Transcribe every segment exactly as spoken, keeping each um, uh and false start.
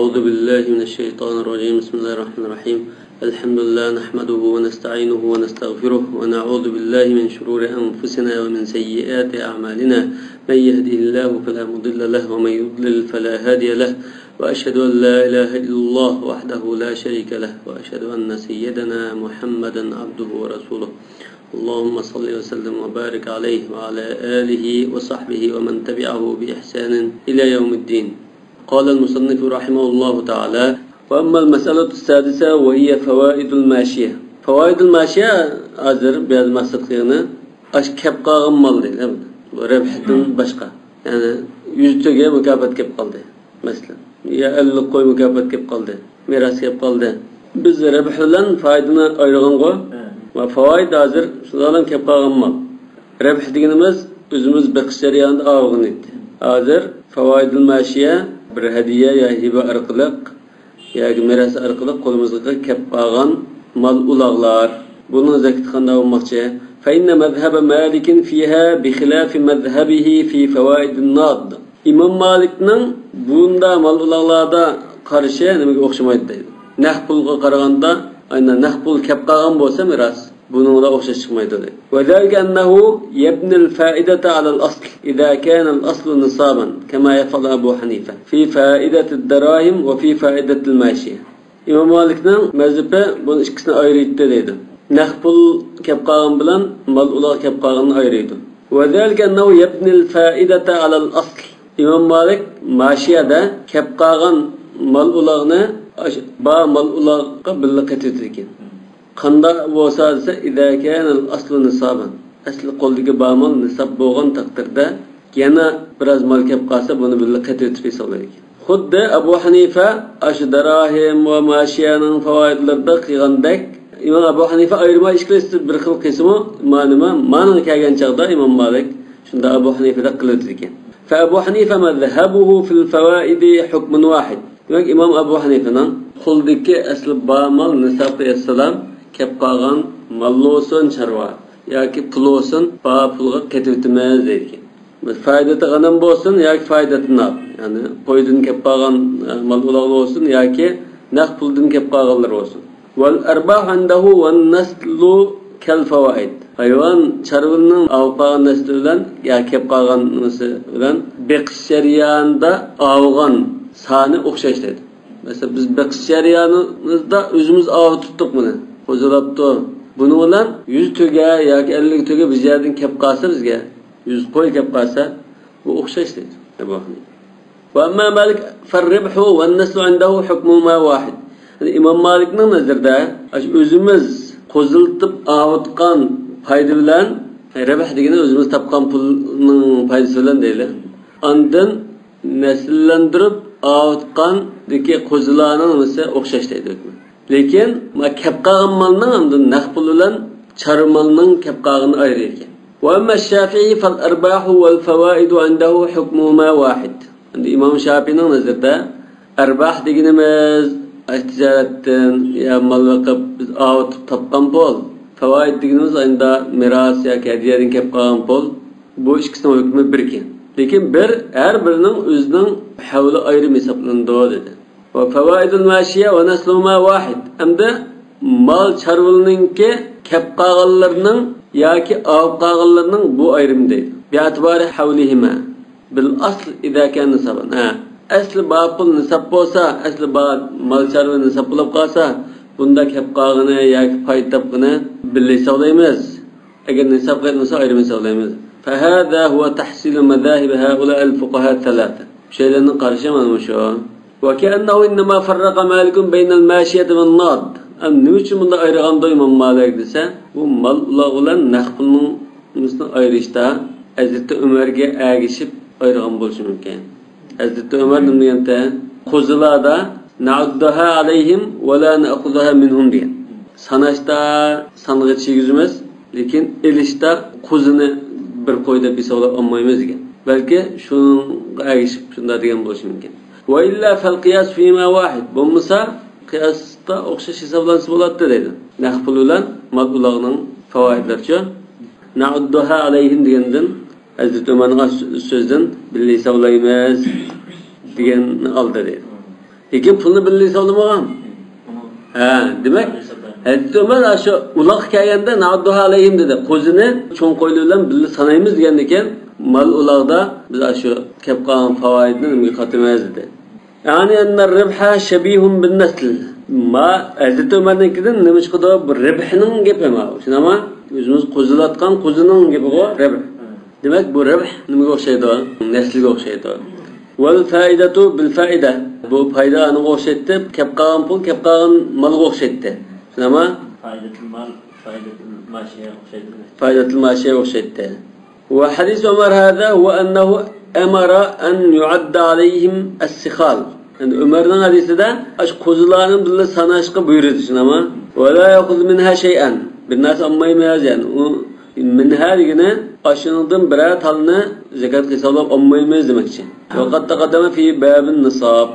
أعوذ بالله من الشيطان الرجيم. بسم الله الرحمن الرحيم. الحمد لله نحمده ونستعينه ونستغفره ونعوذ بالله من شرور أنفسنا ومن سيئات أعمالنا. من يهده الله فلا مضل له ومن يضلل فلا هادي له. وأشهد أن لا إله إلا الله وحده لا شريك له وأشهد أن سيدنا محمدا عبده ورسوله. اللهم صل وسلم وبارك عليه وعلى آله وصحبه ومن تبعه بإحسان إلى يوم الدين. قال المصنف رحمه الله تعالى: وأما المسألة السادسة وهي فوائد الماشية. فوائد الماشية ھازىر بۇ يەردە مەقسەت قىلغىنى ئاشۇ كەپ قالغان مال دەيدۇ. بۇ رەبھتىن باشقا. يەنى يۈز تۆگە مۇكاپات كەپ قالدى. مەسىلەن، يا ئەللىك قوي مۇكاپات كەپ قالدى. مىراس كەپ قالدى. بىز رەبھ بىلەن پايدىنى ئايرىغانغۇ. ۋە فاۋايىد ھازىر شۇلارنىڭ كەپ قالغان مال. رەبھ دېگىنىمىز ئۆزىمىز بېقىش جەريانىدا ئالغان ئىدى. ھازىر فاۋايىدۇل ماشىيە بىر ھەدىيە يا ھىبە ئارقىلىق ياكى مىراس ئارقىلىق قولىمىزغا كەپ قالغان مال ئۇلاغلار. بۇنىڭ زاكىتى قانداق بولماقچى؟ فإن مذهب مالك فيها بخلاف مذهبه في فوائد النقد. ئىمام مالىكنىڭ بۇنداق مال ئۇلاغلاردا قارىشى نېمىگە ئوخشىمايدۇ دەيدۇ. نەق پۇلغا قارىغاندا، ئاينا نەق پۇل كەپ قالغان بولسا مىراس، بۇنىڭغا ئوخشاش چىقمايدۇ دەيدۇ. وذلك أنه يبني الفائدة على الأصل إذا كان الأصل نصابا، كما يفعل أبو حنيفة في فائدة الدراهم وفي فائدة الماشية. ئىمام مالىكنىڭ مەزھىپى بۇنى ئىككىسىنى ئايرىيتتى دەيدۇ. نەق پۇل كەپ قالغان بىلەن مال ئۇلاغ كەپ قالغاننى ئايرىيدۇ. وذلك أنه يبني الفائدة على الأصل. ئىمام مالىك ماشىيەدە كەپ قالغان مال ئۇلاغنى ئاش-، بار مال ئۇلاغقا بىللە قېتىۋېتىدىكەن. قانداق بولسا دېسە، إذا كان الأصل نصابا. ئەسلى قولدىكى بار مال نىساب بولغان تەقدىردە، يەنە بىراز مال كەپ قالسا، بۇنى بىللە قېتىۋېتىپ ھېسابلايدىكەن. خۇددى ئەبۇ ھەنىفە ئاشۇ داراھىم ۋە ماشىيەنىڭ فاۋايىدلىرىدا قىلغاندەك، ئىمام ئەبۇ ھەنىفە ئايرىما ئىككىلىسى بىر خىل قىلسىمۇ، مانىما، مانىڭغا كەلگەن چاغدا ئىمام مالىك، شۇندا ئەبۇ ھەنىفىدەك قىلىۋېتىدىكەن. فأبو حنيفة مذهبه في الفوائد حكم واحد. دېمەك، ئىمام ئەبۇ ھەنىفىنىڭ قولدىكى ئەسلى بار مال نىسابقا يەتسىلا، كەپ قالغان مال بولسۇن، چارۋا ياكى پۇل بولسۇن، بار پۇلغا قېتىۋېتىمىز دەيدىكەن. فائدة غنم بولسۇن ياكى فائدة نقد، يەنى قويدىن كەپ قالغان، ئە، مال ئۇلاغلار بولسۇن ياكى نەق پۇلدىن كەپ قالغانلار بولسۇن. والأرباح عنده والنسل كالفوائد. ھايۋان، چارۋىنىڭ ئاۋۇپ قالغان نەسلى بىلەن يا كەپ قالغان نەسلى بىلەن بېقىش جەريانىدا ئاۋۇغان سانى ئوخشاش دەيدۇ. مەسىلەن، بىز بېقىش جەريانىمىزدا ئۆزىمىز ئاۋۇتۇپتۇق بۇنى. قوزىلاپتۇ. بۇنىڭ بىلەن يۈز تۆگە ياكى ئەللىك تۆگە بىر يەردىن كەپ قالسا بىزگە، يۈز قوي كەپ قالسا، بۇ ئوخشاش دەيدۇ. وأما مالك فالربح والنسل عنده حكمهما واحد. يەنى ئىمام مالىكنىڭ نەزىرىدە، ئاشۇ ئۆزىمىز قوزىلىتىپ ئاۋۇتقان پايدا بىلەن، رەبھ دېگىنى ئۆزىمىز تاپقان پۇلنىڭ پايدىسى بىلەن دەيلى. ئاندىن نەسىللەندۈرۈپ ئاۋۇتقاندىكى قوزىلارنىڭ نېمىسى ئوخشاش دەيدۇ ھۆكمى. لېكىن، ما كەپ قالغان مالنىڭ ئاندىن نەق پۇل بىلەن چارۋا مالنىڭ كەپ قالغىنى ئايرى ئىكەن. وأما الشافعي فالأرباح والفوائد عنده حكمهما واحد. ئەمدى ئىمام شاپىئىنىڭ نەزىرىدە ئەرباھ دېگىنىمىز، ئاي، تىجارەتتىن يا مال بېقىپ بىز ئاۋۇتۇپ تاپقان پۇل. فاۋائىد دېگىنىمىز ئاينىدا مىراس ياكى ھەدىيەدىن كەپ قالغان پۇل. بۇ ئىككىسىنىڭ ھۆكمى بىركەن. لېكىن بىر، ھەر بىرىنىڭ ئۆزىنىڭ ھەۋلى ئايرىم ھېسابلىنىدۇ، دېدى. وفوائد الماشية ونسلهما واحد. ئەمدى مال چارۋىلىنىڭكى كەپ قالغانلىرىنىڭ ياكى ئاۋۇپ قالغانلىرىنىڭ بۇ ئايرىمى دەيدۇ. باعتبار حولهما بالأصل إذا كان نصابا. ھە. ئەسلى بار پۇل نىساب بولسا، ئەسلى بار مال چارۋا نىساب بولۇپ قالسا، بۇندا كەپ قالغىنى ياكى پايدا تاپقىنى بىللە ھېسابلايمىز. ئەگەر نىسابقا يەتمىسە، ئايرىم ھېسابلايمىز. فهذا هو تحصيل مذاهب هؤلاء الفقهاء الثلاثة. ئۈچەيلەننىڭ قارىشى مانا مۇشۇ. وكأنه إنما فرق مالك بين الماشية والنقد. ئەم، نېمە ئۈچۈن بۇنداق ئايرىغاندۇ ئىمام مالىك دېسە، بۇ مال ئۇلاغ بىلەن نەق پۇلنىڭ نېمىسىنى ئايرىشتا ھەزرىتى ئۆمەرگە ئەگىشىپ ئايرىغان بولۇشى مۇمكىن. ھەزرىتى ئۆمەر نېمە دېگەنتى؟ قوزىلاردا نعدها عليهم ولا نأخذها منهم دېگەن. ساناشتا سانغا چىگۈزىمىز، لېكىن ئېلىشتا قوزىنى بىر قوي دەپ ھېسابلاپ ئالمايمىز دېگەن. بەلكى شۇنىڭغا ئەگىشىپ شۇنداق دېگەن بولۇشى مۇمكىن. وإلا فالقياس فيهما واحد. بولمىسا قىياستا ئوخشاش ھېسابلانسا بولاتتى دەيدۇ. نەق پۇل بىلەن مال ئۇلاغنىڭ فاۋائىدلىرىچۇ. نعدها عليهم دېگەندىن ھەزرىتى ئۆمەرنىڭ سۆزىدىن بىللە ھېسابلايمىز دېگەننى ئالدى دەيدۇ. لېكىن پۇلنى بىللە ھېسابلىمىغان. ھە، دېمەك، ھەزرىتى ئۆمەر شۇ ئۇلاغقا كەلگەندە نەئۇددۇھا ئەلەيھىم دېدى. قوزىنى چوڭ قويلار بىلەن بىللە سانايمىز دېگەندىكىن، مال ئۇلاغدا بىز شۇ كەپ قالغان پاۋايىدنى نېمىگە قاتىمىز دېدى. يەنى ئەننە رىبھە شەبىھۇن بىن نەسل. ما ھەزرىتى ئۆمەرنىڭكىدىن نېمە چىقىدۇ؟ بۇ رىبھنىڭ گېپى ما. شۇنداقمۇ؟ ئۆزىمىز قوزىلاتقان قوزىنىڭ گېپىغۇ رىبھ. دېمەك، بۇ رىبھ نېمىگە ئوخشايدۇ؟ نەسلىگە ئوخشايدۇ. ۋەل فائىدەتۇ بىل فائىدە. بۇ پايدا ئانىغا ئوخشايتتى، كەپ قالغان پۇل كەپ قالغان مالغا ئوخشايتتى. شۇنداقمۇ؟ فائىدەتۇل مال، فائىدەتۇل ماشىيە ئوخشايدۇ. فائىدەتۇل ماشىيە ئوخشايتتى. ۋە ھەدىس ئۆمەر ھازا ۋە ئەننەھۇ ئەمەرە ئەن يۇئەددە ئەلەيھىم ئەسسىخال. ئەمدى ئۆمەرنىڭ ھەدىسىدە ئاشۇ قوزىلارنى بىللە ساناشقا بۇيرۇدى، شۇنداقمۇ؟ ۋە لا يەخۇز مىنھا شەيئەن. بىر نەرسە ئالمايمىز، يەنى ئۇ مىنھا دېگىنى ئاشۇنىڭدىن بىرەر تالنى زاكاتقا ھېسابلاپ ئالمايمىز دېمەكچى. ۋە قەد تەقەددەمە فى بابىن نىساب.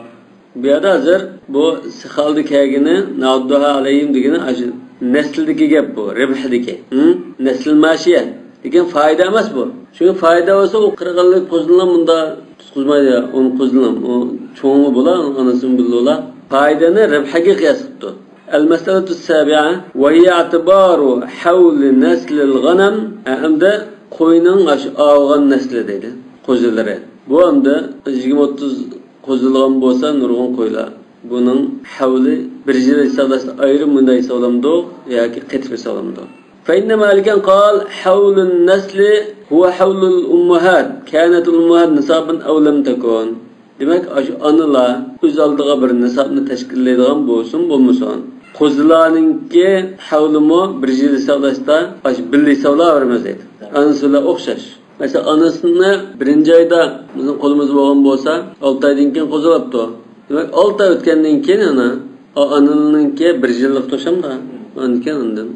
بۇ يەردە ھازىر بۇ سىخالدا كەلگىنى، نەئۇددۇھا ئەلەيھىم دېگىنى ئاشۇ نەسلدىكى گەپ بۇ، رىبھدىكى. ھە؟ نەسل ماشىيە. لېكىن فائىدە ئەمەس بۇ. چۈنكى فائىدە بولسا ئۇ قىرىق ئەللىك قوزىنىلا مۇندا تۇتقۇزمايدۇ، ئۇنى قوزىنىلا. ئۇ چوڭى بولا، ئانىسىنى بىلىدۇ. فائىدىنى رىبھگە قىياس قىپتۇ. المسألة السابعة وهي اعتبار حول نسل الغنم. ھە، ئەمدى قوينىڭ ئاشۇ ئاۋۇغان نەسلى دەيدۇ، قوزىلىرى. بۇ ئەمدى يىگىرمە ئوتتۇز قوزىلىغان بولسا نۇرغۇن قويلار. بۇنىڭ ھەۋلى بىر يىل ھېسابلاشتا ئايرىم مۇنداق ھېسابلامدۇ ياكى قېتىپ ھېسابلامدۇ؟ فإن مالكا قال حول النسل هو حول الأمهات، كانت الأمهات نصابا أو لم تكن. دېمەك، ئاشۇ ئانىلار ئۆز ئالدىغا بىر نىسابنى تەشكىللەيدىغان بولسۇن، بولمىسۇن، قوزىلارنىڭكى ھەۋلىمۇ بىر يىل ھېسابلاشتا ئاشۇ بىللە ھېسابلاۋېرىمىز دەيدۇ. ئانىسى بىلەن ئوخشاش. مەسىلەن، ئانىسىنى بىرىنچى ئايدا بىزنىڭ قولىمىزدا بولغان بولسا، ئالتە ئايدىن كېيىن قوزىلاپتۇ. دېمەك، ئالتە ئاي ئۆتكەندىن كېيىن ئانا، ئا-، ئانىنىڭكى بىر يىللىق توشامدا. ئاندىن كېيىن ئاندىن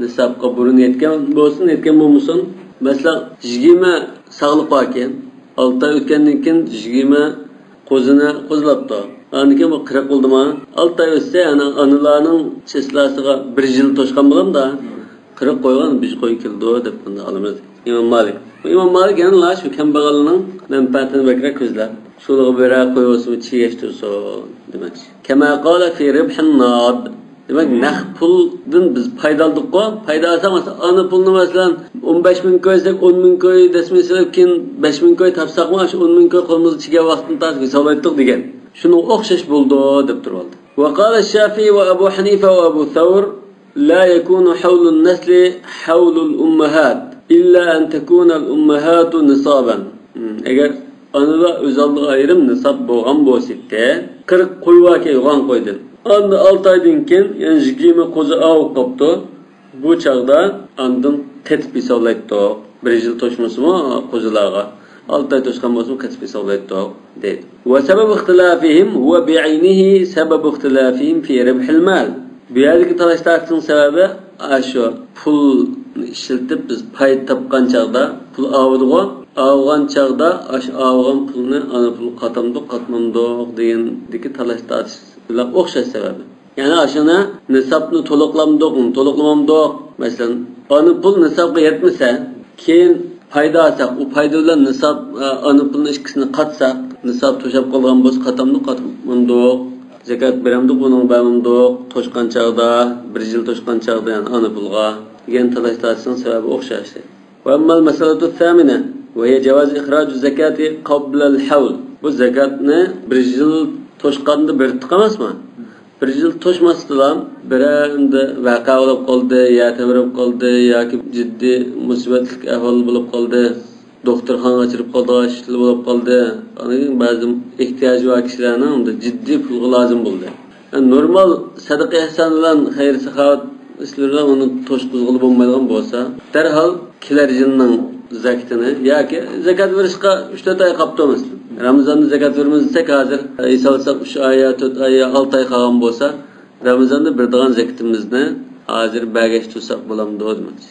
نىسابقا بۇرۇن يەتكەن بولسۇن، يەتكەن بولمىسۇن. مەسىلەن، يىگىرمە ساغلىق باركەن، ئالتە ئاي ئۆتكەندىن كېيىن يىگىرمە قوزىنى قوزىلاپتۇ. ئاندىن كېيىن بۇ قىرىق بولدىما؟ ئالتە ئاي ئۆتسە، يەنى ئانىلارنىڭ چىسلاسىغا بىر يىل توشقان بولامدا؟ قىرىق قويغان بىر قوي كېلىدۇ دەپ بۇنى ئالىمىز. ئىمام مالىك. بۇ ئىمام مالىك يەنىلا شۇ كەمبەغەلنىڭ مەنپەئەتىنى بەكرەك كۆزلەپ، شۇلىغا بىرەر قوي بولسىمۇ چىگەشتۈرسۇن دېمەكچى. كما قال في ربح النقد. دېمەك، نەق پۇلدىن بىز پايدا ئالدۇققۇ. پايدا ئالساق، مەسىلەن، ئانا پۇلنى، مەسىلەن، ئون بەش مىڭ كوي دېسەك، ئون مىڭ كوي دەسمىسى، كېيىن بەش مىڭ كوي تاپساقمۇ، شۇ ئون مىڭ كوي قولىمىزغا چىگەن ۋاقتىدىن تارتىپ ھېسابلايتتۇق دېگەن. شۇنىڭغا ئوخشاش بولىدۇ دەپ تۇرۇۋالدى. وقال الشافعي وأبو حنيفة وأبو ثور لا يكون حول النسل حول الأمهات إلا أن تكون الأمهات نصابا. ئەگەر ئانىلار ئۆز ئالدىغا ئايرىم نىساب بولغان بولسىدى، قىرىق قوي باركەن يوغان قويدىن. ئاندىن ئالتە ئايدىن كېيىن، يەنى يىگىرمە قوزا ئاۋۇپ قاپتۇ. بۇ چاغدا ئاندىن قېتىپ ھېسابلايتتۇق. بىر يىل توشمىسىمۇ قوزىلارغا، ئالتە ئاي توشقان بولسىمۇ قېتىپ ھېسابلايتتۇق دەيدۇ. وسبب اختلافهم هو بعينه سبب اختلافهم في ربح المال. بۇ يەردىكى تالاش تارتىشنىڭ سەۋەبى ئاشۇ پۇلنى ئىشلىتىپ بىز پايدا تاپقان چاغدا پۇل ئاۋىدىغۇ، ئاۋىغان چاغدا ئاشۇ ئاۋىغان پۇلنى ئانا پۇلغا قاتامدۇق، قاتمامدۇق دېگەندىكى تالاش تارتىش بىلەن ئوخشاش سەۋەبى. يەنى ئاشۇنى نىسابنى تولۇقلامدۇق، تولۇقلىمامدۇق. مەسىلەن، ئانا پۇل نىسابقا يەتمىسە، كېيىن پايدا ئالساق، ئۇ پايدا بىلەن نىساب، ئانا پۇلنى ئىككىسىنى قاتساق، نىساب توشاپ قالغان بولسا، قاتامدۇق، قاتمامدۇق، زاكات بېرەمدۇق، بۇنىڭغا بەرمەمدۇق، توشقان چاغدا، بىر يىل توشقان چاغدا، يەنى ئانا پۇلغا دېگەن تالاش تارتىشنىڭ سەۋەبى ئوخشاش. وأما المسألة الثامنة وهي جواز إخراج الزكاة قبل الحول. بۇ زاكاتنى بىر يىل توشقاندا بېرىتتۇق ئەمەسمۇ؟ بىر يىل توشماستىلا، بىرەر ئەمدى ۋەقە بولۇپ قالدى، يا تەۋرەپ قالدى ياكى جىددىي مۇسىبەتلىك ئەھۋال بولۇپ قالدى، دوختۇرخانىغا چىقىپ قالىدىغان ئىشلار بولۇپ قالدى. ئاندىن كېيىن بەزى ئېھتىياجى بار كىشىلەرنىڭ ئەمدى جىددىي پۇلغا لازىم بولدى. يەنى نورمال سەدىقە ئېھسان بىلەن خەير ساخاۋەت ئىشلىرى بىلەن ئۇنى توشقۇزغىلى بولمايدىغان بولسا، دەرھال كېلەر يىلنىڭ زاكىتىنى ياكى زاكات بېرىشقا ئۈچ تۆت ئاي قاپتۇ مەسىلەن. رامىزاندا زاكات بېرىمىز دېسەك، ھازىر ھېسابلىساق ئۈچ ئاي يا تۆت ئاي يا ئالتە ئاي قالغان بولسا، رامىزاندا بېرىدىغان زاكىتىمىزنى ھازىر بەرگەچ تۇرساق بولامدۇ دېمەكچى.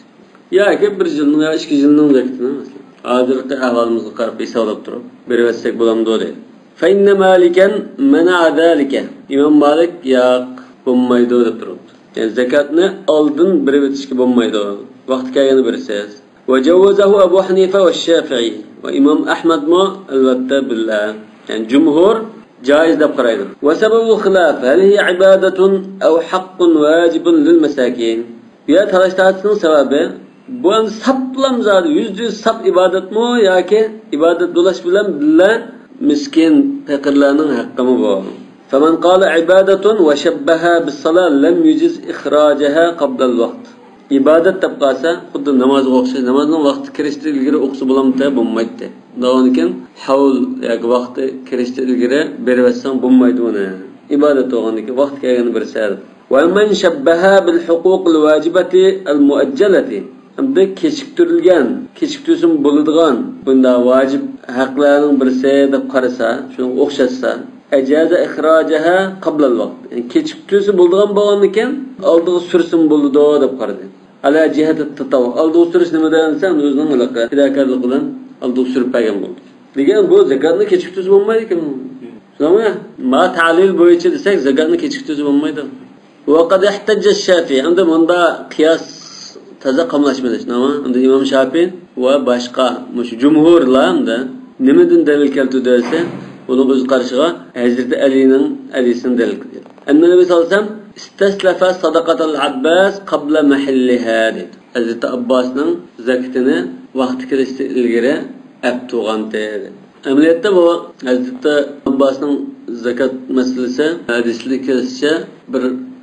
ياكى بىر يىلنىڭ يا ئىككى يىلنىڭ زاكىتىنى مەسىلەن، ھازىرقى ئەھۋالىمىزغا قاراپ ھېسابلاپ تۇرۇپ بېرىۋەتسەك بولامدۇ دەيدۇ. فإن مالكا منع ذلك. ئىمام مالىك ياق، بولمايدۇ دەپ تۇرۇپتۇ. يەنى زاكاتنى ئالدىن بېرىۋېتىشكە بولمايدۇ. ۋاقتى كەلگەندە بېرىسىز. وجوزه أبو حنيفة والشافعي. ۋە ئىمام ئەھمەدمۇ ئەلۋەتتە بىللە. يەنى جۇمھۇر جائىز دەپ قارايدۇ. وسبب الخلاف، هل هي عبادة أو حق واجب للمساكين؟ بۇ يەر تالاش تارتىشنىڭ سەۋەبى، بۇ ئەمدى ساپلام زادى، يۈزدە يۈز ساپ ئىبادەتمۇ ياكى ئىبادەت بولۇش بىلەن بىللە مىسكىن، پەقىرلەرنىڭ ھەققىمۇ بۇ؟ فمن قال عبادة وشبهها بالصلاة لم يجز إخراجها قبل الوقت. ئىبادەت دەپ قالسا، خۇددى نامازغا ئوخشاش، نامازنىڭ ۋاقتى كىرىشتىن ئىلگىرى ئوقۇسا بولامتى؟ بولمايتتى. ئۇنداقتىن كېيىن ھەۋل ياكى ۋاقتى كىرىشتىن ئىلگىرى بېرىۋەتسەڭ بولمايدۇ ئۇنى. ئىبادەت بولغاندىن كېيىن ۋاقتى كەلگەندە بېرىسەن. ومن شبهها بالحقوق الواجبة المؤجلة. ئەمدى كېچىكتۈرۈلگەن، كېچىكتۈرسىمۇ بولىدىغان بۇنداق ۋاجىپ ھەقلەرنىڭ بىرسى دەپ قارىسا، شۇنىڭغا ئوخشاتسا، أجاز إخراجها قبل الوقت. يەنى كېچىكتۈرسە بولىدىغان بولغاندىكىن، ئالدىغا سۈرسىمۇ بولىدۇ دەپ قارىدى. على جهة التطوع. ئالدىغا سۈرۈش نېمە دېسەم، ئۆزىنىڭ ھېلىقى پىداكارلىقى بىلەن ئالدىغا سۈرۈپ بەرگەن بولدى. لېكىن بۇ زاكاتنى كېچىكتۈرسە بولمايدىكەن. شۇنداقمۇ؟ ما تەلىل بويىچە دېسەك، زاكاتنى كېچىكتۈرسە بولمايدۇ. وقد احتج الشافعي. ئەمدى مۇندا قىياس تازا قاملاشمىدى. شۇنداقمۇ؟ ئەمدى ئىمام شافىئى ۋە باشقا مۇشۇ جۇمھۇرلار ئەمدى نېمىدىن دەلىل كەلتۈردى دېسە، ئۇنىڭ ئۆز قارىشىغا ھەزرىتى ئەلىنىڭ ھەدىسىنى دەلىل قىلدى. النبي صلى الله عليه وسلم استسلف صدقة العباس قبل محلها دېدى. ھەزرىتى ئابباسنىڭ زاكىتىنى ۋاقتى كىرىشتىن ئىلگىرى ئەپ تۇرغانتى. ئەمەلىيەتتە بۇ ھەزرىتى ئابباسنىڭ زاكات مەسىلىسى ھەدىسلەردە كېلىشىچە بىر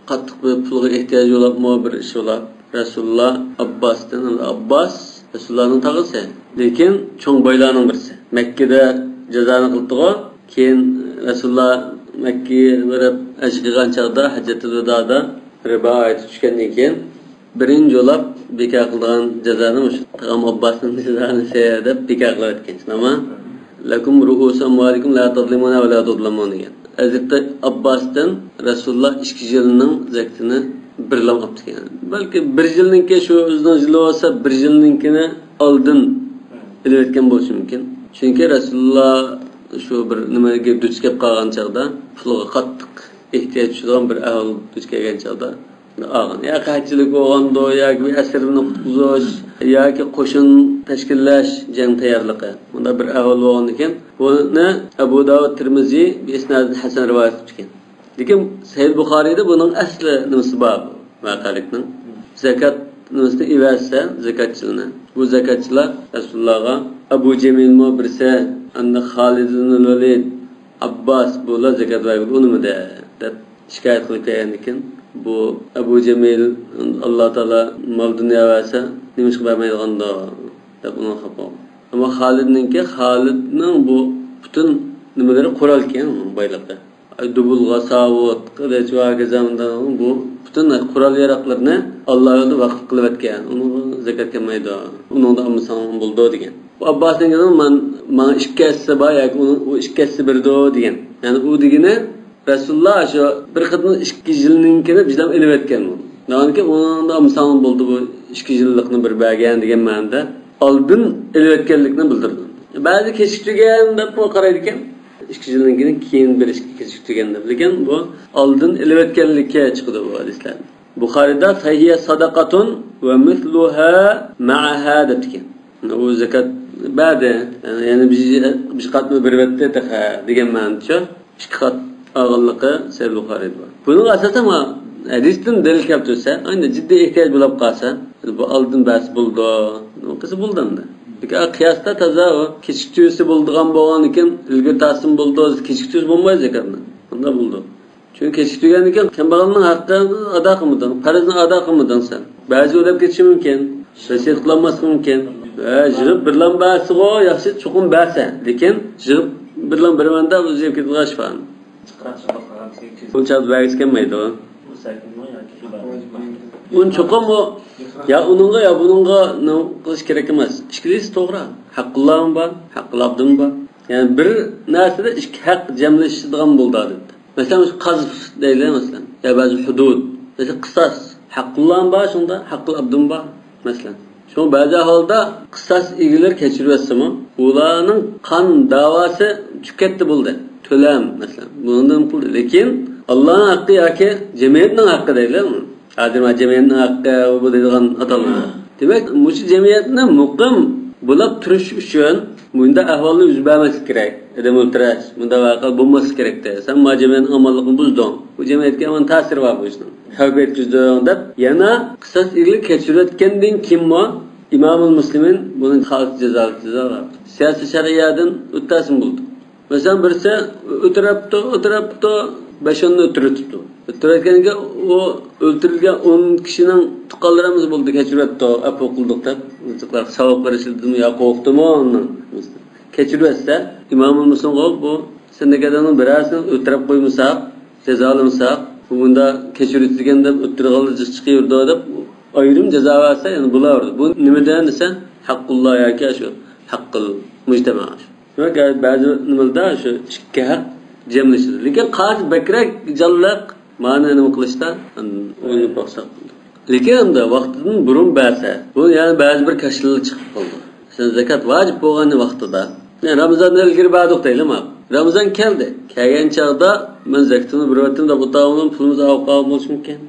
قاتتىق بىر پۇلغا ئېھتىياج بولۇپمۇ بىر ئىش بولاپ، رەسۇلۇللا ئابباستىن، ئابباس رەسۇلۇللانىڭ تاغىسى. لېكىن چوڭ بايلارنىڭ بىرسى. مەككىدە جازانى قىلىپتىغۇ. كېيىن رەسۇلۇللا مەككىگە بېرىپ ھەج قىلغان چاغدا، ھەججەتۇل ۋىدادا رىبا ئايىتى چۈشكەندىن كېيىن، بىرىنچى يولاپ بىكار قىلىدىغان جازانى مۇشۇ تاغام ئابباسنىڭ جازانىسى دەپ بىكار قىلىۋەتكەن. شۇنداقمۇ؟ لكم رؤوس أموالكم لا تظلمون ولا تظلمون دېگەن. ھەزرىتى ئابباستىن رەسۇلۇللا ئىككى يىلنىڭ زەكىتىنى بىرلەم ئاپتىكەن. بەلكى بىر يىلنىڭكى شۇ ئۆزىنىڭ يىلى بولسا، بىر يىلنىڭكىنى ئالدىن ئېلىۋەتكەن بولۇشى مۇمكىن. چۈنكى رەسۇلۇللا شۇ بىر نېمىگە دۇچ كەپ قالغان چاغدا، پۇلغا قاتتىق ئېھتىياج چۈشىدىغان بىر ئەھۋال دۇچ كەلگەن چاغدا، ئالغان. يا قەھەتچىلىك بولغاندۇ، ياكى بىر ئەسىرنى قۇتقۇزۇش، ياكى قوشۇن تەشكىللەش، جەڭ تەييارلىقى. مۇنداق بىر ئەھۋال بولغاندىكىن، بۇنى ئەبۇ داۋۇد، تىرمىزى بىسنادىن ھەسەن رىۋايەت قىلىپتىكەن. لېكىن سەھىھ بۇخارىيدا بۇنىڭ ئەسلى نېمىسى بار، بۇ ۋەقەلىكنىڭ. زاكات نېمىسىنى ئېۋەتسە، زاكاتچىلىرىنى. بۇ زاكاتچىلار رەسۇلۇللاغا ئەبۇ جەمىلمۇ بىرسى، ئەمدى خالىد ئىبنۇل ۋەلىد، ئابباس بۇلار زاكات بەرگىلى ئۇنىمىدى دەپ شىكايەت قىلىپ كەلگەندىكىن، بۇ ئەبۇ جەمىل، ئاللا تائالا مال دۇنيا بەرسە، نېمىشقا بەرمەيدىغاندۇ دەپ ئۇنىڭغا خاپا بولغان. ئەمما خالىدنىڭكى، خالىدنىڭ بۇ پۈتۈن نېمىلىرى قورال ئىكەن، بايلىقى. دۇبۇلغا ساۋۇت، قىلىچ ۋە ھاكازا، بۇ پۈتۈن قورال ياراغلىرىنى ئاللا يولىدا ۋەقىف قىلىۋەتكەن. ئۇنىڭغا زاكات كەلمەيدۇ. ئۇنىڭدا ئالمىساڭ بولىدۇ دېگەن. بۇ ئابباسنىڭ گېپى، مەن، ماڭا ئىككى ھەسسە بار ياكى ئۇنىڭ، ئۇ ئىككى ھەسسە بېرىدۇ دېگەن. يەنى ئۇ دېگىنى رەسۇلۇللا شۇ بىر قېتىم ئىككى يىلنىڭكىنى بىزدىن ئېلىۋەتكەن بۇ. دېگەنكى ئۇنىڭدا ئالمىساڭ بولدى، بۇ ئىككى يىللىقنى بىر بەرگەن دېگەن مەنىدە ئالدىن ئېلىۋەتكەنلىكنى بىلدۈرىدۇ. بەزى كېچىكتۈرگەن دەپمۇ قارايدىكەن. ئىككى يىلدىن كېيىن، كېيىن بېرىشكە كېچىكتۈرگەن دەپ. لېكىن بۇ ئالدىن ئېلىۋەتكەنلىككە چىقىدۇ بۇ ھەدىسلەردە. بۇخارىدا فهي صدقة ومثلها معها دەپتىكەن. ئۇ زاكات بەردى. يەنى، يەنە بىر، بىر قاتمۇ بېرىۋەتتى تېخى دېگەن مەنىدىچۇ. ئىككى قات ئالغانلىقى سەھىھ بۇخارىدا بار. بۇنىڭغا ئاساسەن ھەدىستىن دەلىل كەلتۈرسە، ئەمدى جىددىي ئېھتىياج بولۇپ قالسا، بۇ ئالدىن بەرسە بولىدۇ، قىلسا بولىدۇ ئەمدى. لېكىن قىياستا تازا ئۇ كېچىكتۈرسە بولىدىغان بولغاندىكىن، ئىلگىرى تارتسىمۇ بولىدۇ، كېچىكتۈرسە بولمايدۇ زاكاتنى. بۇنداق بولىدۇ. چۈنكى كېچىكتۈرگەندىن كېيىن كەمبەغەلنىڭ ھەققىنى ئادا قىلمىدىڭ، پەرزنى ئادا قىلمىدىڭ سەن. بەزى ئۆلۈپ كېتىشى مۇمكىن، ۋەسىيەت قىلالماسلىقى مۇمكىن. ھە، يىغىپ بىرلام بەرسىغۇ ياخشى، چوقۇم بەرسە. لېكىن يىغىپ بىرلام بېرىمەن دەپ ئۇ يەپ كېتىدىغان ئىش بار. ئۇ چاغدا بەرگۈسى كەلمەيدۇ. ئۇنى چوقۇم ئۇ يا ئۇنىڭغا، يا بۇنىڭغا نېمە قىلىش كېرەك ئەمەس. ئىككىلىسى توغرا. ھەققىللامۇ بار، ھەققىل ئابدىمۇ بار. يەنى بىر نەرسىدە ئىككى ھەق جەملىشىدىغان بولىدۇ ئادەتتە. مەسىلەن، مۇشۇ قەزف دەيلى، مەسىلەن. يا بەزى ھۇدۇد. مەسىلەن، قىساس. ھەققىللام بار شۇندا، ھەققىل ئابدىم بار. مەسىلەن. شۇڭا بەزى ئەھۋالدا قىساس ئىگىلىرى كەچۈرۈۋەتسىمۇ، ئۇلارنىڭ قان داۋاسى چۈشۈپ كەتتى بولدى. تۆلەم، مەسىلەن. بۇنى نېمە قىلدى؟ لېكىن، ئاللانىڭ ھەققى ياكى جەمئىيەتنىڭ ھەققى دەيلى. ھازىر مانا جەمئىيەتنىڭ ھەققى، ئۇ بۇ دەيدىغان ئاتالغۇ. دېمەك، مۇشۇ جەمئىيەتنى مۇقىم بولاپ تۇرۇش ئۈچۈن بۇنداق ئەھۋالنى يۈز بەرمەسلىك كېرەك. ئادەم ئۆلتۈرۈش، بۇنداق ۋەقە بولماسلىقى كېرەكتى. سەن ما جەمئىيەتنىڭ ئامانلىقىنى بۇزدۇڭ. بۇ جەمئىيەتكە يامان تەسىرى بار بۇ ئىشنىڭ. خەۋپ يەتكۈزدۈڭ دەپ يەنە قىساس ئېلىپ كەچۈرۈۋەتكەندىن كېيىنمۇ ئىمامۇل مۇسلىمىن بۇنى خالىسا جازا، جازا بار. سىياسىي شەرئىيەدىن ئۆتەسىمۇ بولىدۇ. مەسىلەن، بىرسى ئۆتۈرەپتۇ، ئۆتۈرەپتۇ، بەش ئوننى ئۆتۈرۈۋېتىپتۇ. ئۆتۈرۈۋەتكەندىن كېيىن ئۇ ئۆلتۈرۈلگەن ئون كىشىنىڭ تۇغقانلىرى ھەممىسى بولدى، كەچۈرۈۋەتتۇق، ئەپۇ قىلدۇق دەپ. ساۋاب بېرىشىدىمۇ يا قورقتىمۇ ئۇنىڭ؟ كەچۈرۈۋەتسە، ئىمامۇل مۇسلىمغا بۇ سەندەك ئادەمنىڭ بىرەرسىنى ئۆلتۈرۈپ قويمىساق، جازالىمىساق، بۇ بۇندا كەچۈرۈۋېتىلگەن دەپ ئۆلتۈرگەنلەر جىق چىقىۋېرىدۇ دەپ ئايرىم جازا بەرسە، يەنە بولاۋېرىدۇ. بۇ نېمە دېگەن دېسە، ھەققۇللا ياكى شۇ ھەققىل مۇجتەمە. دېمەك، بەزى نېمىلەردە شۇ ئىككى ھەق جەملىشىدۇ. لېكىن قاز بەكرەك جانلىق، مانا نېمە قىلىشتا ئويلىنىپ باقساق بولىدۇ. لېكىن ئەمدى ۋاقتىدىن بۇرۇن بەرسە، بۇ يەنە بەزى بىر كەشلىكلەر چىقىپ قالىدۇ. مەسىلەن، زاكات ۋاجىپ بولغان ۋاقتىدا، يەنى رامىزاندىن ئىلگىرى بەردۇق دەيلى، ماقۇل. رامىزان كەلدى. كەلگەن چاغدا مەن زاكىتىمنى بېرىۋەتتىم دەپ ئولتۇرغان پۇلىمىز ئاغىپ قالغان بولۇشى مۇمكىن.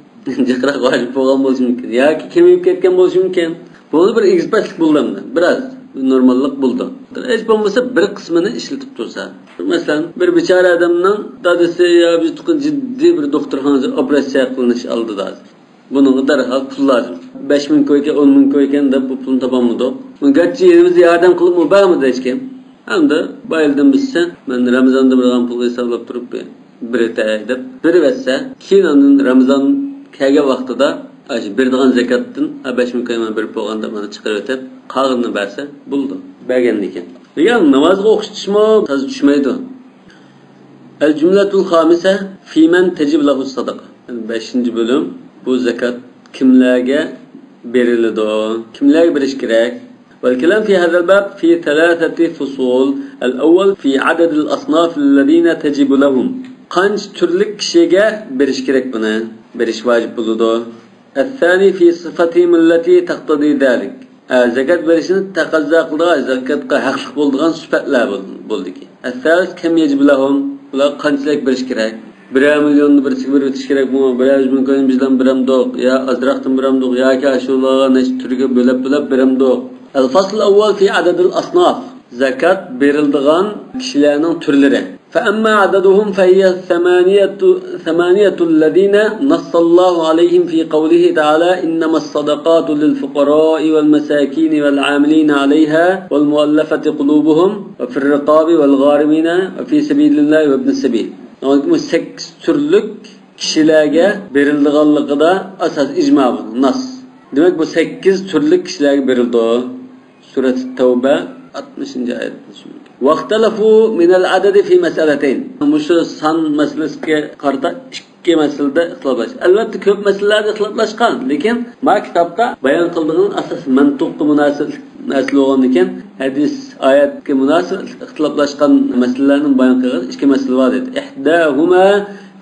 جىقراق ۋاجىپ بولغان بولۇشى مۇمكىن. ياكى كېمىيىپ كەتكەن بولۇشى مۇمكىن. بۇنى بىر ئېگىز-پەسلىك بولدى ئەمدى. بىراز نورماللىق بولدى. ھېچ بولمىسا بىر قىسمىنى ئىشلىتىپ تۇرسا. مەسىلەن، بىر بىچارە ئادەمنىڭ دادىسى يا بىر تۇغقىنى جىددىي بىر دوختۇرخانىدا ئوپېراتسىيە قىلىنىش ئالدىدا. بۇنىڭغا دەرھال پۇل لازىم. بەش مىڭ كويكەن، ئون مىڭ كويكەن دەپ بۇ پۇلنى تاپالمىدۇق. گەرچە يېنىمىزدا ياردەم قىلىپمۇ بەرمىدى ھېچكىم. ئەمدى بايىلدىن بىلسە، مەن رامىزاندا بېرىدىغان پۇلنى ھېسابلاپ تۇرۇپ بېرىتەي دەپ بېرىۋەتسە، كېيىن ئاندىن رامىزان كەلگەن ۋاقتىدا ئاشۇ بېرىدىغان زاكاتتىن، ھە، بەش مىڭ كوي مانا بېرىپ بولغان دەپ مانا چىقىرىۋېتىپ، قالغىنىنى بەرسە بولىدۇ. بەرگەندىن كېيىن. لېكىن نامازغا ئوخشىتىشمۇ تازا چۈشمەيدۇ. الجملة الخامسة في من تجب له الصدقة. بەشىنچى بۆلۈم، بۇ زاكات كىملەرگە بېرىلىدۇ؟ كىملەرگە بېرىش كېرەك؟ والكلام في هذا الباب في ثلاثة فصول. الأول في عدد الأصناف الذين تجب لهم. قانچە تۈرلۈك كىشىگە بېرىش كېرەك بۇنى؟ بېرىش ۋاجىپ بولىدۇ. الثاني في صفتهم التي تقتضي ذلك. ئە، زاكات بېرىشنى تەقەززا قىلىدىغان، زاكاتقا ھەقلىق بولىدىغان سۈپەتلەر بول-، بولدىكى. الثالث كم يجب لهم. بۇلارغا قانچىلىك بېرىش كېرەك؟ بىرەر مىليوننى بىرسىگە بېرىۋېتىش كېرەكمۇ؟ بىرەر يۈز مىڭ كوينى بىزلەن بېرەمدۇق؟ يا ئازراقتىن بېرەمدۇق؟ ياكى ئاشۇلارغا نەچچە تۈرگە بۆلەپ، بۆلەپ بېرەمدۇق؟ الفصل الأول في عدد الأصناف. زاكات بېرىلىدىغان كىشىلەرنىڭ تۈرلىرى. فأما عددهم فهي ثمانية، ثمانية الذين نص الله عليهم في قوله تعالى: إنما الصدقات للفقراء والمساكين والعاملين عليها والمؤلفة قلوبهم وفي الرقاب والغارمين وفي سبيل الله وابن السبيل. بۇ سەككىز تۈرلۈك كىشىلەرگە بېرىلىدىغانلىقىدا ئاساس ئىجما بار، ناس. دېمەك، بۇ سەككىز تۈرلۈك كىشىلەرگە بېرىلىدۇ. سۈرەت تەۋبە، ئاتمىشىنچى ئايەت. واختلفوا من العدد في مسألتين. مۇشۇ سان مەسىلىسىگە قارىتا ئىككى مەسىلىدە ئىختىلاپلاشقان. ئەلۋەتتە، كۆپ مەسىلىلەردە ئىختىلاپلاشقان، لېكىن ما كىتابتا بايان قىلىدىغان ئاساس مەنتۇققا مۇناسىۋەتلىك مەسىلە بولغاندىكىن، ھەدىس، ئايەتكە مۇناسىۋەتلىك ئىختىلاپلاشقان مەسىلىلەرنى بايان قىلغان ئىككى مەسىلە بار دېدى. إحداهما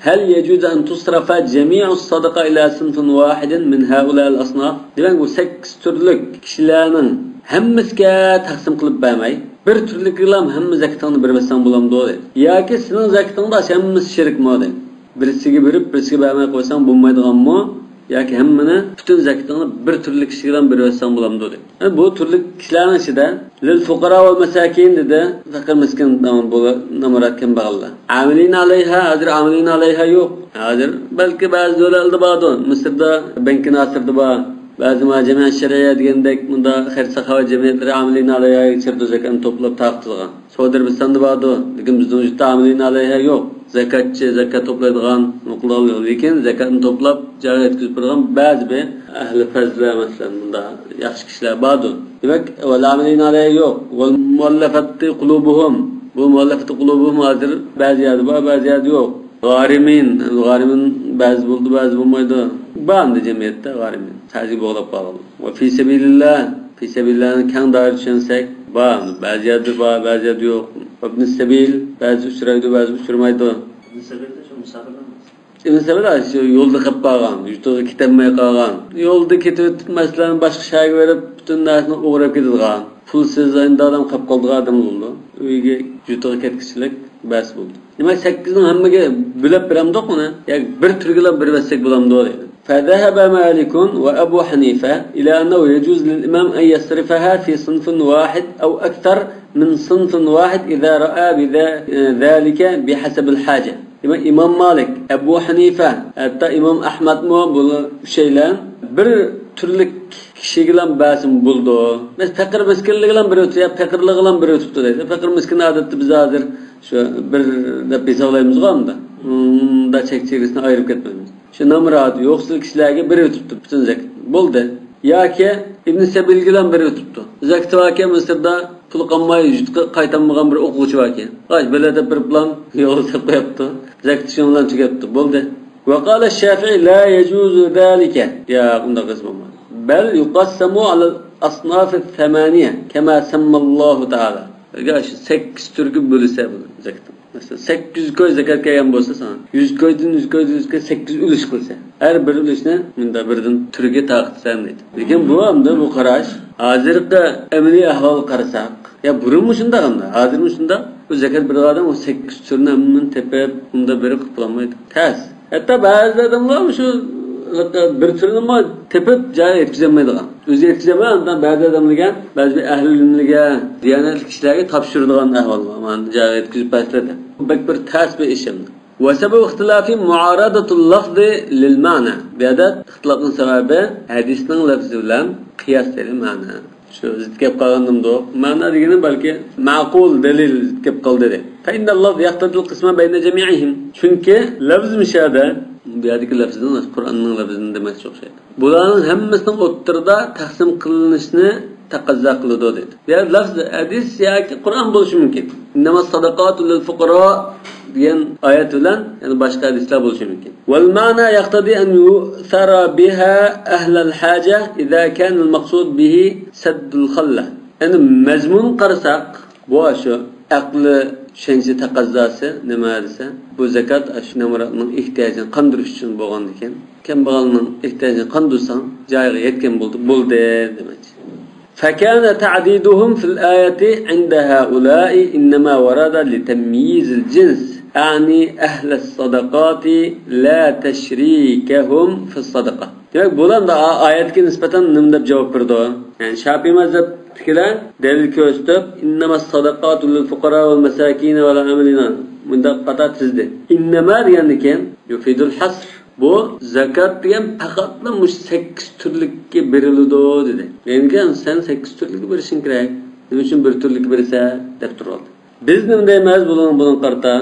هل يجوز أن تصرف جميع الصدقة إلى صنف واحد من هؤلاء الأصناف؟ دېمەك، بۇ سەككىز تۈرلۈك كىشىلەرنىڭ ھەممىسىگە تەقسىم قىلىپ بەرمەي، بىر تۈرلۈككىلا ھەممە زەكىتىڭنى بېرىۋەتسەڭ بولامدۇ دەيدۇ. ياكى سېنىڭ زەكىتىڭدە ھەممىسى شېرىكمۇ دەيدۇ. بىرسىگە بېرىپ، بىرسىگە بەرمەي قويساڭ بولمايدىغانمۇ؟ ياكى ھەممىنى، پۈتۈن زەكىتىڭنى بىر تۈرلۈك كىشىگىلا بېرىۋەتسەڭ بولامدۇ دەيدۇ. بۇ تۈرلۈك كىشىلەرنىڭ ئىچىدە للفقراء والمساكين دېدى. پەقىر مىسكىن، بۇ نامرات كەمبەغەللەر. عاملين عليها، ھازىر عاملين عليها يوق. ھازىر بەلكى بەزى دۆلەتلەردە باردۇ. مىسىردا، بەنكى ناسىردا بار. بەزى ما جەمئىيەت شەرئىيە دېگەندەك مۇنداق خەير ساخاۋەت جەمئىيەتلىرى عاملين عليها چىرىدۇ، زاكاتنى توپلاپ تارقىتىدىغان. سەئۇدى ئەرەبىستاندا باردۇ. لېكىن بىزنىڭ يۇرتتا ئاملىن ئەلەيھا يوق. زاكاتچى، زاكات توپلايدىغان، نېمە قىلىدىغان، لېكىن زاكاتنى توپلاپ جايغا يەتكۈزۈپ بېرىدىغان بەزى بىر ئەھلى پەزلە، مەسىلەن، مۇنداق ياخشى كىشىلەر باردۇ. دېمەك، ۋەل ئاملىن ئەلەيھا يوق. ۋەل مۇئەللەفەتى قۇلۇبۇھۇم. بۇ مۇئەللەفەتى قۇلۇبۇھۇم ھازىر بەزى يەردە بار، بەزى يەردە يوق. غارىمىن، غارىمىن بەزى بولىدۇ، بەزى بولمايدۇ. بار ئەمدى جەمئىيەتتە غارىمىن. تەزى بوغلاپ قالغان. ۋە في سبيل الله، في سبيل اللهنى كەڭ دائىرە چۈشەنسەك، بار. بەزى يەردە بار، بەزى يەردە يوق. ۋە ابن السبيل، بەزى ئۇچرايدۇ، بەزى ئۇچرىمايدۇ. ئىبن سەبىل دە شۇ مۇساپىرلار. ئىبن سەبىل شۇ يولدا قېلىپ قالغان، يۇرتىغا كېتەلمەي قالغان. يولدا كېتىۋېتىپ، مەسىلەن، باشقا شەھەرگە بېرىپ، پۈتۈن نەرسىنى ئوغرىلاپ كېتىدىغان. پۇلسىز ئەمدى ئادەم قېلىپ قالىدىغان ئادەم بولىدۇ. ئۆيىگە، يۇرتىغا كەتكۈچىلىك بەس بولدى. دېمەك، سەككىزنىڭ ھەممىگە بۆلەپ بېرەمدۇق ئۇنى؟ ياكى بىر تۈرگىلا بېرىۋەتسەك بولامدۇ دەيدۇ. فذهب مالك وأبو حنيفة إلى أنه يجوز للإمام أن يصرفها في صنف واحد أو أكثر من صنف واحد إذا رأى بذا-، ذلك بحسب الحاجة. دېمەك، ئىمام مالىك، ئەبۇ ھەنىفە، ھەتتا ئىمام ئەھمەدمۇ، بۇلار ئۈچەيلەن بىر تۈرلۈك كىشىگىلا بەرسىمۇ بولىدۇ. مەسىلەن، پەقىر مىسكىنلىكىلا بېرىۋېتىپتۇ، يا پەقىرلىكىلا بېرىۋېتىپتۇ دەيدۇ. پەقىر مىسكىن ئادەتتە بىز ھازىر شۇ بىر دەپ ھېسابلايمىزغۇ ئەمدى. ئۇندا چەك چېگرىسىنى ئايرىپ كەتمەيمىز. شۇ نامرات، يوقسۇل كىشىلەرگە بېرىۋېتىپتۇ پۈتۈن زەكەت. بولدى. ياكى ئىبن سەبىلگىلا بېرىۋېتىپتۇ. زەكىتى باركەن، مىسىردا پۇلى قالماي يۇرتقا قايتالمىغان بىر ئوقۇغۇچى باركەن. ئاش بېلەت بېرىپلا يولغا سېلىپ قويۇپتۇ. زەكىتى شۇنىڭ بىلەن تۈگەپتۇ. بولدى. وقال الشافعي لا يجوز ذلك. ياق، ئۇنداق قىلسا بولمايدۇ. بل يقسم على الأصناف الثمانية كما سمى الله تعالى. شۇ سەككىز تۈرگە بۆلسە بۇنى زەكەتنى. مەسىلەن، سەككىز يۈز كوي زەكەت كەلگەن بولسا ساڭا، يۈز كويدىن، يۈز كويدىن، يۈز كوي سەككىز ئۈلۈش قىلسا، ھەر بىر ئۈلۈشنى مۇنداق بىردىن تۈرگە تارقىتىسەن دەيدۇ. لېكىن بۇ ئەمدى بۇ قاراش ھازىرقى ئەمەلىي ئەھۋالغا قارىساق، يا بۇرۇنمۇ شۇنداق ئەمدى، ھازىرمۇ شۇنداق، بۇ زەكەت بېرىدىغان ئادەم ئۇ سەككىز تۈرنى ھەممىنى تېپىپ، ئۇنداق بېرىپ قىلىپ بولالمايدۇ. تەس. ھەتتا بەزى ئادەملار شۇ بىر تۈرنىمۇ تېپىپ جايىغا يەتكۈزەلمەيدىغان. ئۆزى يەتكۈزەلمەي، ئاندىن بەزى ئادەملەرگە بەزى بىر ئەھلى ئىلىملەرگە، دىيانەتلىك كىشىلەرگە تاپشۇرىدىغان ئەھۋال بار. مانا جايىغا يەتكۈزۈپ بەرسىلە دەپ. بۇ بەك بىر تەس بىر ئىش ئەمدى. وسبب اختلاف معارضة اللفظ للمعنى. بۇ يەردە ئىختىلاپنىڭ سەۋەبى ھەدىسنىڭ لەپزى بىلەن قىياستىكى مەنە. شۇ زىت كەپ قالغاندىمدۇ؟ مەنە دېگىنى بەلكى مەقۇل دەلىل زىت كەپ قالدى دەيدۇ. فإن اللفظ يقتضي القسمة بين جميعهم. چۈنكى لەپز مۇشۇ يەردە، بۇ يەردىكى لەپزىدىن قۇرئاننىڭ لەپزىنى دېمەكچى ئوخشايدۇ. بۇلارنىڭ ھەممىسىنىڭ ئوتتۇرىدا تەقسىم قىلىنىشىنى تەقەززا قىلىدۇ دەيدۇ. بۇ يەردە لەپز ھەدىس ياكى قۇرئان بولۇشى مۇمكىن. إنما الصدقات للفقراء دېگەن ئايەت بىلەن يەنە باشقا ھەدىسلەر بولۇشى مۇمكىن. والمعنى يقتضي أن يؤثر بها أهل الحاجة إذا كان المقصود به سد الخلة. يەنى مەزمۇن قارىساق، بۇ شۇ ئەقلىي چۈشەنچە تەقەززاسى نېمە دېسە، بۇ زاكات شۇ نامراتنىڭ ئېھتىياجىنى قاندۇرۇش ئۈچۈن بولغاندىكىن، كەمبەغەلنىڭ ئېھتىياجىنى قاندۇرساڭ، جايىغا يەتكەن بولدى، بولدى دېمەكچى. فكان تعديدهم في الآية عند هؤلاء إنما ورد لتمييز الجنس، أعني أهل الصدقات لا تشريكهم في الصدقة. دېمەك، بۇلار دا ئا-، ئايەتكە نىسبەتەن نېمە دەپ جاۋاب بېرىدۇ؟ يەنى شاپىئى مەزھەپتىكىلەر دەلىل كۆرسىتىپ، إنما الصدقات للفقراء والمساكين والعاملين، مۇنداق قاتار تىزدى. ئىننەما دېگەندىن كېيىن يۇفىدۇل ھەسر. بۇ زاكات دېگەن پەقەتلا مۇشۇ سەككىز تۈرلۈككە بېرىلىدۇ دېدى. يەنى سەن سەككىز تۈرلۈككە بېرىشىڭ كېرەك. نېمە ئۈچۈن بىر تۈرلۈككە بېرىسەن؟ دەپ تۇرۇۋالدى. بىز نېمە دەيمىز بۇنىڭ، بۇنىڭغا قارىتا؟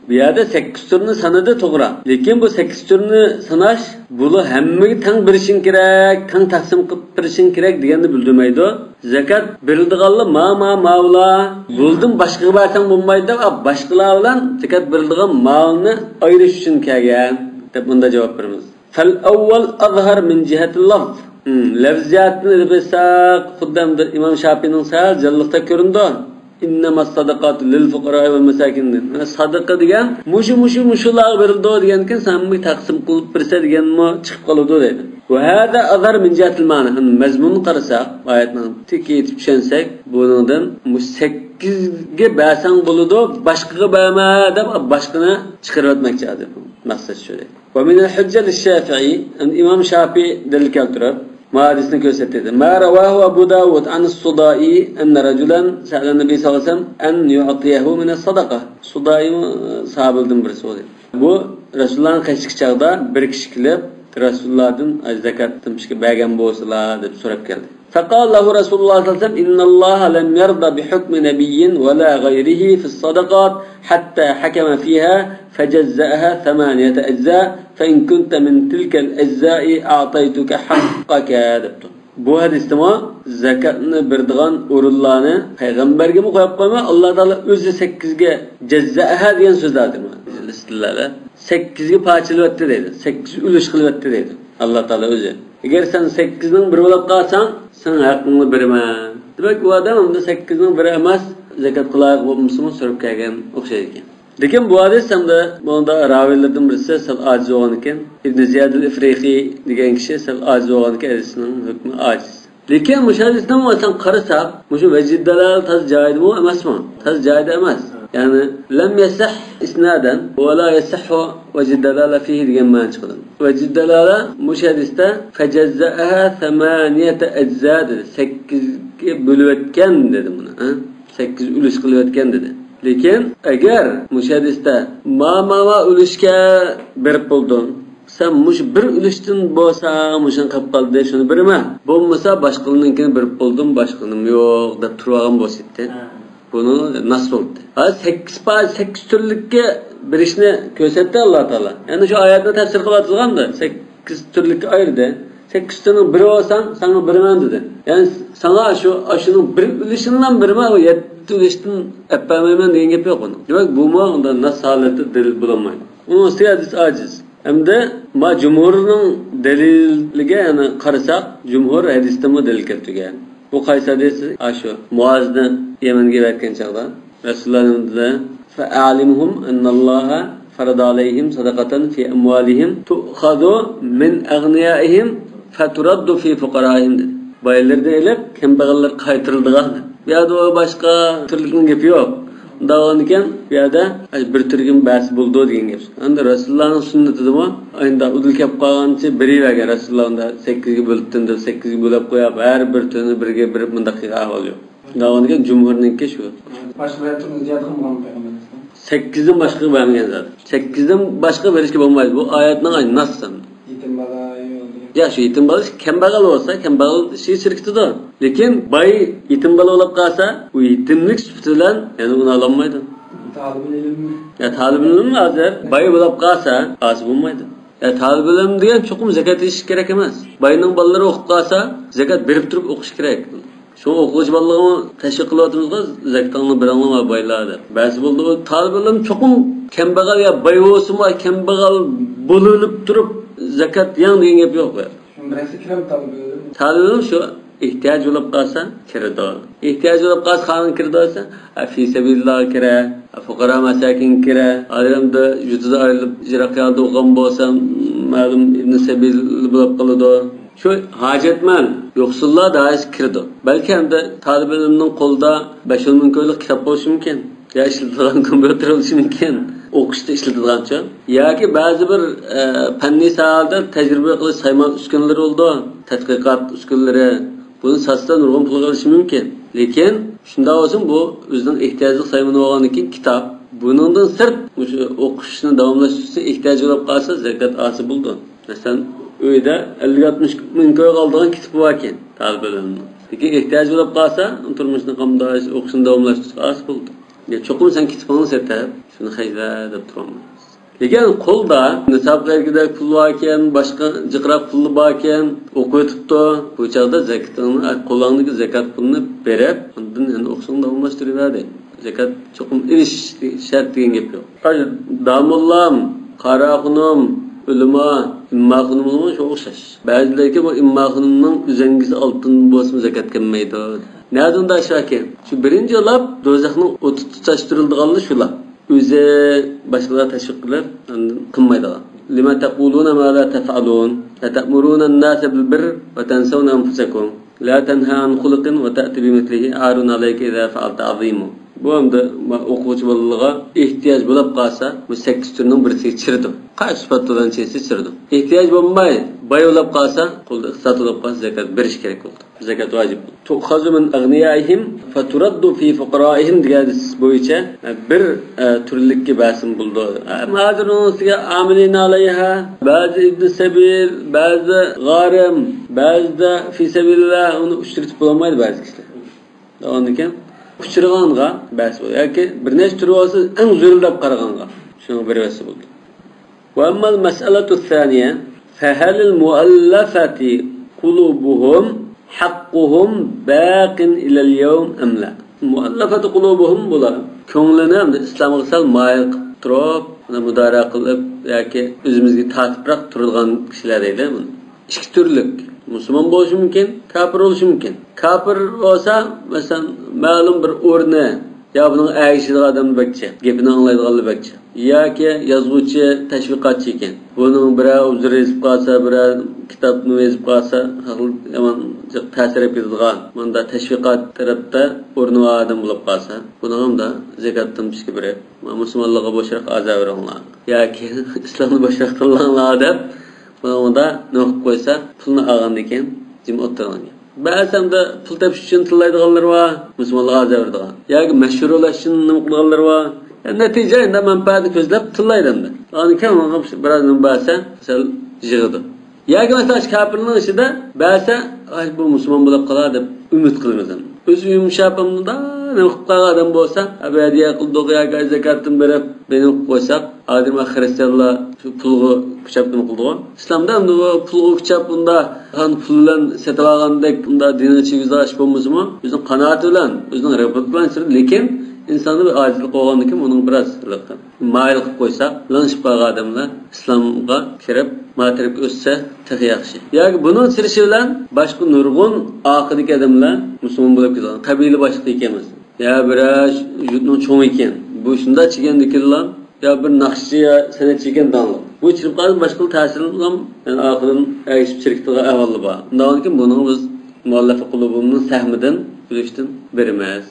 بۇ يەردە سەككىز تۈرنى سانىدى، توغرا. لېكىن بۇ سەككىز تۈرنى ساناش، بۇلار ھەممىگە تەڭ بېرىشىڭ كېرەك، تەڭ تەقسىم قىلىپ بېرىشىڭ كېرەك دېگەننى بىلدۈرمەيدۇ. زاكات بېرىلىدىغانلار ما، ما، ماۋۇلار، بۇلدىن باشقىغا بەرسەڭ بولمايدۇ دەپ، باشقىلار بىلەن زاكات بېرىلىدىغان مالنى ئايرىش ئۈچۈن كەلگەن دەپ بۇنداق جاۋاب بېرىمىز. فالأول أظهر من جهة اللفظ. ھىم، لەپز جەھەتتىن ئېلىپ ئېيتساق، خۇددى ئەمدى ئىمام شاپىئىنىڭ سەل جانلىقتا كۆرۈنىدۇ. إنما الصدقات للفقراء والمساكين دېدى. مانا سادىقە دېگەن مۇشۇ، مۇشۇ، مۇشۇلارغا بېرىلىدۇ دېگەنكىن، سەن بۇ تەقسىم قىلىپ بېرىسەن دېگەنمۇ چىقىپ قالىدۇ دەيدۇ. وهذا أظهر من جهة المعنى. مەزمۇننى قارىساق، ئايەتنىڭ تېكى يېتىپ چۈشەنسەك، بۇنىڭدىن مۇشۇ سەككىزگە بەرسەڭ بولىدۇ، باشقىغا بەرمە دەپ، باشقىنى چىقىرىۋەتمەكچى ھازىر. مەقسەت شۇ دەيدۇ. ومن الحجة للشافعي، ئىمام شاپىئى دەلىل كەلتۈرۈپ، ما ھەدىسنى كۆرسەتتى. ما رواه أبو داود عن الصدائي أن رجلا سأل النبي صلى الله عليه وسلم أن يعطيه من الصدقة. سۇدائىمۇ ساھابىلەردىن بىرسى بولدى. بۇ رەسۇلۇللاھنىڭ قېشىدىكى چاغدا بىر كىشى كېلىپ، رەسۇلۇللاھتىن زاكات بەرگەن بولسىلا دەپ سوراپ كەلدى. فقال له رسول الله صلى الله عليه وسلم: إن الله لم يرض بحكم نبي ولا غيره في الصدقات حتى حكم فيها فجزأها ثمانية أجزاء، فإن كنت من تلك الأجزاء أعطيتك حقك، دەپتۇ. بۇ ھەدىستىمۇ زاكاتنى بېرىدىغان ئورۇنلارنى پەيغەمبەرگىمۇ قويۇپ قويماي، ئاللا تائالا ئۆزى سەككىزگە جەززەئەھا دېگەن سۆزلەردىمۇ، سەككىزگە پارچىلىۋەتتى دەيدۇ، سەككىز ئۈلۈش قىلىۋەتتى دەيدۇ ئاللا تائالا ئۆزى. ئەگەر سەن سەككىزنىڭ بىرى بولۇپ قالساڭ، سېنىڭ ھەققىڭنى بېرىمەن. دېمەك، ئۇ ئادەم ئەمدى سەككىزنىڭ بىرى ئەمەس، زاكاتقا لايىق بولۇپ بولسىمۇ سوراپ كەلگەن ئوخشايدىكەن. لېكىن بۇ ھەدىس ھەمدە بۇنىڭدا راۋىيلىرىدىن بىرسى سەل ئاجىز بولغانىكەن. ئىبن زىياد ئەل ئىفرىقى دېگەن كىشى سەل ئاجىز بولغانىكەن، ھەدىسنىڭ ھۆكمى ئاجىز. لېكىن مۇشۇ ھەدىسنىڭ مانا قارىساق، مۇشۇ ۋەجىد دالال تازا جايىدىمۇ ئەمەسمۇ؟ تازا جايىدا ئەمەس. يەنى لم يصح إسنادا ولا يصح وجه الدلالة فيه دېگەن مەنە چىقىدۇ. ۋەجھۇ دالالە مۇشۇ ھەدىستە فجزأها ثمانية أجزاء دېدى. سەككىزگە بۆلۈۋەتكەن دېدى بۇنى. ھە؟ سەككىز ئۈلۈش قىلىۋەتكەن دېدى. لېكىن ئەگەر مۇشۇ ھەدىستە ما، ما، ما ئۈلۈشكە بېرىپ بولدۇڭ، سەن مۇشۇ بىر ئۈلۈشتىن بولسا مۇشۇنى قىلىپ قالدى، شۇنى بېرىمەن. بولمىسا باشقىنىڭكىنى بېرىپ بولدۇم، باشقىنىم يوق دەپ تۇرۇۋالغان بولسىتتى. ھە. بۇنى ناس بولدى. ھازىر سەككىز پائىز، سەككىز تۈرلۈككە بېرىشنى كۆرسەتتى ئاللا تائالا. يەنى شۇ ئايەتنى تەپسىر قىلىۋاتىدىغاندا، سەككىز تۈرلۈككە ئايرىدى. سەككىز تۈرنىڭ بىرى بولساڭ، ساڭا بېرىمەن دېدى. يەنى ساڭا شۇ، ئاشۇنىڭ بىر ئۈلۈشىنىلا بېرىمەن، ئۇ يەتتە ئۈلۈشتىن ئەپ بەرمەيمەن دېگەن گەپ يوق ئۇنىڭ. دېمەك، بۇمۇ ئۇندا ناس ھالەتتە دەلىل بولالمايدۇ. ئۇنىڭ ئۈستىگە ھەدىس ئاجىز. ئەمدى ما جۇمھۇرنىڭ دەلىلىگە يەنە قارىساق، جۇمھۇر ھەدىستىنمۇ دەلىل كەلتۈرگەن. بۇ قايسى ھەدىس؟ ئاشۇ مۇئازنى يەمەنگە ئەۋەتكەن چاغدا رەسۇلۇللا نېمە دېدى؟ فأعلمهم أن الله فرض عليهم صدقة في أموالهم تؤخذ من أغنيائهم فترد في فقرائهم دېدى. بايلىرىدىن ئېلىپ كەمبەغەللەرگە قايتۇرۇلىدىغان. بۇ يەردە باشقا تۈرلۈكنىڭ گېپى يوق. ئۇنداق بولغاندىكىن، بۇ يەردە بىر تۈرگىمۇ بەس بولىدۇ دېگەن گەپ. ئەمدى رەسۇلۇللانىڭ سۈننىتىدىمۇ ئاينىدا ئۇدۇل كەپ قالغانچە بېرىۋەرگەن. رەسۇلۇللا ئۇندا سەككىزگە بۆلۈپتىن دەپ، سەككىزگە بۆلۈپ قويۇپ، ھەر بىر تۈرنى بىرگە بېرىپ مۇنداق قىلغان ئەھۋال يوق. شۇنداق بولغاندىكىن جۇمھۇرنىڭكى شۇ. باشقىلار تۇرمۇش زىيادە قىلمىغان پەيغەمبەر ئەلەيھىسسالام. سەككىزدىن باشقىغا بەرمىگەن زادى. سەككىزدىن باشقا بېرىشكە بولمايدۇ. بۇ ئايەتنىڭ ناس. يېتىم بالا، يول دېگەن. يا شۇ يېتىم بالا، كەمبەغەل بولسا، كەمبەغەل ئىشىگە چىرىكىتىدۇ. لېكىن باي يېتىم بالا بولۇپ قالسا، ئۇ يېتىملىك سۈپىتى بىلەن يەنە ئۇنى ئالالمايدۇ. تالىبىل ئىلىم. يا تالىبىل ئىلىم ھازىر باي بولۇپ قالسا، ئاسىي بولمايدۇ. يا تالىبىل ئىلىم دېگەن چوقۇم زەكات ئېلىش كېرەك ئەمەس. باينىڭ بالىلىرى ئوقۇپ قالسا، زەكات بېرىپ تۇرۇپ ئوقۇش كېرەك. شۇڭا ئوقۇغۇچى بالىلارغا تەشۋىق قىلىۋاتىمىزغۇ، زەكىتىڭلارنى بېرىڭلار بايلار دەپ. بەرسە بولىدۇ. تالىبىل ئىلىم چوقۇم كەمبەغەل يا باي بولسىمۇ، كەمبەغەل بولۇپ تۇرۇپ زەكات يەڭ دېگەن گەپ يوق بۇ يەردە. شۇ بىرەرسى كىرەم تالىبىل ئىلىم. تالىبىل ئىلىم شۇ ئېھتىياج بولۇپ قالسا كىرىدۇ. ئېھتىياج بولۇپ قالسا قانۇن كىرىدۇ دېسە، ھە، فى سەبىلىللاھقا كىرە، ھە، فۇقارا مەساكىنگە كىرە. ئادەمدە يۇرتىدا ئايرىلىپ يىراق يەردە ئوقۇغان بولسا، مەلۇم ئىبن سەبىل بولۇپ قالىدۇ. شۇ ھاجەتمەن، يوقسۇللار دائىرىسىگە كىرىدۇ. بەلكى ئەمدى تالىبىل ئىلىمنىڭ قولىدا بەش ئون مىڭ كويلۇق كىتاب بولۇشى مۇمكىن. يا ئىشلىتىدىغان كومپيۇتېر بولۇشى مۇمكىن. ئوقۇشتا ئىشلىتىدىغانچۇ. ياكى بەزى بىر، ئە، پەننىي ساھەلەردە تەجرىبە قىلىش سايمان ئۈسكۈنىلىرى بولىدۇ. تەتقىقات ئۈسكۈنىلىرى. بۇنى ساتسا نۇرغۇن پۇلغا ئېلىشى مۇمكىن. لېكىن شۇنداق بولسىمۇ بۇ ئۆزىنىڭ ئېھتىياجلىق سايمىنى بولغاندىن كېيىن كىتاب. بۇنىڭدىن سىرت مۇشۇ ئوقۇشنى داۋاملاشتۇرۇشنى ئېھتىياجى بولۇپ قالسا زەكات ئاسىي بولىدۇ. مەسىلەن، ئۆيدە ئەللىك ئاتمىش مىڭ كويغا ئالىدىغان كىتابى باركەن تالىبىلىمنىڭ. لېكىن ئېھتىياجى بولۇپ قالسا، تۇرمۇشنى قامداش، ئوقۇشنى داۋاملاشتۇرۇشقا ئاسىي بولىدۇ. يا چوقۇم سەن كىتابىڭنى سېتىپ، شۇنى خەجلە دەپ تۇرالمايسىز. لېكىن قولدا نىسابقا يەتكۈدەك پۇل باركەن، باشقا جىقراق پۇللا باركەن، ئوقۇۋېتىپتۇ. بۇ چاغدا زەكىتىڭنى، قولۇڭدىكى زەكات پۇلىنى بېرىپ، ئاندىن يەنە ئوقۇشۇڭنى داۋاملاشتۇرۇۋەر دەيدۇ. زەكات چوقۇم ئېلىش شەرت دېگەن گەپ يوق. داموللام، قارا خانىم، ئۆلىما، ئىمما خانىملارمۇ شۇ ئوخشاش. بەزىلەركى بۇ ئىمما خانىمنىڭ ئۈزەڭگىسى ئالتۇن بولسىمۇ زەكات كەلمەيدۇ. نەدىن داش ئەكەن؟ شۇ بىرىنچى ئۇلاپ دوزاخنىڭ ئوتى تۇتاشتۇرۇلىدىغانلار شۇلار. ئۆزى باشقىلار تەشۋىق قىلىپ، ئاندىن قىلمايدىغان. لىمە تەقۇلۇنە ما لا تەفئەلۇن. ئەتەمۇرۇنەن ناسە بىل بىر ۋە تەنسەۋنە ئەنفۇسەكۇم. لا تەنھا ئەن خۇلۇقىن ۋە تەئتى بىمىسلىھى ئارۇن ئەلەيكە ئىزا فەئەلتە ئازىمۇ. بۇ ئەمدى ئوقۇغۇچى بالىلارغا ئېھتىياج بولۇپ قالسا، بۇ سەككىز تۈرنىڭ بىرسىگە چىرىدۇ. قايسى سۈپەت بىلەن چىرسا چىرىدۇ. ئېھتىياج بولماي، باي بولۇپ قالسا، قولدا ئىقتىساد بولۇپ قالسا، زەكات بېرىش كېرەك بولىدۇ. زەكات ۋاجىپ. تۇئخەزۇ مىن ئەغنىيائىھىم فتۇرەددۇ فى فۇقرائىھىم دېگەن ھەدىس بويىچە بىر، ئە، تۈرلۈككە بەرسىمۇ بولىدۇ. ئەمما ھازىر ئۇنىڭ ئۈستىگە ئامىلىن ئەلەيھا، بەزى ئىبن سەبىل، بەزى غارىم، بەزىدە فى سەبىلىللا، ئۇنى ئۇچرىتىپ بولالمايدۇ بەزى كىشىلەر. ئاندىن كېيىن ئۇچرىغانغا بەرسە بولىدۇ. ياكى بىر نەچچە تۈرى بولسا، ئەڭ زۆرۈر دەپ قارىغانغا شۇنىڭغا بېرىۋەتسە بولىدۇ. وأما المسألة الثانية فهل المؤلفة قلوبهم حقهم باق إلى اليوم أم لا؟ مۇئەللەفەتۇ قۇلۇبۇھۇم بۇلار كۆڭلىنى ئىسلامغا سەل مايىل قىلىپ تۇرۇپ، مۇدارا قىلىپ ياكى ئۆزىمىزگە تارتىپراق تۇرىدىغان كىشىلەر دەيلى بۇنى. ئىككى تۈرلۈك. مۇسۇلمان بولۇشى مۇمكىن، كاپىر بولۇشى مۇمكىن. كاپىر بولسا، مەسىلەن، مەلۇم بىر ئورنى، يا بۇنىڭغا ئەگىشىدىغان ئادەم بەك جىق، گېپىنى ئاڭلايدىغانلار بەك جىق. ياكى يازغۇچى، تەشۋىقاتچى ئىكەن. بۇنىڭ بىرەر ئوبزور يېزىپ قالسا، بىرەر كىتابنى يېزىپ قالسا، يامان جىق تەسىر ئېلىپ كېتىدىغان، مۇنداق تەشۋىقات تەرەپتە ئورنى بار ئادەم بولۇپ قالسا، بۇنىڭغا مۇنداق زاكاتتىن ئۈچكە بېرىپ، مۇسۇلمانلارغا بوشراق ئازا بېرىڭلار. ياكى ئىسلامنى بوشراق تىللاڭلار دەپ، بۇنىڭدا نېمە قىلىپ قويسا، پۇلنى ئالغاندىن كېيىن جىم ئولتۇرغان گەپ. بەزىدە پۇل تېپىش ئۈچۈن تىللايدىغانلار بار، مۇسۇلمانلارغا ئازا بېرىدىغان. ياكى مەشھۇر بولۇش ئۈچۈن نېمە قىلىدىغانلار بار. يەنى نەتىجە، ئەمدى مەنپەئەتنى كۆزلەپ تىللايدۇ ئەمدى. ئاندىن كېيىن ئۇنىڭغا بىراز نېمە بەرسە، سەل يىغىدۇ. ياكى مەسىلەن، شۇ كاپىرنىڭ ئىچىدە بەرسە، ئاي، بۇ مۇسۇلمان بولۇپ قالار دەپ ئۈمىد قىلىمىز ئەمدى. ئۆزى يۇمشاپ، ئەمدى نېمە قىلىپ قالغان ئادەم بولسا، ئەبەدىيە قىلدۇق ياكى زاكاتتىن بېرىپ، بېنىڭ قويساق، ئادەم خىرىستىيانلار شۇ پۇلغا كۈچەپ نېمە قىلىدىغۇ؟ ئىسلامدا ئەمدى بۇ پۇلغا كۈچەپ بۇندا، ھەم پۇل بىلەن سېتىۋالغاندەك بۇندا دىنىغا چىگىزىش بولمىسىمۇ، ئۆزىنىڭ قانائىتى بىلەن، ئۆزىنىڭ رىغبىتى بىلەن سېتىدۇ. لېكىن ئىنساندا بىر ئاجىزلىق بولغاندىكىن ئۇنىڭ بىراز مايىل قىلىپ قويساق، لىڭشىپ قالغان ئادەملەر ئىسلامغا كىرىپ، ما تەرەپكە ئۆتسە تېخى ياخشى. ياكى بۇنىڭ سىرىشى بىلەن باشقا نۇرغۇن ئارقىدىكى ئادەملەر مۇسۇلمان بولۇپ كېتىدۇ. قەبىلە باشلىقى ئىكەن مەسىلەن. يا بىرەر يۇرتنىڭ چوڭى ئىكەن. بۇ شۇنداق چىگەندىكىنلا، يا بىر ناخشىچى يا سەنئەتچى ئىكەن داڭلىق. بۇ چىرىپ قالسا باشقىلا تەسىرلىنىپ، يەنە ئارقىدىن ئەگىشىپ چىرىكىدىغان ئەھۋاللار بار. ئۇنداقتىن كېيىن بۇنىڭغا بىز مۇئەللەفە قۇلۇبۇمنىڭ سەھمىدىن ئۈلۈشتىن بېرىمىز.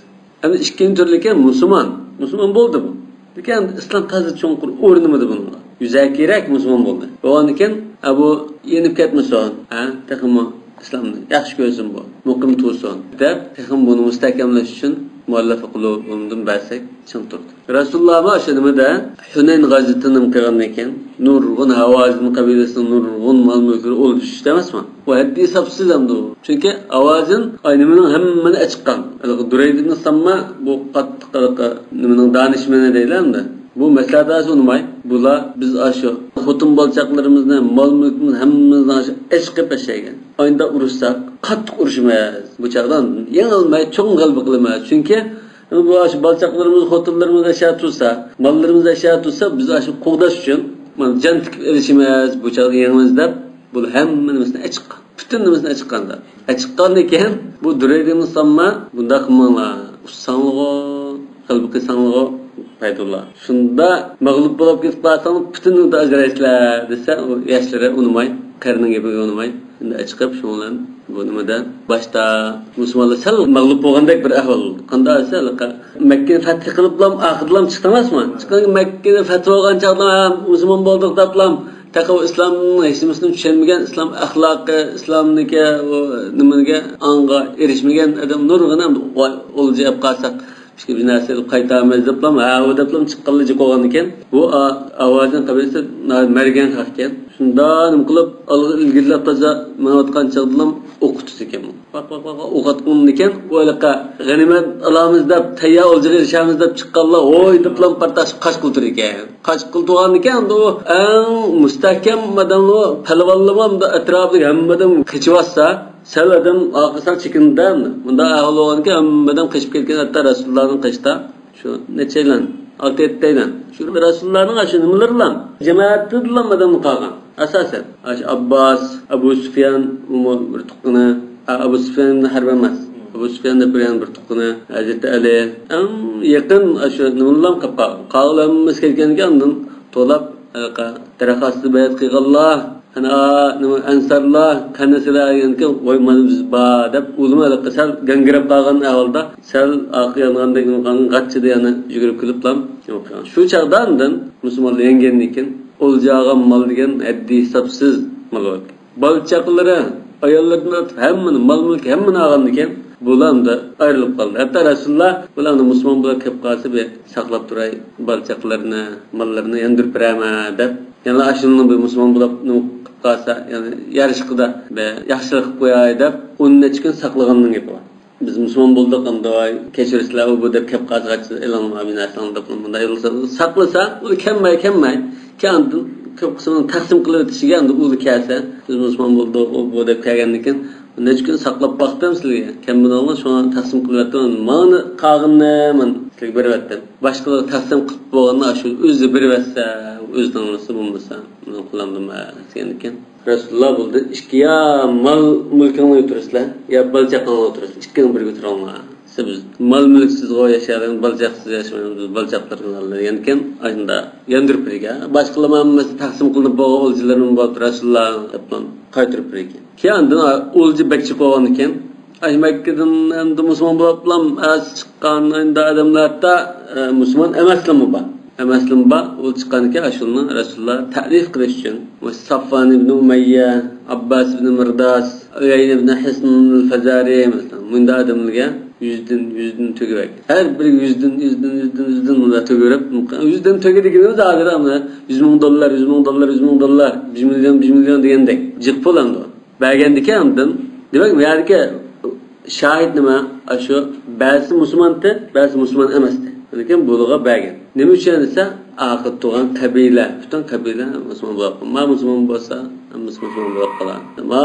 ئەمدى ئىككىنچى تۈرلۈكى مۇسۇلمان. مۇسۇلمان بولدى بۇ. لېكىن ئىسلام تازا چوڭقۇر ئورنىمىدى بۇنىڭغا. يۈزەكىرەك مۇسۇلمان بولدى. بولغاندىن كېيىن، ئە، بۇ يېنىپ كەتمىسۇن. ھە، تېخىمۇ ئىسلامنى ياخشى كۆرسۇن بۇ. مۇقىم تۇرسۇن. دەپ، تېخىمۇ بۇنى مۇستەھكەملەش ئۈچۈن مۇئەللەفە قۇلۇبۇمدىن بەرسەك چىڭ تۇرىدۇ. رەسۇلۇللاھمۇ شۇ نېمىدە، ھۈنەين غەزۋىتىنى نېمە قىلغاندىن كېيىن، نۇرغۇن ھاۋازىن قەبىلىسىنىڭ نۇرغۇن مال-مۈلكلىرى ئولجا چۈشتى ئەمەسمۇ؟ ئۇ ھەددى ھېسابسىز ئەمدى ئۇ. چۈنكى ھاۋازىن، ئاي، نېمىنىڭ ھەممىنى ئەچىققان. ھېلىقى دۇرەيد ئىبن سامما بۇ قاتتىق ھېلىقى نېمىنىڭ دانىشمەنى دەيلى ئەمدى. بۇ مەسلىھەت ئالسا ئۇنىماي. بۇلار بىز ئاشۇ خوتۇن بالىچاقلىرىمىزنى، مال-مۈلكىمىزنى ھەممىمىزنى ئاشۇ ئەچىقىپ ئەشەيگەن. ئاينىدا ئۇرۇشساق، قاتتىق ئۇرۇشىمىز. بۇ چاغدا يېڭىلمەي، چوڭ غەلىبە قىلىمىز. چۈنكى بۇ ئاشۇ بالىچاقلىرىمىز، خوتۇنلىرىمىز ئەشە تۇرسا، ماللىرىمىز ئەشە تۇرسا، بىز ئاشۇ قوغداش ئۈچۈن مانا جان تىكىپ ئېلىشىمىز، بۇ چاغدا يېڭىمىز دەپ، بۇ ھەممە نېمىسىنى ئەچىققان. پۈتۈن نېمىسىنى ئەچىققاندا. ئەچىققاندىن كېيىن بۇ دۇرەيدىن سامما بۇنداق قىلماڭلار. ئۇسساڭلىغۇ، غەلىبە قىلساڭلىغۇ پايدىلا. شۇندا مەغلۇپ بولۇپ كېتىپ قالساڭ، پۈتۈن ئۈمىدنى ئاجرايسىلەر دېسە، ئۇ ياشلىرى ئۇنىماي، قېرىنىڭ گېپىگە ئۇنىماي. ئەمدى ئەچىقىپ شۇنىڭ بىلەن بۇ نېمىدە باشتا مۇسۇلمانلار سەل مەغلۇپ بولغاندەك بىر ئەھۋال بولدى. قانداق دېسە، ھېلىقى مەككىنى فەتھ قىلىپلا ئاخىرىدىلا چىقتى ئەمەسمۇ؟ چىققان مەككىنى فەتھ بولغان چاغدا، ھە، مۇسۇلمان بولدۇق دەپلا، تېخى ئۇ ئىسلامنىڭ ھېچ نېمىسىنى چۈشەنمىگەن، ئىسلام ئەخلاقى، ئىسلامنىڭكى ئۇ نېمىگە، ئاڭغا ئېرىشمىگەن ئادەم نۇرغۇن ئەمدى ئولجا ئەپ قالساق، بىر نەرسە ئېلىپ قايتارمىز دەپلا، ھە، ئۇ دەپلا چىققانلا جىق بولغاندىكەن. بۇ ئا-، ئاۋازىن قەبىلىسى ناھايىتى مەرگەن خەق ئىكەن. شۇنداق نېمە قىلىپ، ئالغا ئىلگىرىلەپ تازا مېڭىۋاتقان چاغدىلا ئوق ئۇتىدىكەن. ۋاق، ۋاق، ۋاق، ۋاق، ئوق ئاتقاندىكەن. ئۇ ھېلىقى غەنىيمەت ئالامىز دەپ، تەييار ئولجىغا ئېرىشەمىز دەپ چىققانلا، ھوي دەپلا پارتلاش قاچقىلى تۇرىدىكەن. قاچقىلى تۇرغاندىكەن، ئەمدى ئۇ ئەڭ مۇستەھكەم ئادەملىرى، پەلۋانلىرىمۇ ئەمدى ئەتراپىدىكى ھەممە ئادەم قېچىۋاتسا، سەل ئادەم ئارقىسىغا چېكىندى ئەمدى. مۇنداق ئەھۋال بولغاندىكىن، ھەممە ئادەم قېچىپ كەتكەن، ھەتتا رەسۇلۇللانىڭ قېشىدا شۇ نەچچەيلەن، ئالتە يەتتەيلەن. شۇ رەسۇلۇللانىڭ ئاشۇ نېمىلىرىلا، جامائىتىدىلا ئادەم قالغان. ئاساسەن، ئاشۇ ئابباس، ئەبۇ سۇفيان، ئۇمۇ بىر تۇغقىنى، ئا، ئەبۇ سۇفيان ئىبن ھەرب ئەمەس. ئەبۇ سۇفيان دەپ بىر يەنە بىر تۇغقىنى، ھەزرىتى ئەلى. ئەڭ يېقىن ئاشۇ نېمىلىلا قېلىپ قالغان. قالغان ھەممىسى كەتكەندىكىن ئاندىن توۋلاپ، ھېلىقى دەرەخ ئاستىدا بەيئەت قىلغانلار، ئەنە، نېمە، ئەنسارلار، قېنىسىلەر دېگەندىكىن، ۋاي، مانا بىز بار دەپ، ئۇلىمۇ ھېلىقى سەل گاڭگىراپ قالغان ئەھۋالدا، سەل ئارقا يانغاندەك، غاچچىدا يەنە يۈگۈرۈپ كېلىپلا. شۇ چاغدا ئاندىن مۇسۇلمانلار يەڭگەندىن كېيىن، ئولجا ئالغان مال دېگەن ھەددى ھېسابسىز مال بار. بالا-چاقىلىرى، ئاياللىرىدىن تارتىپ ھەممىنى، مال-مۈلۈك ھەممىنى ئالغاندىكىن، بۇلار ئەمدى ئايرىلىپ قالدى. ھەتتا رەسۇلۇللا، بۇلار ئەمدى مۇسۇلمان بولۇپ كېلىپ قالسا، بىر ساقلاپ تۇراي، بالا-چاقىلىرىنى، ماللىرىنى ياندۇرۇپ بېرەرمەن دەپ، يەنە ئاشۇنىڭ بىر مۇسۇلمان بولۇپ نېمە قىلىپ قالسا، يەنى يارىشىقىدا بىر ياخشىلىق قىلىپ قوياي دەپ، ئون نەچچە كۈن ساقلىغاننىڭ گېپى بار. بىز مۇسۇلمان بولدۇق، ئەمدى ۋاي، كەچۈرىسىلەر، ئۇ بۇ دەپ كەپ قالسا، ئېلىڭلار بىر نەرسىلەرنى دەپ، مۇنداق يوللىسا، ساقلىسا، ئۇ كەلمەي، كەلمەي، كېيىن ئاندىن كۆپ قىسمىنى تەقسىم قىلىۋېتىشىگە، ئەمدى ئۇ كەلسە، بىز مۇسۇلمان بولدۇق، ئۇ بۇ دەپ كەلگەندىن كېيىن، نەچچە كۈن ساقلاپ باقتىم سىلەرگە، كەلمىدىڭلار، شۇڭا تەقسىم قىلىۋەتتىم، ماڭا قالغىنىنى مەن سىلەرگە بېرىۋەتتىم. باشقىلار تەقسىم قىلىپ بولغاندا، شۇ ئۆزى بېرىۋەتسە، ئۆزىنىڭ نېمىسى بولمىسا، مەن قىلامدىم دېگەندىكىن. رەسۇلۇللا بولدى، ئىككى يا مال مۈلكۈڭنى ئۆتۈرىسىلەر، يا بالا چاقاڭنى ئۆتۈرىسىلەر، ئىككىڭ بىرگە ئۆتۈرۈڭلار. بىز مال مۈلۈكسىزغۇ ياشايدىغان، بالا چاقىسىز ياشىمايمىز، بىز بالا چاقىلىرىنى ئالىدىغان ئىكەن، ئاشۇنداق ياندۇرۇپ بېرىگەن. باشقىلار مانا تەقسىم قىلىنىپ بولغان ئولجىلىرىمۇ بولۇپ، رەسۇلۇللا دەپلا قايتۇرۇپ بېرىگەن. كېيىن ئاندىن ئولجا بەك چىقىپ بولغاندىكىن، ئاشۇ مەككىدىن ئەمدى مۇسۇلمان بولۇپلا ئەز چىققان ئەمدى ئادەملەردە، ئە، مۇسۇلمان ئەمەسلىرىمۇ بار. ئەمەسلىرىمۇ بار. ئۇ چىققاندىكىن ئاشۇنى رەسۇلۇللا تەئرىپ قىلىش ئۈچۈن، مۇشۇ سافۋان ئىبنى ئۇمەييە، ئابباس ئىبنى مىرداس، ئۇيەينە ئىبنى ھىسن ئەل-فازارى، مەسىلەن، مۇنداق ئادەملەرگە يۈزدىن، يۈزدىن تۆگۈۋەرگەن. ھەر بىرىگە يۈزدىن، يۈزدىن، يۈزدىن، يۈزدىن مۇنداق تۆگۈۋېرىپ، يۈزدىن تۆگە دېگىنىمىز ھازىر ئەمدى يۈز مىڭ دوللار، يۈز مىڭ دوللار، يۈز مىڭ دوللار، بىر مىليون، بىر مىليون دېگەندەك جىق پۇل ئەمدى. بەرگەندىكىن ئاندىن، دېمەك، بۇ يەردىكى شاھىت نېمە؟ ئاشۇ بەزىسى مۇسۇلمانتى، بەزىسى مۇسۇلمان ئەمەستى. لېكىن بۇلارغا بەرگەن. نېمە ئۈچۈن دېسە، ئارقىدا تۇرغان قەبىلە، پۈتۈن قەبىلە مۇسۇلمان بولۇپ قالغان. ما مۇسۇلمان بولسا، ھەممىسى مۇسۇلمان بولۇپ قالار. ما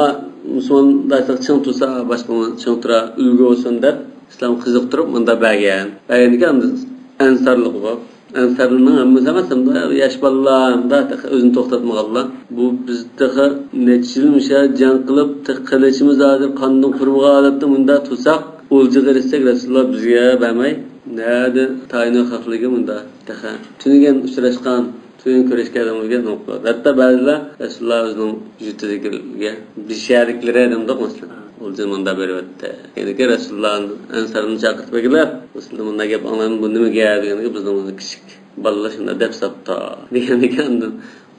مۇسۇلمان دەسەك چىڭ تۇرسا، باشقىلار چىڭ تۇرار، ئۈلگە بولسۇن دەپ، ئىسلام قىزىقتۇرۇپ مۇنداق بەرگەن. بەرگەندىكىن ئاندىن ئەنسارلىق بولۇپ، ئەنسارلارنىڭ ھەممىسى ئەمەس، ئەمدى ياش بالىلار، ئەمدى تېخى ئۆزىنى توختاتمىغانلار. بۇ بىز تېخى نەچچە يىل مۇشۇ جەڭ قىلىپ، تېخى قىلىچىمىز ھازىر قاندىن قۇرۇمىغان ھالەتتە مۇنداق تۇرساق، ئولجىغا ئېرىشسەك، رەسۇلۇللا بىزگە بەرمەي، نەدە تايىنۇ خەقلىكى مۇنداق تېخى تۈنۈگۈن ئۇچراشقان، تۈنۈگۈن كۆرۈشكەن ئادەملەرگە نوقۇل. ھەتتا بەزىلەر رەسۇلۇللا ئۆزىنىڭ يۇرتىدىكىلەرگە، بىر شەھەردىكىلەرگە دەمدۇق مەسىلەن. ئولجىنى مۇنداق بېرىۋەتتى. يەنىكى رەسۇلۇللا ئەنسارنى چاقىرتىپ ئەكېلىپ، سىلەردىن مۇنداق گەپ ئاڭلايمەن، بۇ نېمە گەپ دېگەندىكىن، بىزنىڭ مانا كىچىك بالىلار شۇنداق دەپ ساپتا دېگەندىكىن، ئاندىن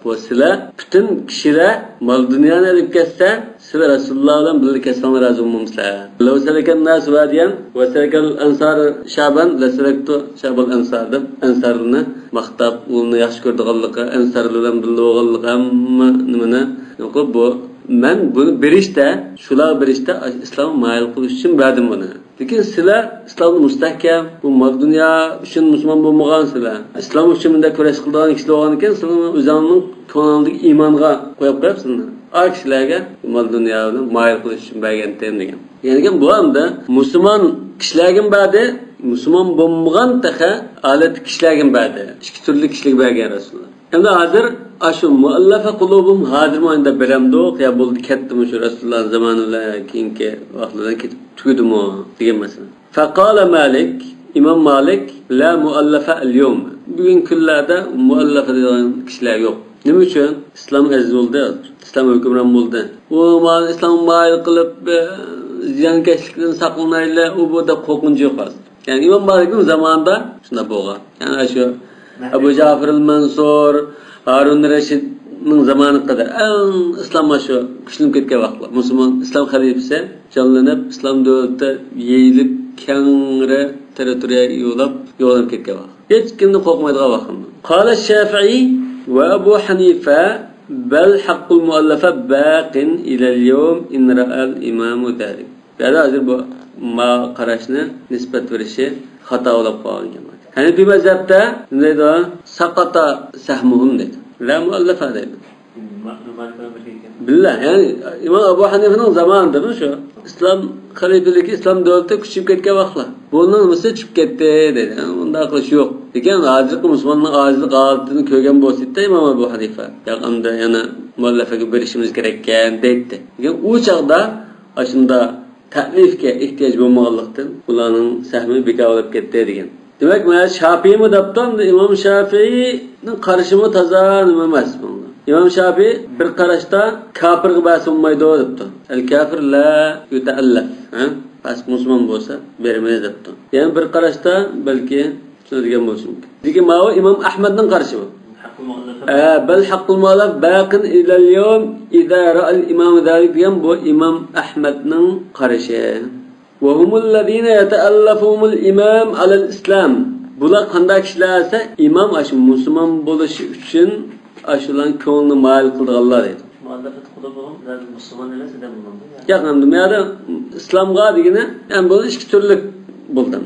بۇ سىلەر پۈتۈن كىشىلەر مال دۇنيانى ئېلىپ كەتسە، سىلەر رەسۇلۇللا بىلەن بىللە كەتسەڭلار رازى بولمامسىلەر؟ لو سلك الناس واديا وسلك الأنصار شعبا لسلكت شعب الأنصار دەپ ئەنسارلارنى ماختاپ، ئۇلارنى ياخشى كۆرىدىغانلىقى، ئەنسارلار بىلەن بىللە بولغانلىقى، ھەممە نېمىنى نوقۇل بۇ مەن بۇنى بېرىشتە، شۇلارغا بېرىشتە ئىسلامغا مايىل قىلىش ئۈچۈن بەردىم بۇنى. لېكىن سىلەر ئىسلامدا مۇستەھكەم، بۇ مال دۇنيا ئۈچۈن مۇسۇلمان بولمىغان سىلەر. ئىسلام ئۈچۈن مۇنداق كۈرەش قىلىدىغان كىشىلەر بولغاندىكىن، سىلەر ئۆزۈڭنىڭ كۆڭلۈڭدىكى ئىمانغا قويۇپ قويۇپسىلەر. ئا كىشىلەرگە مال دۇنيا بىلەن مايىل قىلىش ئۈچۈن بەرگەنتىم دېگەن. يەنى بۇ ئەمدى مۇسۇلمان كىشىلەرگىمۇ بەردى، مۇسۇلمان بولمىغان تېخى ھالەتتىكى كىشىلەرگىمۇ بەردى. ئىككى تۈرلۈك كىشىلەرگە بەرگەن رەسۇلۇللا. ئەمدى ھازىر ئاشۇ مۇئەللەفە قۇلۇبۇم ھازىرمۇ ئەمدى بېرەمدۇق يا بولدى كەتتىمۇ شۇ رەسۇلۇللانىڭ زامانى بىلەن كېيىنكى ۋاقىتلىرىدا كېتىپ تۈگىدىمۇ دېگەن مەسىلە. فقال مالك، ئىمام مالىك، لا مۇئەللەفە ئەل يوم. بۈگۈنكى كۈنلەردە مۇئەللەفە دەيدىغان كىشىلەر يوق. نېمە ئۈچۈن؟ ئىسلام ئەزىز بولدى ھازىر. ئىسلام ھۆكۈمران بولدى. ئۇ مانا ئىسلامغا مايىل قىلىپ، ئە، زىيانكەشلىكتىن ساقلىنايلى، ئۇ بۇ دەپ قورقۇنچى يوق ھازىر. يەنى ئىمام مالىكنىڭ زامانىدا شۇنداق بولغان. يەنى ئاشۇ ئەبۇ جەفەر ئەل مەنسۇر، ھارۇن رەشىدنىڭ زامانىغا قەدەر ئەڭ ئىسلام ئاشۇ كۈچلىنىپ كەتكەن ۋاقىتلار. مۇسۇلمان ئىسلام خەلىپىسى جانلىنىپ، ئىسلام دۆلىتى يېيىلىپ، كەڭرى تېررىتورىيە ياۋلاپ، يوغىنىپ كەتكەن ۋاقىت. ھېچكىمدىن قورقمايدىغان ۋاقىت. قال الشافعي وأبو حنيفة بل حق المؤلفة باق إلى اليوم إن رأى الإمام ذلك. بۇ يەردە ھازىر بۇ ما قاراشنى نىسبەت بېرىشى خاتا بولۇپ قالغان گەپ. ھەنىفىي مەزھەپتە نېمە دەيدۇ؟ سقط سهمهم دەيدۇ. لا مؤلفة دەيدۇ. بىللە، يەنى ئىمام ئەبۇ ھەنىفىنىڭ زامانىدىمۇ شۇ ئىسلام خەلىپىلىكى، ئىسلام دۆلىتى كۈچىيىپ كەتكەن ۋاقىتلار. بۇنىڭ نېمىسى چۈشۈپ كەتتى دەيدۇ. يەنى ئۇنداق قىلىش يوق. لېكىن ھازىرقى مۇسۇلماننىڭ ئاجىزلىق ھالىتىنى كۆرگەن بولسا ئىمام ئەبۇ ھەنىفە، ياق، ئەمدى يەنە مۇئەللەفەگە بېرىشىمىز كېرەككەن دەيتتى. لېكىن ئۇ چاغدا ئاشۇنداق تەئلىفكە ئېھتىياج بولمىغانلىقتىن، ئۇلارنىڭ سەھمى بىكار بولۇپ كەتتى دېگەن. دېمەك، مانا شاپىيمۇ دەپتۇ، ئەمدى ئىمام شاپىينىڭ قارىشىمۇ تازا نېمە ئەمەس بۇنىڭدا. ئىمام شاپىي بىر قاراشتا كاپىرغا بەرسە بولمايدۇ دەپتۇ. ئەل كاپىر لا يۇتەئەللەف. ھە؟ پەس مۇسۇلمان بولسا بېرىمىز دەپتۇ. يەنە بىر قاراشتا بەلكى شۇنداق دېگەن بولۇشى مۇمكىن. لېكىن ماۋۇ ئىمام ئەھمەدنىڭ قارىشى بۇ. ئە، بەل ھەققۇل مۇئەللەف باقىن ئىلەل يوم ئىزا رەئەل ئىمام زالىك دېگەن بۇ ئىمام ئەھمەدنىڭ قارىشى. وهم الذين يتألفهم الإمام على الإسلام. بۇلار قانداق كىشىلەر دېسە، ئىمام ئاشۇ مۇسۇلمان بولۇشى ئۈچۈن ئاشۇلارنىڭ كۆڭلىنى مايىل قىلىدىغانلار دەيدۇ. مۇئەللەفەت قۇلۇبۇھۇم، ئۇلار مۇسۇلمان ئەمەس دېگەن بولامدۇ؟ ياق، ئەمدى بۇ يەردە ئىسلامغا دېگىنى، يەنى بۇ ئىككى تۈرلۈك بولدى.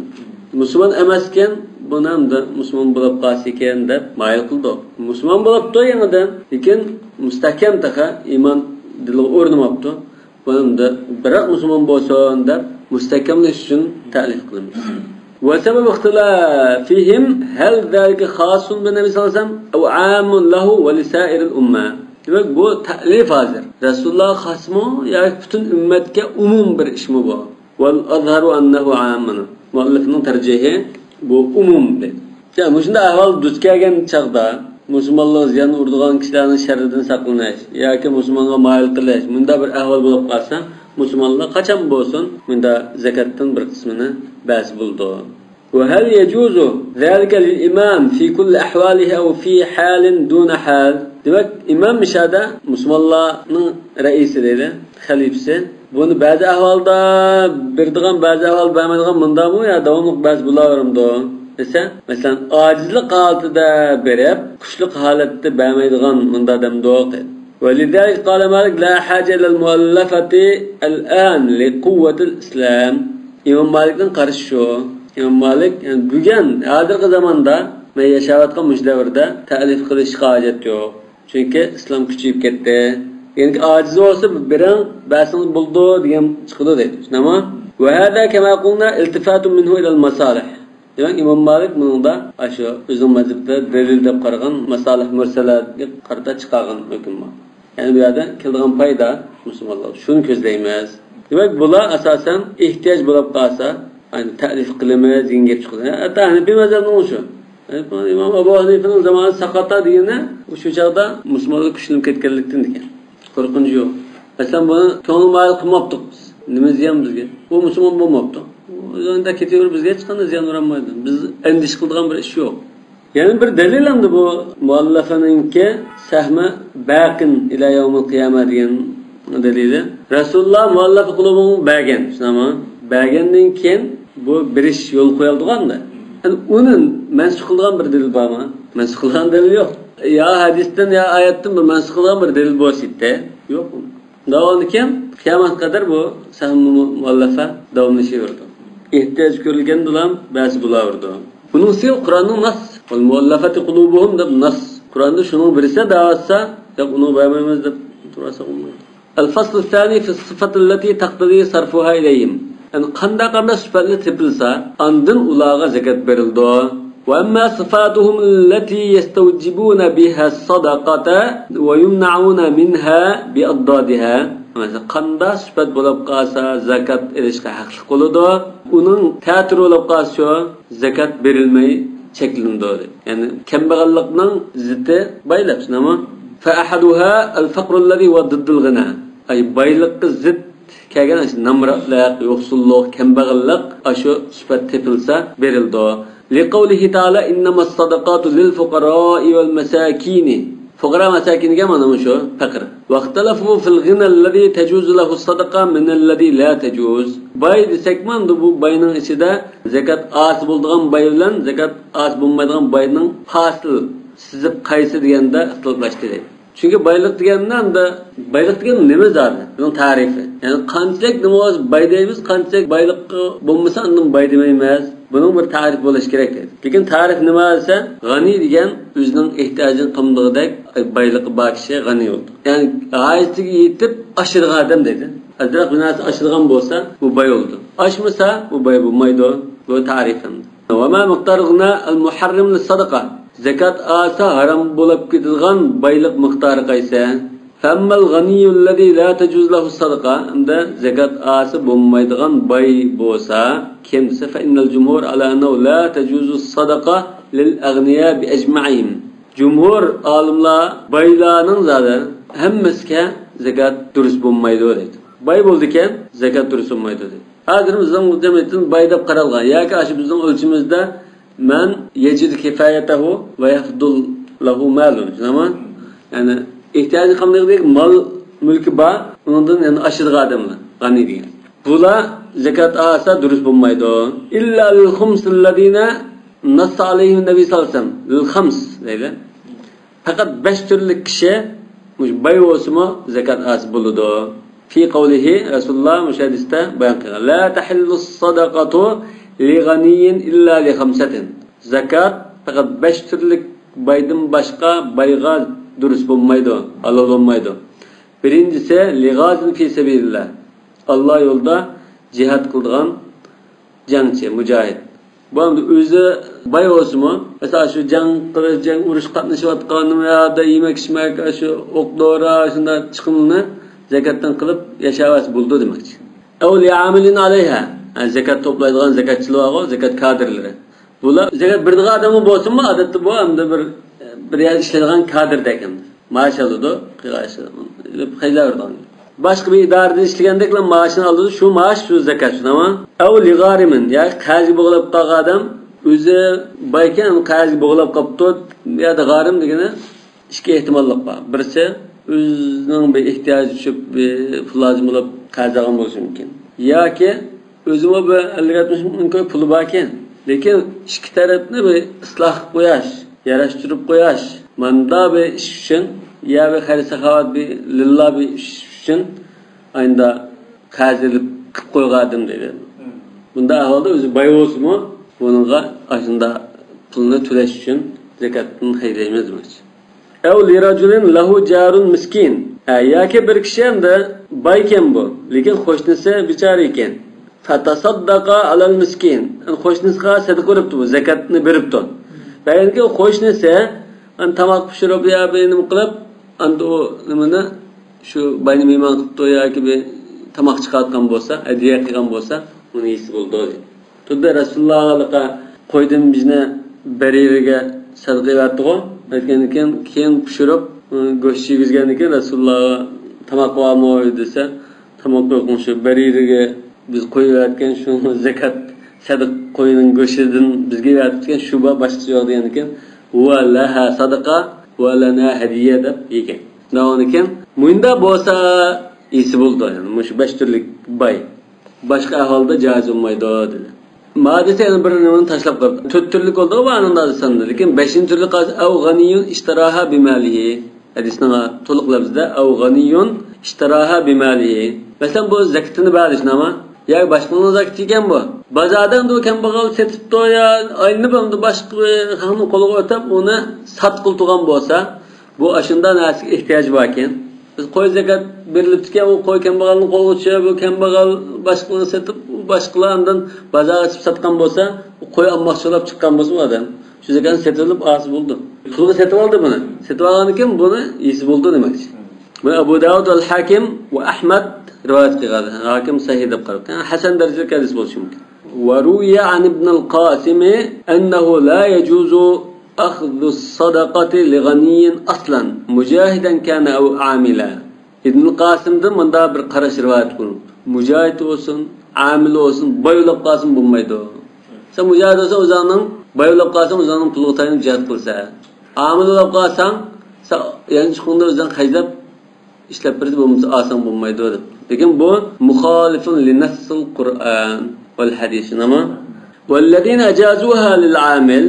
مۇسۇلمان ئەمەسكەن، بۇنى ئەمدى مۇسۇلمان بولۇپ قالسىكەن دەپ مايىل قىلدۇق. مۇسۇلمان بولۇپتۇ يېڭىدىن، لېكىن مۇستەھكەم تېخى ئىمان دىلىغا ئورنىماپتۇ. بۇنىڭدا بىراق مۇسۇلمان بولسۇن دەپ مۇستەھكەملىشىش ئۈچۈن تەئلىف قىلىمىز. وسبب اختلافهم هل ذلك خاص بالنبي صلى الله عليه وسلم أو عام له ولسائر الأمة. دېمەك، بۇ تەئلىف ھازىر رەسۇلۇللاغا خاسمۇ ياكى پۈتۈن ئۈممەتكە ئومۇمىي بىر ئىشمۇ بۇ؟ والأظهر أنه عام. مۇئەللىپنىڭ تەرجىھى بۇ ئومۇم دەيدۇ. يا، مۇشۇنداق ئەھۋال دۇچ كەلگەن چاغدا مۇسۇلمانلارغا زىيان ئۇرىدىغان كىشىلەرنىڭ شەررىدىن ساقلىنىش ياكى مۇسۇلمانغا مايىل قىلىش، مۇنداق بىر ئەھۋال بولۇپ قالسا، مۇسۇلمانلار قاچان بولسۇن مۇنداق زەكاتتىن بىر قىسمىنى بەرسە بولىدۇ. وهل يجوز ذلك للإمام في كل أحواله أو في حال دون حال؟ دېمەك، ئىمام مىشادا مۇسۇلمانلارنىڭ رەئىسى دەيدۇ، خەلىپىسى. بۇنى بەزى ئەھۋالدا بېرىدىغان، بەزى ئەھۋالدا بەرمەيدىغان مۇنداقمۇ يا داۋاملىق بەرسە بولاۋېرىمدۇ دېسە، مەسىلەن، ئاجىزلىق ھالىتىدە بېرىپ، كۈچلۈك ھالەتتە بەرمەيدىغان مۇنداق دەمدۇق. ولذلك قال مالك لا حاجة إلى المؤلفة الآن لقوة الإسلام. ئىمام مالىكنىڭ قارىشى شۇ. ئىمام مالىك، يەنى بۈگۈن، ھازىرقى زاماندا، مەن ياشاۋاتقان مۇشۇ دەۋردە تەئلىف قىلىشقا ھاجەت يوق. چۈنكى ئىسلام كۈچىيىپ كەتتى. يەنى ئاجىز بولسا بىرىڭ بەرسىڭىز بولىدۇ دېگەن چىقىدۇ دەيدۇ. شۇنداقمۇ؟ وهذا كما قلنا التفات منه إلى المصالح. دېمەك، ئىمام مالىك بۇنىڭدا ئاشۇ ئۆزىنىڭ مەزھىپىدە دەلىل دەپ قارىغان ماسالىھ مۇرسەلەگە قارىتا چىقارغان ھۆكۈم بار. يەنى بۇ يەردە كېلىدىغان پايدا مۇسۇلمانلار شۇنى كۆزلەيمىز. دېمەك، بۇلار ئاساسەن ئېھتىياج بولۇپ قالسا، يەنى تەئلىف قىلىمىز دېگەن گەپ چىقىدۇ. ھەتتا ھەنىپىي مەزھەپنىڭ شۇ. ئىمام ئەبۇ ھەنىپىنىڭ زامانى ساقاتا دېگىنى شۇ چاغدا مۇسۇلمانلار كۈچلىنىپ كەتكەنلىكتىن دېگەن. قورقۇنچ يوق. مەسىلەن، بۇنى كۆڭلى مايىل قىلماپتۇق بىز. نېمە زىيان بىزگە؟ ئۇ مۇسۇلمان بولماپتۇ. ئۇ زاماندا كېتىۋېرىپ بىزگە ھېچقانداق زىيان ئۇرالمايدۇ. بىز ئەندىشە قىلىدىغان بىر ئىش يوق. يەنە بىر دەلىل ئەمدى بۇ مۇئەللەفنىڭكى سەھمى باقىن ئىلە يەۋمىل قىيامە دېگەن دەلىلى. رەسۇلۇللا مۇئەللەفە قۇلۇبىغا بەرگەن، شۇنداقمۇ؟ بەرگەندىن كېيىن بۇ بېرىش يول قويۇلىدىغاندا. يەنى ئۇنى مەنسۇخ قىلىدىغان بىر دەلىل بارمۇ؟ مەنسۇخ قىلىدىغان دەلىل يوق. يا ھەدىستىن، يا ئايەتتىن بىر مەنسۇخ قىلىدىغان بىر دەلىل بولسا ئىدى. يوق. داۋاملىكەن قىيامەتكە قەدەر بۇ سەھمى مۇئەللەفە داۋاملىشىۋېرىدۇ. ئېھتىياج كۆرۈلگەندىلا بەرسە بولاۋېرىدۇ. بۇنىڭ ئۈستىگە قۇرئاننىڭ ناس، ۋەل مۇئەللەفەتى قۇلۇبۇھۇم دەپ ناس. قۇرئاندا شۇنىڭ بىرسى دەۋاتسا، ياق، ئۇنى بەرمەيمىز دەپ تۇرۇۋالساق بولمايدۇ. الفصل الثاني في الصفة التي تقتضي صرفها إليهم. يەنى قانداق، قانداق سۈپەتلەر تېپىلسا، ئاندىن ئۇلارغا زەكەت بېرىلىدۇ. وأما صفاتهم التي يستوجبون بها الصدقة ويمنعون منها بأضدادها. مەسىلەن، قانداق سۈپەت بولۇپ قالسا زاكات ئېلىشقا ھەقلىق بولىدۇ، ئۇنىڭ تەتۈرى بولۇپ قالسا شۇ زاكات بېرىلمەي چەكلىنىدۇ. يەنى كەمبەغەللىكنىڭ زىتى بايلىق، شۇنداقمۇ؟ فأحدها الفقر الذي هو ضد الغنى. ئاي، بايلىققا زىت كەلگەن ئاشۇ نامراتلىق، يوقسۇللۇق، كەمبەغەللىك ئاشۇ سۈپەت تېپىلسا بېرىلىدۇ. لقوله تعالى إنما الصدقات للفقراء والمساكين. فقراء مساكىن دېگەن مانا مۇشۇ پەقىر. واختلفوا في الغنى الذي تجوز له الصدقة من الذي لا تجوز. باي دېسەكمۇ ئەمدى بۇ باينىڭ ئىچىدە زاكات ئاسى بولىدىغان باي بىلەن زاكات ئاسى بولمايدىغان باينىڭ پاسىل سىزىپ قايسى دېگەندە ئىختىلاپلاشتى دەيدۇ. چۈنكى بايلىق دېگەندە ئەمدى، بايلىق دېگەن نېمە زادى؟ بۇنىڭ تەرىپى. يەنى قانچىلىك نېمە بولسا باي دەيمىز، قانچىلىك بايلىق بولمىسا ئاندىن باي دېمەيمىز. بۇنىڭ بىر تەرىپى بولۇشى كېرەك دەيدۇ. لېكىن تەرىپ نېمە دېسە، غەنىي دېگەن ئۆزىنىڭ ئېھتىياجىنى قىلمىدىغۇدەك بايلىقى بار كىشى غەنىي بولىدۇ. يەنى ھاجىتىگە يېتىپ ئاشىدىغان ئادەم دەيدۇ. ئازراق بىر نەرسە ئاشىدىغان بولسا، بۇ باي بولىدۇ. ئاشمىسا، بۇ باي بولمايدۇ. بۇ تەرىپى. وما مقدار الغنى المحرم للصدقة. زاكات ئالسا ھارام بولۇپ كېتىدىغان بايلىق مىقدارى قايسى؟ فأما الغني الذي لا تجوز له الصدقة، ئەمدى زاكات ئالسا بولمايدىغان باي بولسا، كىم دېسە، فإن الجمهور على أنه لا تجوز الصدقة للأغنياء بإجماعهم. جۇمھۇر ئالىملار بايلارنىڭ زادى ھەممىسىگە زاكات دۇرۇس بولمايدۇ دەيدۇ. باي بولىدىكەن، زاكات دۇرۇس بولمايدۇ دەيدۇ. ھازىر بىزنىڭ جەمئىيىتىمىز باي دەپ قارالغان ياكى ئاشۇ بىزنىڭ ئۆلچىمىزدە مەن يەجىدۇ كىفايەتەھۇ ۋە يەفدۇل لەھۇ مالۇ، شۇنداقمۇ؟ يەنى ئېھتىياجى قىلمىغۇدەك مال مۈلكى بار، ئۇنىڭدىن يەنە ئاشىدىغان ئادەملەر، غەنىي دېگەن. بۇلار زاكات ئالسا دۇرۇس بولمايدۇ. إلا للخمس الذين نص عليهم النبي صلى الله عليه وسلم. للخمس دەيدۇ. پەقەت بەش تۈرلۈك كىشى مۇشۇ باي بولسىمۇ زاكات ئالسا بولىدۇ. في قوله، رەسۇلۇللا مۇشۇ ھەدىستە بايان قىلغان، لا تحل الصدقة لغني إلا لخمسة. زاكات پەقەت بەش تۈرلۈك بايدىن باشقا بايغا دۇرۇس بولمايدۇ، ھالال بولمايدۇ. بىرىنچىسى، لغاز في سبيل الله، ئاللا يولىدا جىھاد قىلىدىغان جەڭچى، مۇجاھىد. بۇ ئەمدى ئۆزى باي بولسىمۇ، مەسىلەن، شۇ جەڭ قىلىش، جەڭ ئۇرۇش قاتنىشىۋاتقان، يا يېمەك ئىچمەك، شۇ ئوق دورا، شۇنداق چىقىملىرىنى زاكاتتىن قىلىپ ياشاۋەرسە بولىدۇ دېمەكچى. أو لعامل عليها. ھە، زەكات توپلايدىغان زەكاتچىلار بارغۇ، زەكات كادىرلىرى. بۇلار زەكات بېرىدىغان ئادەممۇ بولسىنمۇ، ئادەتتە بۇ ئەمدى بىر، بىر يەردە ئىشلەيدىغان كادىردەك ئەمدى. مائاش ئالىدۇ، قىلغان ئىشلىرى، خەجلەپ بېرىدىغان. باشقا بىر ئىدارىدە ئىشلىگەندەكلا مائاشىنى ئالىدۇ، شۇ مائاش شۇ زەكات، شۇنداقمۇ؟ ئەۋ لىغارىمىن، ياكى قەرزگە بوغۇلۇپ قالغان ئادەم، ئۆزى بايكەن، قەرزگە بوغۇلۇپ قاپتۇ، يا غارىم دېگىنى ئىككى ئېھتىماللىق بار. بىرسى، ئۆزىنىڭ بىر ئېھتىياجى چۈشۈپ، بىر پۇل لازىم بولۇپ قەرز ئالغان بولۇشى مۇمكىن. ياكى ئۆزىمۇ بىر ئەللىك يەتمىش مىڭ پۇلى باركەن، لېكىن ئىككى تەرەپنى بىر ئىسلاھ قىلىپ قوياش، ياراشتۇرۇپ قوياش، ماندا بىر ئىش ئۈچۈن، يا بىر خەير-ساخاۋەت، بىر لىللا بىر ئىش ئۈچۈن ئاينىدا قەرز ئېلىپ قىلىپ قويغانىدىم دەيدۇ. بۇنداق ئەھۋالدا ئۆزى باي بولسىمۇ، بۇنىڭغا ئاشۇنداق پۇلنى تۆلەش ئۈچۈن زەكاتتىن خەجلەيمىز دېمەكچى. ئەۋ لىراجۇلىن لەھۇ جارۇن مىسكىن. ھە، ياكى بىر كىشى ئەمدى بايكەن بۇ، لېكىن قوشنىسى بىچارە ئىكەن. فەتەسەددەقە ئەلەل مىسكىن. قوشنىسىغا سەدىقە بېرىپتۇ بۇ، زەكاتنى بېرىپتۇ. بەرگەندىكىن قوشنىسى ئانا تاماق پىشۇرۇپ يا بىر نېمە قىلىپ، ئەمدى ئۇ نېمىنى، شۇ باينى مېھمان قىلىپتۇ ياكى بىر تاماق چىقارتقان بولسا، ھەدىيە قىلغان بولسا، ئۇنى يېسە بولىدۇ دەيدۇ. تۇردى رەسۇلۇللاغا قويدىن بىزنى بەرىرىگە سەدىقە بەرتىغۇ. ئېيتكەندىن كېيىن، كېيىن پىشۇرۇپ، گۆش يېگۈزگەندىن كېيىن رەسۇلۇللاغا تاماق بارمۇ دېسە، تاماق يوقمۇ، شۇ بەرىرىگە بىز قويۇۋەتكەن شۇ زەكات سەدىقە قوينىڭ گۆشىدىن بىزگە ئەۋەتىپ كەتكەن شۇ بار، باشقىسى يوق دېگەندىن كېيىن، ھۇۋە لەھا سەدىقە ۋە لەنا ھەدىيە دەپ يېگەن. شۇنداق بولغاندىكىن، مۇنداق بولسا يېسە بولىدۇ، يەنى مۇشۇ بەش تۈرلۈك باي. باشقا ئەھۋالدا جائىز بولمايدۇ دېدى. مادىسى يەنە بىر نېمىنى تاشلاپ قويۇپتۇ. تۆت تۈرلۈك بولدىغۇ بۇ ئانىڭدا سانىدا. لېكىن بەشىنچى تۈرلۈك قالسا، ئەۋ غەنىيۇن ئىشتىراھا بىمالىھى. ھەدىسنىڭ تولۇق لەپزىدە، ئەۋ غەنىيۇن ئىشتىراھا بىمالىھى. مەسىلەن، بۇ زەكىتىنى بەردى، شۇنداقمۇ؟ ياكى باشقىنىڭ زاكىتى ئىكەن بۇ. بازاردىن بۇ كەمبەغەل سېتىپتۇ يا ئايلىنىپ ئەمدى باشقا خەقنىڭ قولىغا ئۆتۈپ، ئۇنى ساتقىلى تۇرغان بولسا، بۇ ئاشۇنداق نەرسىگە ئېھتىياجى باركەن. بىز قوي زەكەت بېرىلىپتىكەن، ئۇ قوي كەمبەغەلنىڭ قولىغا چۈشۈپ، بۇ كەمبەغەل باشقىلارنى سېتىپ، ئۇ باشقىلار ئاندىن بازارغا چىقىپ ساتقان بولسا، ئۇ قوي ئالماقچى بولۇپ چىققان بولسا، ئۇ ئادەم شۇ زەكەتنى سېتىۋېلىپ ئاسىي بولىدۇ. پۇلغا سېتىۋالدى بۇنى. سېتىۋالغاندىن كېيىن بۇنى يېسە بولىدۇ دېمەكچى. بۇنى ئەبۇ داۋۇد ۋەل ھاكىم ۋە ئەھمەد رىۋايەت قىلغان. ھاكىم سەھىھ دەپ قارىغان. يەنى ھەسەن دەرىجىلىك ھەدىس بولۇشى مۇمكىن. ۋە رۇۋىيە ئەن ئىبنىل قاسىمى ئەننەھۇ لا يەجۇزۇ ئەخزۇس سەدەقەتى لىغەنىييىن ئەسلەن، مۇجاھىدەن كانە ئەۋ ئامىلەن. ئىبنىل قاسىمدىن مۇنداق بىر قاراش رىۋايەت قىلىنىپ، مۇجاھىد بولسۇن، ئامىل بولسۇن، باي بولۇپ قالسۇن بولمايدۇ. سەن مۇجاھىد بولساڭ ئۆزۈڭنىڭ، باي بولۇپ قالساڭ ئۆزۈڭنىڭ پۇلىغا تايىنىپ جىھاد قىلسا. ئامىل بولۇپ قالساڭ، سەن يانچۇقۇڭدا ئۆزۈڭ خەجلەپ، ئىشلەپ بېرىدۇ، بولمىسا ئالساڭ بولمايدۇ دەپ. لېكىن بۇ مۇخالىفۇن لىنەسسىل قۇرئان ۋەل ھەدىس، نېمە؟ ۋەللەزىنە ئەجازۇھا لىل ئامىل.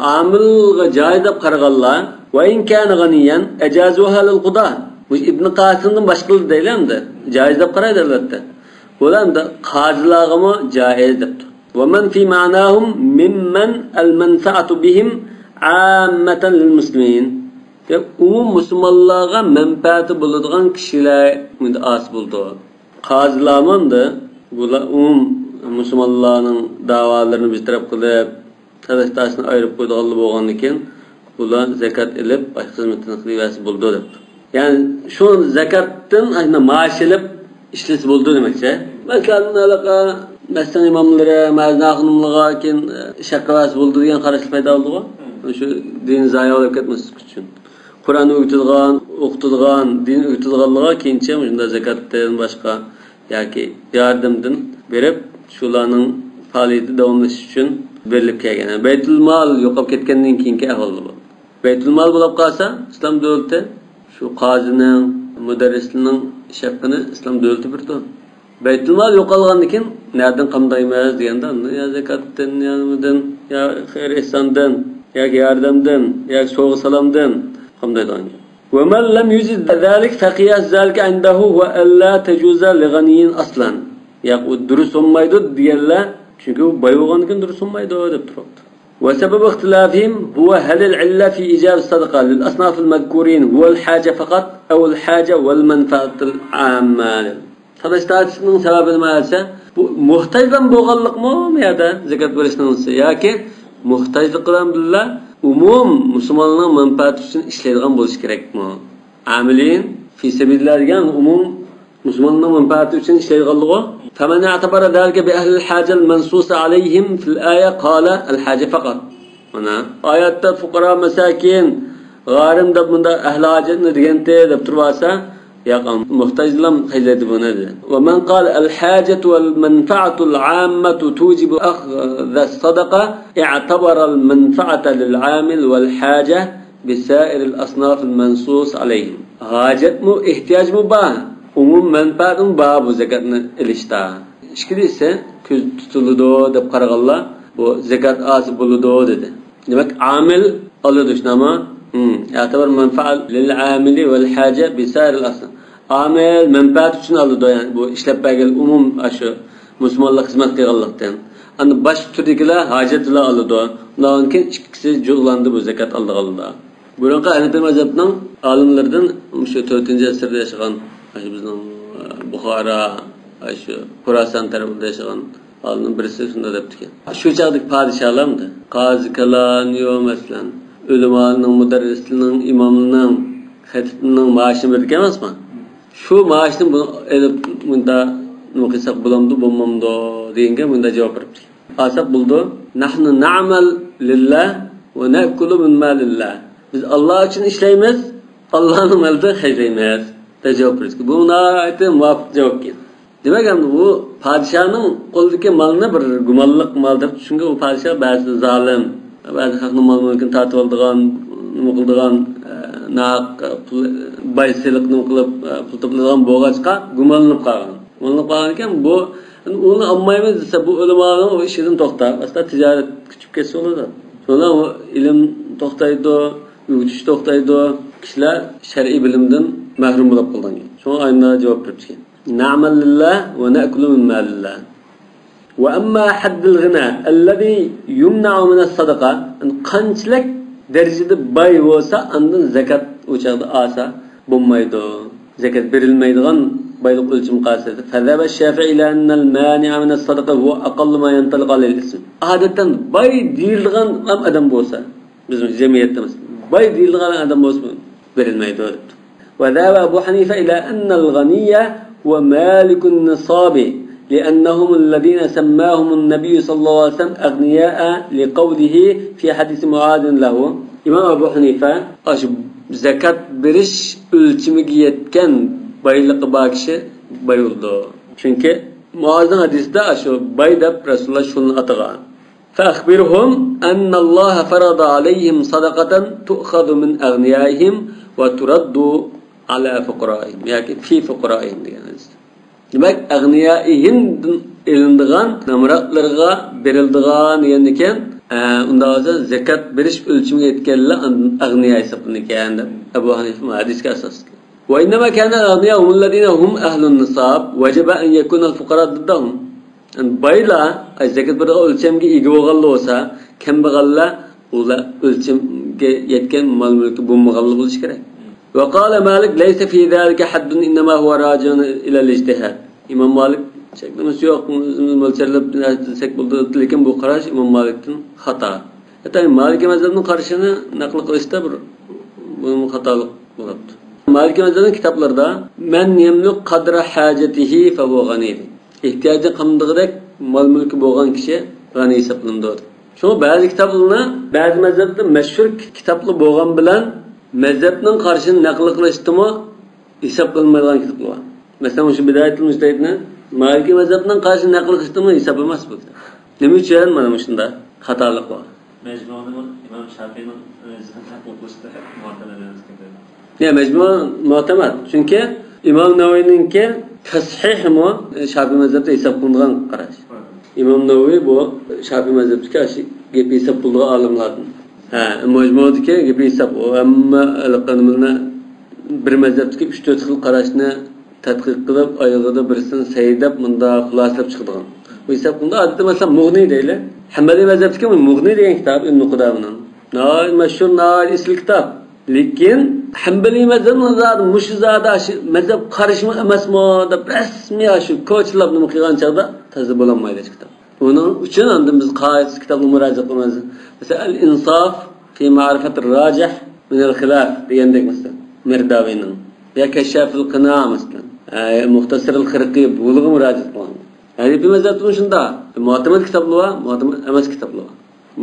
ئامىلغا جائىز دەپ قارىغانلار، ۋە ئىن كانە غەنىيەن ئەجازۇھا لىل قۇدا. بۇ ئىبنى قاسىمدىن باشقىلار دەيلى ئەمدى. جائىز دەپ قارايدۇ ئەلۋەتتە. بۇلار ئەمدى قازىلارغىمۇ جائىز دەپتۇ. ۋە مەن فى مەئناھۇم مىممەن ئەل مەنفەئەتۇ بىھىم ئاممەتەن لىل مۇسلىمىن. ئومۇم مۇسۇلمانلارغا مەنپەئەتى بولىدىغان كىشىلەر بۇندا ئاسىي بولىدۇ. قازىلارمۇ ئەمدى بۇلار ئومۇم مۇسۇلمانلارنىڭ داۋالىرىنى بىر تەرەپ قىلىپ، تەۋەستاسىنى ئايرىپ قويىدىغانلار بولغاندىكىن، بۇلار زەكات ئېلىپ، باش خىزمىتىنى قىلىۋەرسە بولىدۇ دەپتۇ. يەنى شۇ زەكاتتىن ئاشۇنداق مائاش ئېلىپ ئىشلىسە بولىدۇ دېمەكچى. مەسىلەن، ھېلىقى مەسچىتنىڭ ئىماملىرى، مەزىن ئاخۇنۇملىرىغا كېيىن ئىش ھەققى بەرسە بولىدۇ دېگەن قاراشلار پەيدا بولدىغۇ. شۇ دىن زايە بولۇپ كەتمەسلىك ئۈچۈن. قۇرئان ئۆگىتىدىغان، ئوقۇتىدىغان، دىن ئۆگىتىدىغانلارغا كېيىنچە مۇشۇنداق زەكاتتىن باشقا ياكى ياردەمدىن بېرىپ، شۇلارنىڭ پائالىيىتى داۋاملىشىش ئۈچۈن بېرىلىپ كەلگەن. بەيتۇلمال يوقاپ كەتكەندىن كېيىنكى ئەھۋال بۇ. بەيتۇلمال بولۇپ قالسا، ئىسلام دۆلىتى شۇ قازىنىڭ، مۇدەررىسنىڭ ئىش ھەققىنى ئىسلام دۆلىتى بېرىدۇ. بەيتۇلمال يوقالغاندىن كېيىن نەدىن قامدايمىز دېگەندە، يا زەكاتتىن، يا نېمىدىن، يا خەير ئېھساندىن، ياكى ياردەمدىن، ياكى سوۋغا سالامدىن قامدايدىغان گەپ. ۋە مەن لەم يۇجىز زالىك فەقىياس زالىكە ئىندەھۇ ۋە ئەللا تەجۇزە لىغەنىيين ئەسلەن. ياق، ئۇ دۇرۇس بولمايدۇ دېگەنلەر، چۈنكى ئۇ باي بولغاندىن كېيىن دۇرۇس بولمايدۇ دەپ تۇرۇپتۇ. ۋە سەبەبۇ ئىختىلافىھىم ھۇۋە ھەلىل ئىللە فى ئىجابە سەدىقە لىل ئەسنافىل مەزكۇرىين ھۇۋەل ھاجە فەقەت ئەۋ ئەل ھاجە ۋەل مەنفەئەتىل ئاممە. تالاش-تارتىشنىڭ سەۋەبى نېمە دېسە، بۇ موھتاجلام بولغانلىقمۇ بۇ يەردە زەكات بېرىشنىڭ نېمىسى؟ ياكى موھتاجلىق بىلەن بىللە ئومۇم مۇسۇلمانلارنىڭ مەنپەئەتى ئۈچۈن ئىشلەيدىغان بولۇشى كېرەكمۇ؟ ئامىلىين فى سەبىلىللا دېگەن ئومۇم مۇسۇلمانلارنىڭ مەنپەئەتى ئۈچۈن ئىشلەيدىغانلىقى. فمن اعتبر ذلك بأهل الحاجة المنصوص عليهم في الآية قال الحاجة فقط. مانا، ئايەتتە فۇقارا مەساكىن، غارىم دەپ مۇنداق ئەھلى ھاجەتنى دېگەنتى دەپ تۇرۇۋالسا، ياق، موھتاجلام خەجلەيدۇ بۇنى دېدى. ومن قال الحاجة والمنفعة العامة توجب أخذ الصدقة اعتبر المنفعة للعامل والحاجة بسائر الأصناف المنصوص عليهم. ھاجەتمۇ، ئېھتىياجمۇ بار، ئومۇم مەنپەئەتمۇ بار بۇ زەكاتنى ئېلىشتا. ئىچكىرى دېسە، كۆز تۇتۇلىدۇ دەپ قارىغانلار بۇ زەكات ئالسا بولىدۇ دېدى. دېمەك، ئامىل ئالىدۇ، شۇنداقمۇ؟ ھىم. يەتەبەر مەنپەئەت لىل ئامىلى ۋەل ھاجە بىسائىرىل ئاسناف. ئامىل مەنپەئەت ئۈچۈن ئالىدۇ، يەنى بۇ ئىشلەپ بەرگەن ئومۇم ئاشۇ مۇسۇلمانلىق خىزمەت قىلغانلىقتىن. ئەمدى باش تۈردىكىلەر ھاجەتلا ئالىدۇ. ئۇنداقتىن كېيىن ئىككىسى جۇغلاندى بۇ زەكات ئالىدىغانلار. بۇرۇنقى ھەنەپىي مەزھەپنىڭ ئالىملىرىدىن مۇشۇ تۆتىنچى ئەسىردە ياشىغان، مۇشۇ بىزنىڭ، ئە، بۇخارا، مۇشۇ خۇراسان تەرەپلىرىدە ياشىغان ئالىمنىڭ بىرسى شۇنداق دەپتىكەن. شۇ چاغدىكى پادىشاھلارمۇ، قازى كالانىيو مەسىلەن، ئۆلىمالارنىڭ، مۇدەررىسلىرىنىڭ، ئىماملىرىنىڭ، خەتىپلىرىنىڭ مائاشىنى بېرىدىكەن ئەمەسمۇ؟ شۇ مائاشنى بۇ-، ئېلىپ مۇندا نېمە قىلساق بولامدۇ، بولمامدۇ دېگەنگە مۇندا جاۋاب بېرىپتىكەن. ئالساق بولىدۇ. نحن نعمل لله ونأكل من مال الله. بىز ئاللا ئۈچۈن ئىشلەيمىز، ئاللانىڭ مالىدا خەجلەيمىز، دەپ جاۋاب بېرىدۇ. بۇ ناھايىتى مۇۋاپىق جاۋاب ئىكەن. دېمەك، ئەمدى ئۇ پادىشاھنىڭ قولىدىكى مالنى بىر گۇمانلىق مال دەپ، چۈنكى ئۇ پادىشاھ بەزىدە زالىم، بەزى خەقنىڭ مال-مۈلكىنى تارتىۋالىدىغان، نېمە قىلىدىغان، ئە، ناھەق پۇل، باي سېلىق نېمە قىلىپ، ئە، پۇل توپلايدىغان بولغاچقا گۇمانلىنىپ قالغان. گۇمانلىنىپ قالغانىكەن، بۇ، ئۇنى ئالمايمىز دېسە، بۇ ئۆلىمالارنىڭ ئۇ ئىشىدىن توختاپ، ئاستا تىجارەت كۈچىيىپ كەتسە بولىدۇ. شۇڭا ئۇ ئىلىم توختايدۇ، ئۆگىتىش توختايدۇ، كىشىلەر شەرئىي بىلىمدىن مەھرۇم بولۇپ قالىدىكەن. شۇڭا ئايەتتە جاۋاب بېرىپتىكەن. نعمل لله ونأكل من مال الله. وأما حد الغنى الذي يمنع من الصدقة، قانچىلىك دەرىجىدە باي بولسا، ئاندىن زەكات ئۇ چاغدا ئالسا بولمايدۇ. زەكات بېرىلمەيدىغان بايلىق ئۆلچىمى قارىسا. فذهب الشافعي إلى أن المانع من الصدقة هو أقل ما ينطلق عليه الاسم. ئادەتتە باي دېيىلىدىغان ئادەم بولسا، بىزنىڭ جەمئىيەتتە مەسىلەن، باي دېيىلىدىغان ئادەم بولسا بېرىلمەيدۇ دەپتۇ. وذهب أبو حنيفة إلى أن الغني هو مالك النصاب، لأنهم الذين سماهم النبي صلى الله عليه وسلم أغنياء لقوله في حديث معاذ له. ئىمام ئەبۇ ھەنىفە ئاشۇ زەكات بېرىش ئۆلچىمىگە يەتكەن بايلىقى بار كىشى باي بولىدۇ. چۈنكى مۇئازنىڭ ھەدىسىدە ئاشۇ باي دەپ رەسۇلۇللا شۇنى ئاتىغان. فأخبرهم أن الله فرض عليهم صدقة تؤخذ من أغنيائهم وترد على فقرائهم ياكى في فقرائهم دېگەن ھەدىس. دېمەك، ئەغنىيائىھىمدىن ئېلىنىدىغان، نامراتلىرىغا بېرىلىدىغان دېگەندىكىن، ئە، ئۇنداق بولسا زەكات بېرىش ئۆلچىمىگە يەتكەنلەر ئاندىن ئەغنىيا ھېسابلىنىدىكەن دەپ ئەبۇ ھەنىفە ھەدىسكە ئاساسلىقى. وإنما كان الأغنياء هم الذين هم أهل النصاب وجب أن يكون الفقراء ضدهم. يەنى بايلار، ئاي، زەكات بېرىدىغان ئۆلچەمگە ئىگە بولغانلار بولسا، كەمبەغەللەر ئۇلار ئۆلچەمگە يەتكەن مال-مۈلكى بولمىغانلار بولۇشى كېرەك. وقال مالك ليس في ذلك حد إنما هو راجع إلى الاجتهاد. ئىمام مالىك چەكلىمىسى يوق، ئۆزىمىز مۆلچەرلەپ نەرسە دېسەك بولىدۇ، لېكىن بۇ قاراش ئىمام مالىكتىن خاتا. ھەتتا مالىكىي مەزھەپنىڭ قارىشىنى نەقىل قىلىشتا بىر، بۇ خاتالىق بولۇپتۇ. مالىكىي مەزھەپنىڭ كىتابلىرىدا مَنْ يَمْلِكُ قَدْرَ حَاجَتِهِ فَهُوَ غَنِيٌّ. ئېھتىياجى قامدىغۇدەك مال-مۈلكى بولغان كىشى غەنىي ھېسابلىنىدۇ. شۇڭا بەزى كىتابلارنى، بەزى مەزھەپتە مەشھۇر كىتابلار بولغان بىلەن مەزھەپنىڭ قارىشىنى نەقىل قىلىشتىمۇ ھېساب قىلىنمايدىغان كىتابلار بار. مەسىلەن، مۇشۇ بىدايەتۇل مۇجتەھىدنى مالىكىي مەزھەپنىڭ قارىشىنى نەقىل قىلىشتىمۇ ھېساب ئەمەس بۇ كىتاب. نېمە ئۈچۈن مانا مۇشۇنداق خاتالىق بار؟ مەجمۇنى ئىمام شافىئىنىڭ ئۆزىنىڭ نەقىل قىلىشىدا مۇئتەمەد ئەمەس ئىكەن. يا، مەجمۇ مۇئتەمەد. چۈنكى ئىمام نەۋەۋىنىڭكى تەسھىھمۇ شافىئىي مەزھەپتە ھېساب قىلىنىدىغان قاراش. ئىمام نەۋەۋى بۇ شافىئىي مەزھەپتىكى ئاشۇ گەپ ھېساب قىلىدىغان ئالىملاردىن. ھە، مەجمۇدىكى گەپ ھېساب. ئۇ ھەممە ھېلىقى نېمىلەرنى بىر مەزھەپتىكى ئۈچ تۆت خىل قاراشنى تەتقىق قىلىپ، ئايىغىدا بىرسىنى سەي دەپ، مۇنداق خۇلاسىلەپ چىقىدىغان. بۇ ھېساب قىلغاندا، ئادەتتە، مەسىلەن، مۇغنى دەيلى. ھەمبەلىي مەزھەپتىكى مۇغنى دېگەن كىتاب ئىبن قۇدامىنىڭ. ناھايىتى مەشھۇر، ناھايىتى ئېسىل كىتاب. لېكىن ھەمبەلىي مەزھەپنىڭ زادى مۇشۇ زادى شۇ مەزھەپ قارىشىمۇ ئەمەسمۇ دەپ رەسمىي شۇ كوچىلاپ نېمە قىلغان چاغدا تازا بولالمايدۇ كىتاب. بۇنىڭ ئۈچۈن ئاندىن بىز قايسى كىتابنى مۇراجىئەت قىلىمىز؟ مەسىلەن، ئەل ئىنساف في معرفة الراجح من الخلاف دېگەندەك، مەسىلەن، مەرداۋىنىڭ يا كەششافىل قىنا، مەسىلەن، ئە، مۇختەسىرىل خىرقى، بۇلارغا مۇراجىئەت قىلىمىز. ھەنىفىي مەزھەپتىمۇ شۇنداق. مۇئتەمەد كىتابلار بار، مۇئتەمەد ئەمەس كىتابلار بار.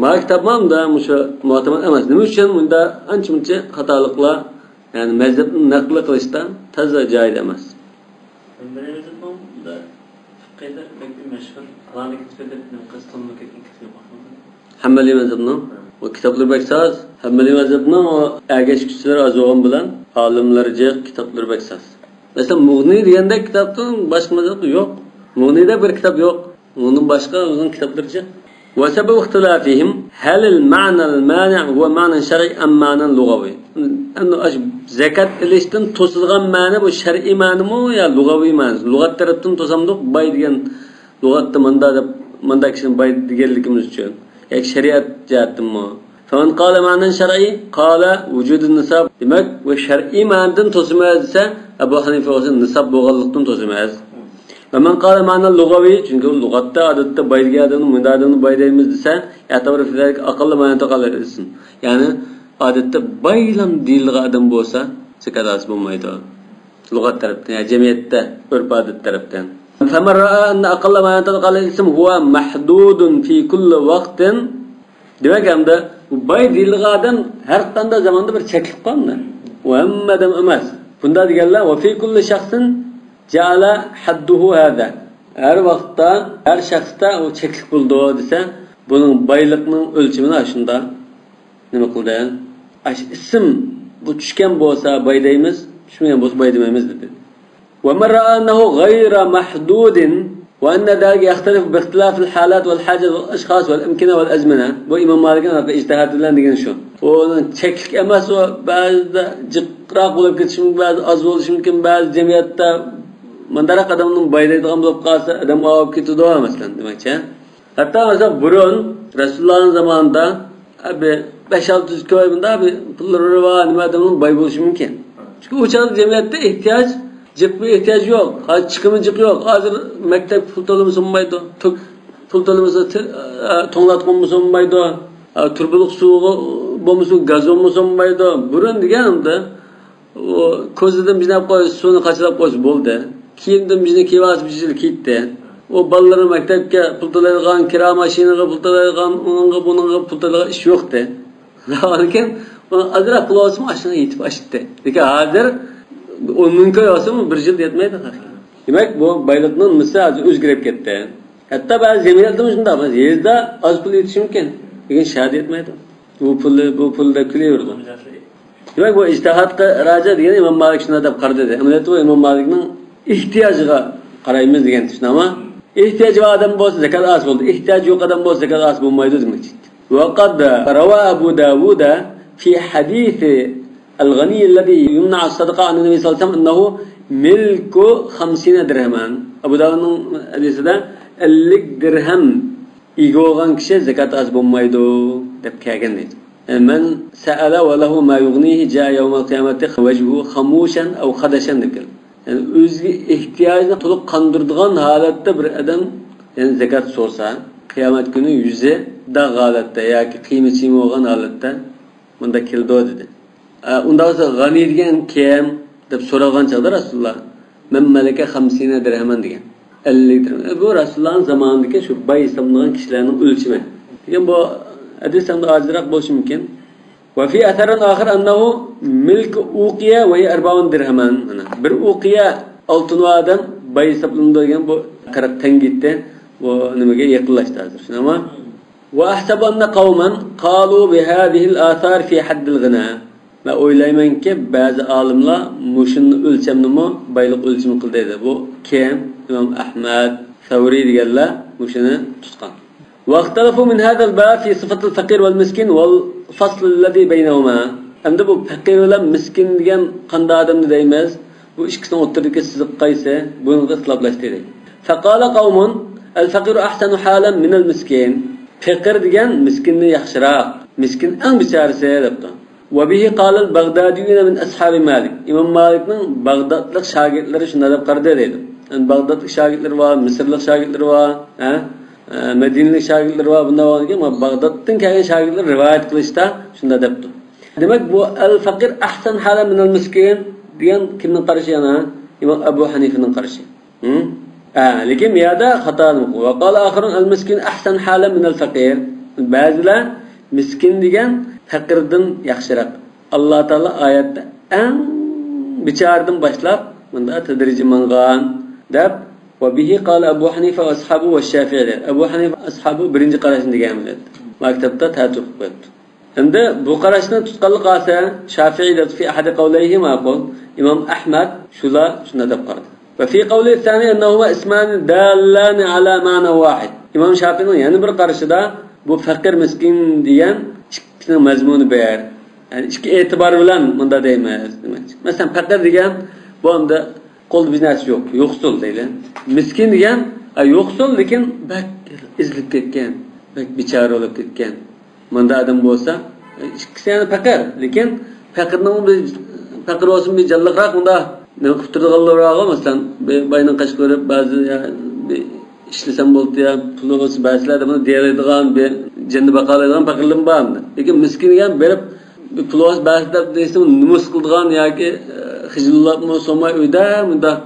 ما كىتاب ما، مۇندا مۇشۇ مۇئتەمەد ئەمەس. نېمە ئۈچۈن مۇندا ئانچە-مۇنچە خاتالىقلار، يەنى مەزھەپنى نەقىل قىلىشتا تازا جايىدا ئەمەس. ھەمبەلىي مەزھەپنىڭ بۇندا فىقھىدا بەك مەشھۇر، پالانى كىتابى دەپ نېمە قىلسا تونۇلۇپ كەتكەن كىتاب يوق. ھەمبەلىي مەزھەپنىڭ بۇ كىتابلىرى بەك ساز. ھەمبەلىي مەزھەپنىڭ ئۇ ئەگەشكۈچىلىرى ئاز بولغان بىلەن ئالىملىرى جىق، كىتابلىرى بەك ساز. مەسىلەن، مۇغنى دېگەندەك كىتابتىن باشقا مەزھەپتە يوق. مۇغنىدە بىر كىتاب يوق. ئۇنىڭدىن باشقا ئۇنىڭ كىتابلىرى جىق. وسبب اختلافهم هل المعنى المانع هو معنى شرعي أم معنى لغوي؟ ئەمدى ئاشۇ زەكات ئېلىشتىن توسىدىغان مەنە بۇ شەرئىي مەنىمۇ يا لۇغەۋىي مەنىسى؟ لۇغەت تەرەپتىن توسامدۇق، باي دېگەن لۇغەتتا ماندا دەپ، ماندا كىشىنى باي دېگەنلىكىمىز ئۈچۈن ياكى شەرىئەت جەھەتتىنمۇ؟ فمن قال معنى شرعي قال وجود النصاب. دېمەك، بۇ شەرئىي مەنىدىن توسىمىز دېسە، ئەبۇ ھەنىفە بولسا نىساب بولغانلىقتىن توسىمىز. ومن قال معنى لغوي، چۈنكى ئۇ لۇغەتتە ئادەتتە باي دېگەن ئادەمنى، مۇنداق ئادەمنى باي دەيمىز دېسە، يعتبر في ذلك أقل ما يتقال الاسم. يەنى ئادەتتە بايلام دېيىلىدىغان ئادەم بولسا، زاكات ئالسا بولمايدۇ. لۇغەت تەرەپتىن، يا جەمئىيەتتە، ئۆرپ-ئادەت تەرەپتىن. فمن رأى أن أقل ما ينطبق عليه الاسم هو محدود في كل وقت. دېمەك، ئەمدى بۇ باي دېيىلىدىغان ئادەم ھەر قانداق زاماندا بىر چەكلىك قالمىدى. ئۇ ھەممە ئادەم ئەمەس. بۇنداق دېگەنلەر، وفي كل شخص جعل حده هذا. ھەر ۋاقىتتا، ھەر شەخستە ئۇ چەكلىك بولىدۇ دېسە، بۇنىڭ بايلىقنىڭ ئۆلچىمىنى ئاشۇنداق نېمە قىلدى؟ ئاش ئىسىم بۇ چۈشكەن بولسا باي دەيمىز، چۈشمىگەن بولسا باي دېمەيمىز دېدى. ومن رأى أنه غير محدود وأن ذلك يختلف باختلاف الحالات والحاجات والأشخاص والأمكنة والأزمنة. بۇ ئىمام مالىكنىڭ ئىجتىھاتى بىلەن دېگەن شۇ. ئۇنىڭ چەكلىك ئەمەس، ئۇ بەزىدە جىقراق بولۇپ كېتىشى مۇمكىن، بەزىدە ئاز بولۇشى مۇمكىن، بەزى جەمئىيەتتە مۇنداق ئادەمنىڭ باي دەيدىغان بولۇپ قالسا، ئادەم ئاۋۇپ كېتىدۇ، مەسىلەن، دېمەكچى. ھەتتا مەسىلەن، بۇرۇن رەسۇلۇللانىڭ زامانىدا، ئە، بىر بەش-ئالتە يۈز كوي مۇنداق بىر پۇللىرى بار نېمە ئادەمنىڭ باي بولۇشى مۇمكىن. چۈنكى ئۇ چاغدا جەمئىيەتتە ئېھتىياج، جىق بىر ئېھتىياج يوق. ھازىر چىقىمى جىق يوق. ھازىر مەكتەپ پۇل تۆلىمىسە بولمايدۇ. تۇ-، پۇل تۆلىمىسە تىر-، ئە، توڭلاتقۇ بولمىسا بولمايدۇ. ئە، تۇرۇبىلىق سۇغا بولمىسا، گاز بولمىسا بولمايدۇ. بۇرۇن دېگەن ئەمدى ئۇ كوزىدىن بىر نەپ قويسا، سۇنى قاچىلاپ قويسا بولدى. كىيىمدىن بىر نەپ كىيىۋالسا، بىر يىل كىيدى. ئۇ بالىلىرى مەكتەپكە پۇل تۆلەيدىغان، كىرا ماشىنىغا پۇل تۆلەيدىغان، ئۇنىڭغا، بۇنىڭغا پۇل تۆلەيدىغان ئىش يوقتى. لېكىن ئۇنىڭ ئازراق پۇلى بولسىمۇ ئاشۇنى يېتىپ ئاشتى. لېكىن ھازىر ئون مىڭ كوي ئالسىمۇ بىر يىل يەتمەيدۇ. دېمەك، بۇ بايلىقنىڭ نېمىسى ھازىر ئۆزگىرىپ كەتتى. ھەتتا بەزى جەمئىيەتلەرمۇ شۇنداق، يېزىدا ئاز پۇل يېتىشى مۇمكىن، لېكىن شەھەردە يەتمەيدۇ. بۇ پۇلى، بۇ پۇلى دەپ كۈلۈۋېرىدۇ. دېمەك، بۇ ئىجتىھادقا راجىئ دېگەن ئىمام مالىك شۇنداق دەپ قارىدى. ئەمەلىيەتتە بۇ ئىمام مالىكنىڭ ئېھتىياجىغا قارايمىز دېگەن، شۇنداقمۇ؟ ئېھتىياجى بار ئادەم بولسا زاكات ئالسا بولدى. ئېھتىياجى يوق ئادەم بولسا زاكات ئالسا بولمايدۇ دېمەكچى. وقد روى أبو داود في حديث الغني الذي يمنع الصدقة عن النبي صلى الله عليه وسلم أنه ملك خمسين درهما. ئەبۇ داۋۇدنىڭ ھەدىسىدە ئەللىك دىرھەم ئىگە بولغان كىشى زاكات ئالسا بولمايدۇ دەپ كەلگەن دەيدۇ. من سأل وله ما يغنيه جاء يوم القيامة وجهه خموشا أو خدشا دەپ كەلگەن. يەنى ئۆزىگە ئېھتىياجنى تولۇق قاندۇرىدىغان ھالەتتە بىر ئادەم، يەنى زاكات سورىسا، قىيامەت كۈنى يۈزى داغ ھالەتتە ياكى قىيما-چىيما بولغان ھالەتتە مۇنداق كېلىدۇ دېدى. ئە، ئۇنداق بولسا غەنىي دېگەن كىم دەپ سورالغان چاغدا رەسۇلۇللا، مەن مەلەكە خەمسىنە دىرھەمەن دېگەن. ئەللىك دىرھەم. ئە، بۇ رەسۇلۇللانىڭ زامانىدىكى شۇ باي ھېسابلانغان كىشىلەرنىڭ ئۆلچىمى. لېكىن بۇ ھەدىس ئەمدى ئازراق بولۇشى مۇمكىن. وفي أثر آخر أنه ملك أوقية وهي أربعون درهما. مانا، بىر ئوقىيە ئالتۇن بار ئادەم باي ھېسابلىنىدۇ دېگەن، بۇ قىرىق تەڭگە يەتتى. بۇ نېمىگە يېقىنلاشتى ھازىر، شۇنداقمۇ؟ وأحسب أن قوما قالوا بهذه الآثار في حد الغنى. مەن ئويلايمەنكى، بەزى ئالىملار مۇشۇنى ئۆلچەمنىمۇ بايلىق ئۆلچىمى قىلدى دەيدۇ. بۇ كىم؟ ئىمام ئەھمەد، سەۋرى دېگەنلەر مۇشۇنى تۇتقان. واختلفوا من هذا الباب في صفة الفقير والمسكين والفصل الذي بينهما. ئەمدى بۇ پەقىر بىلەن مىسكىن دېگەن قانداق ئادەمنى دەيمىز؟ بۇ ئىككىسىنىڭ ئوتتۇرىدىكى سىزىق قايسى؟ بۇنىڭغا ئىختىلاپلاشتى. فقال قوم الفقير أحسن حالا من المسكين. پېقىر دېگەن مىسكىندىن ياخشىراق. مىسكىن ئەڭ بىچارىسى دەپتۇ. وبه قال البغداديون من أصحاب مالك. ئىمام مالىكنىڭ باغدادلىق شاگىرتلىرى شۇنداق دەپ قارىدى دەيدۇ. يەنى باغدادلىق شاگىرتلىرى بار، مىسىرلىق شاگىرتلىرى بار، ھە؟ ئە، مەدىنىلىك شاگىرتلىرى بار. بۇنداق بولغاندىكىن، مانا باغدادتىن كەلگەن شاگىرتلار رىۋايەت قىلىشتا شۇنداق دەپتۇ. دېمەك، بۇ الفقير أحسن حالا من المسكين دېگەن كىمنىڭ قارىشى يەنە؟ ئىمام ئەبۇ ھەنىفىنىڭ قارىشى. ھىم؟ ھە، لېكىن بۇ يەردە خاتا. وقال آخرون المسكين أحسن حالا من الفقير. بەزىلەر مىسكىن دېگەن پەقىردىن ياخشىراق. ئاللا تائالا ئايەتتە ئەڭ بىچارىدىن باشلاپ مۇنداق تەدرىجىي ماڭغان دەپ، وبه قال أبو حنيفة وأصحابه والشافعي دەيدۇ. ئەبۇ ھەنىفە ئەسھابى بىرىنچى قاراشنى دېگەن بىلەن. ما كىتابتا تەتۈر قىلىپ قويۇپتۇ. ئەمدى بۇ قاراشنى تۇتقانلىق ھالسا، شافىئىي دەپ في أحد قوليه ماقۇل. ئىمام ئەھمەد شۇلار شۇنداق دەپ قارىدى. وفي قوله الثاني أنهما اسمان دالان على معنى واحد. ئىمام شافىئىنىڭ يەنە بىر قارىشىدا بۇ پەقىر، مىسكىن دېگەن ئىككىسىنىڭ مەزمۇنى بىر. يەنى ئىككى ئېتىبار بىلەن مۇنداق دەيمىز دېمەكچى. مەسىلەن، پەقىر دېگەن بۇ ئەمدى قولدا بىر نەرسە يوق، يوقسۇل دەيلى. مىسكىن دېگەن، ئە، يوقسۇل، لېكىن بەك ئېزىلىپ كەتكەن، بەك بىچارە بولۇپ كەتكەن. مۇنداق ئادەم بولسا، ئىككىسى يەنە پەقىر، لېكىن پەقىرنىڭ بىر، پەقىر بولسىمۇ بىر جانلىقراق، مۇنداق نېمە قىلىپ تۇرىدىغانلىرى بارغۇ، مەسىلەن، بىر باينىڭ قېشىغا كۆرۈپ، بەزى يا بىر ئىشلىسەم بولدى يا، پۇلى بولسا بەرسىلە دەپ دېيەلەيدىغان، بىر جېنىنى باقالايدىغان پەقىرلىرىمۇ بار ئەمدى. لېكىن مىسكىن دېگەن بېرىپ، بىر پۇلى بولسا بەرسىلە دەپ دېسىمۇ، نومۇس قىلىدىغان ياكى، ئە، خىجىللاپمۇ سولماي ئۆيدە مۇنداق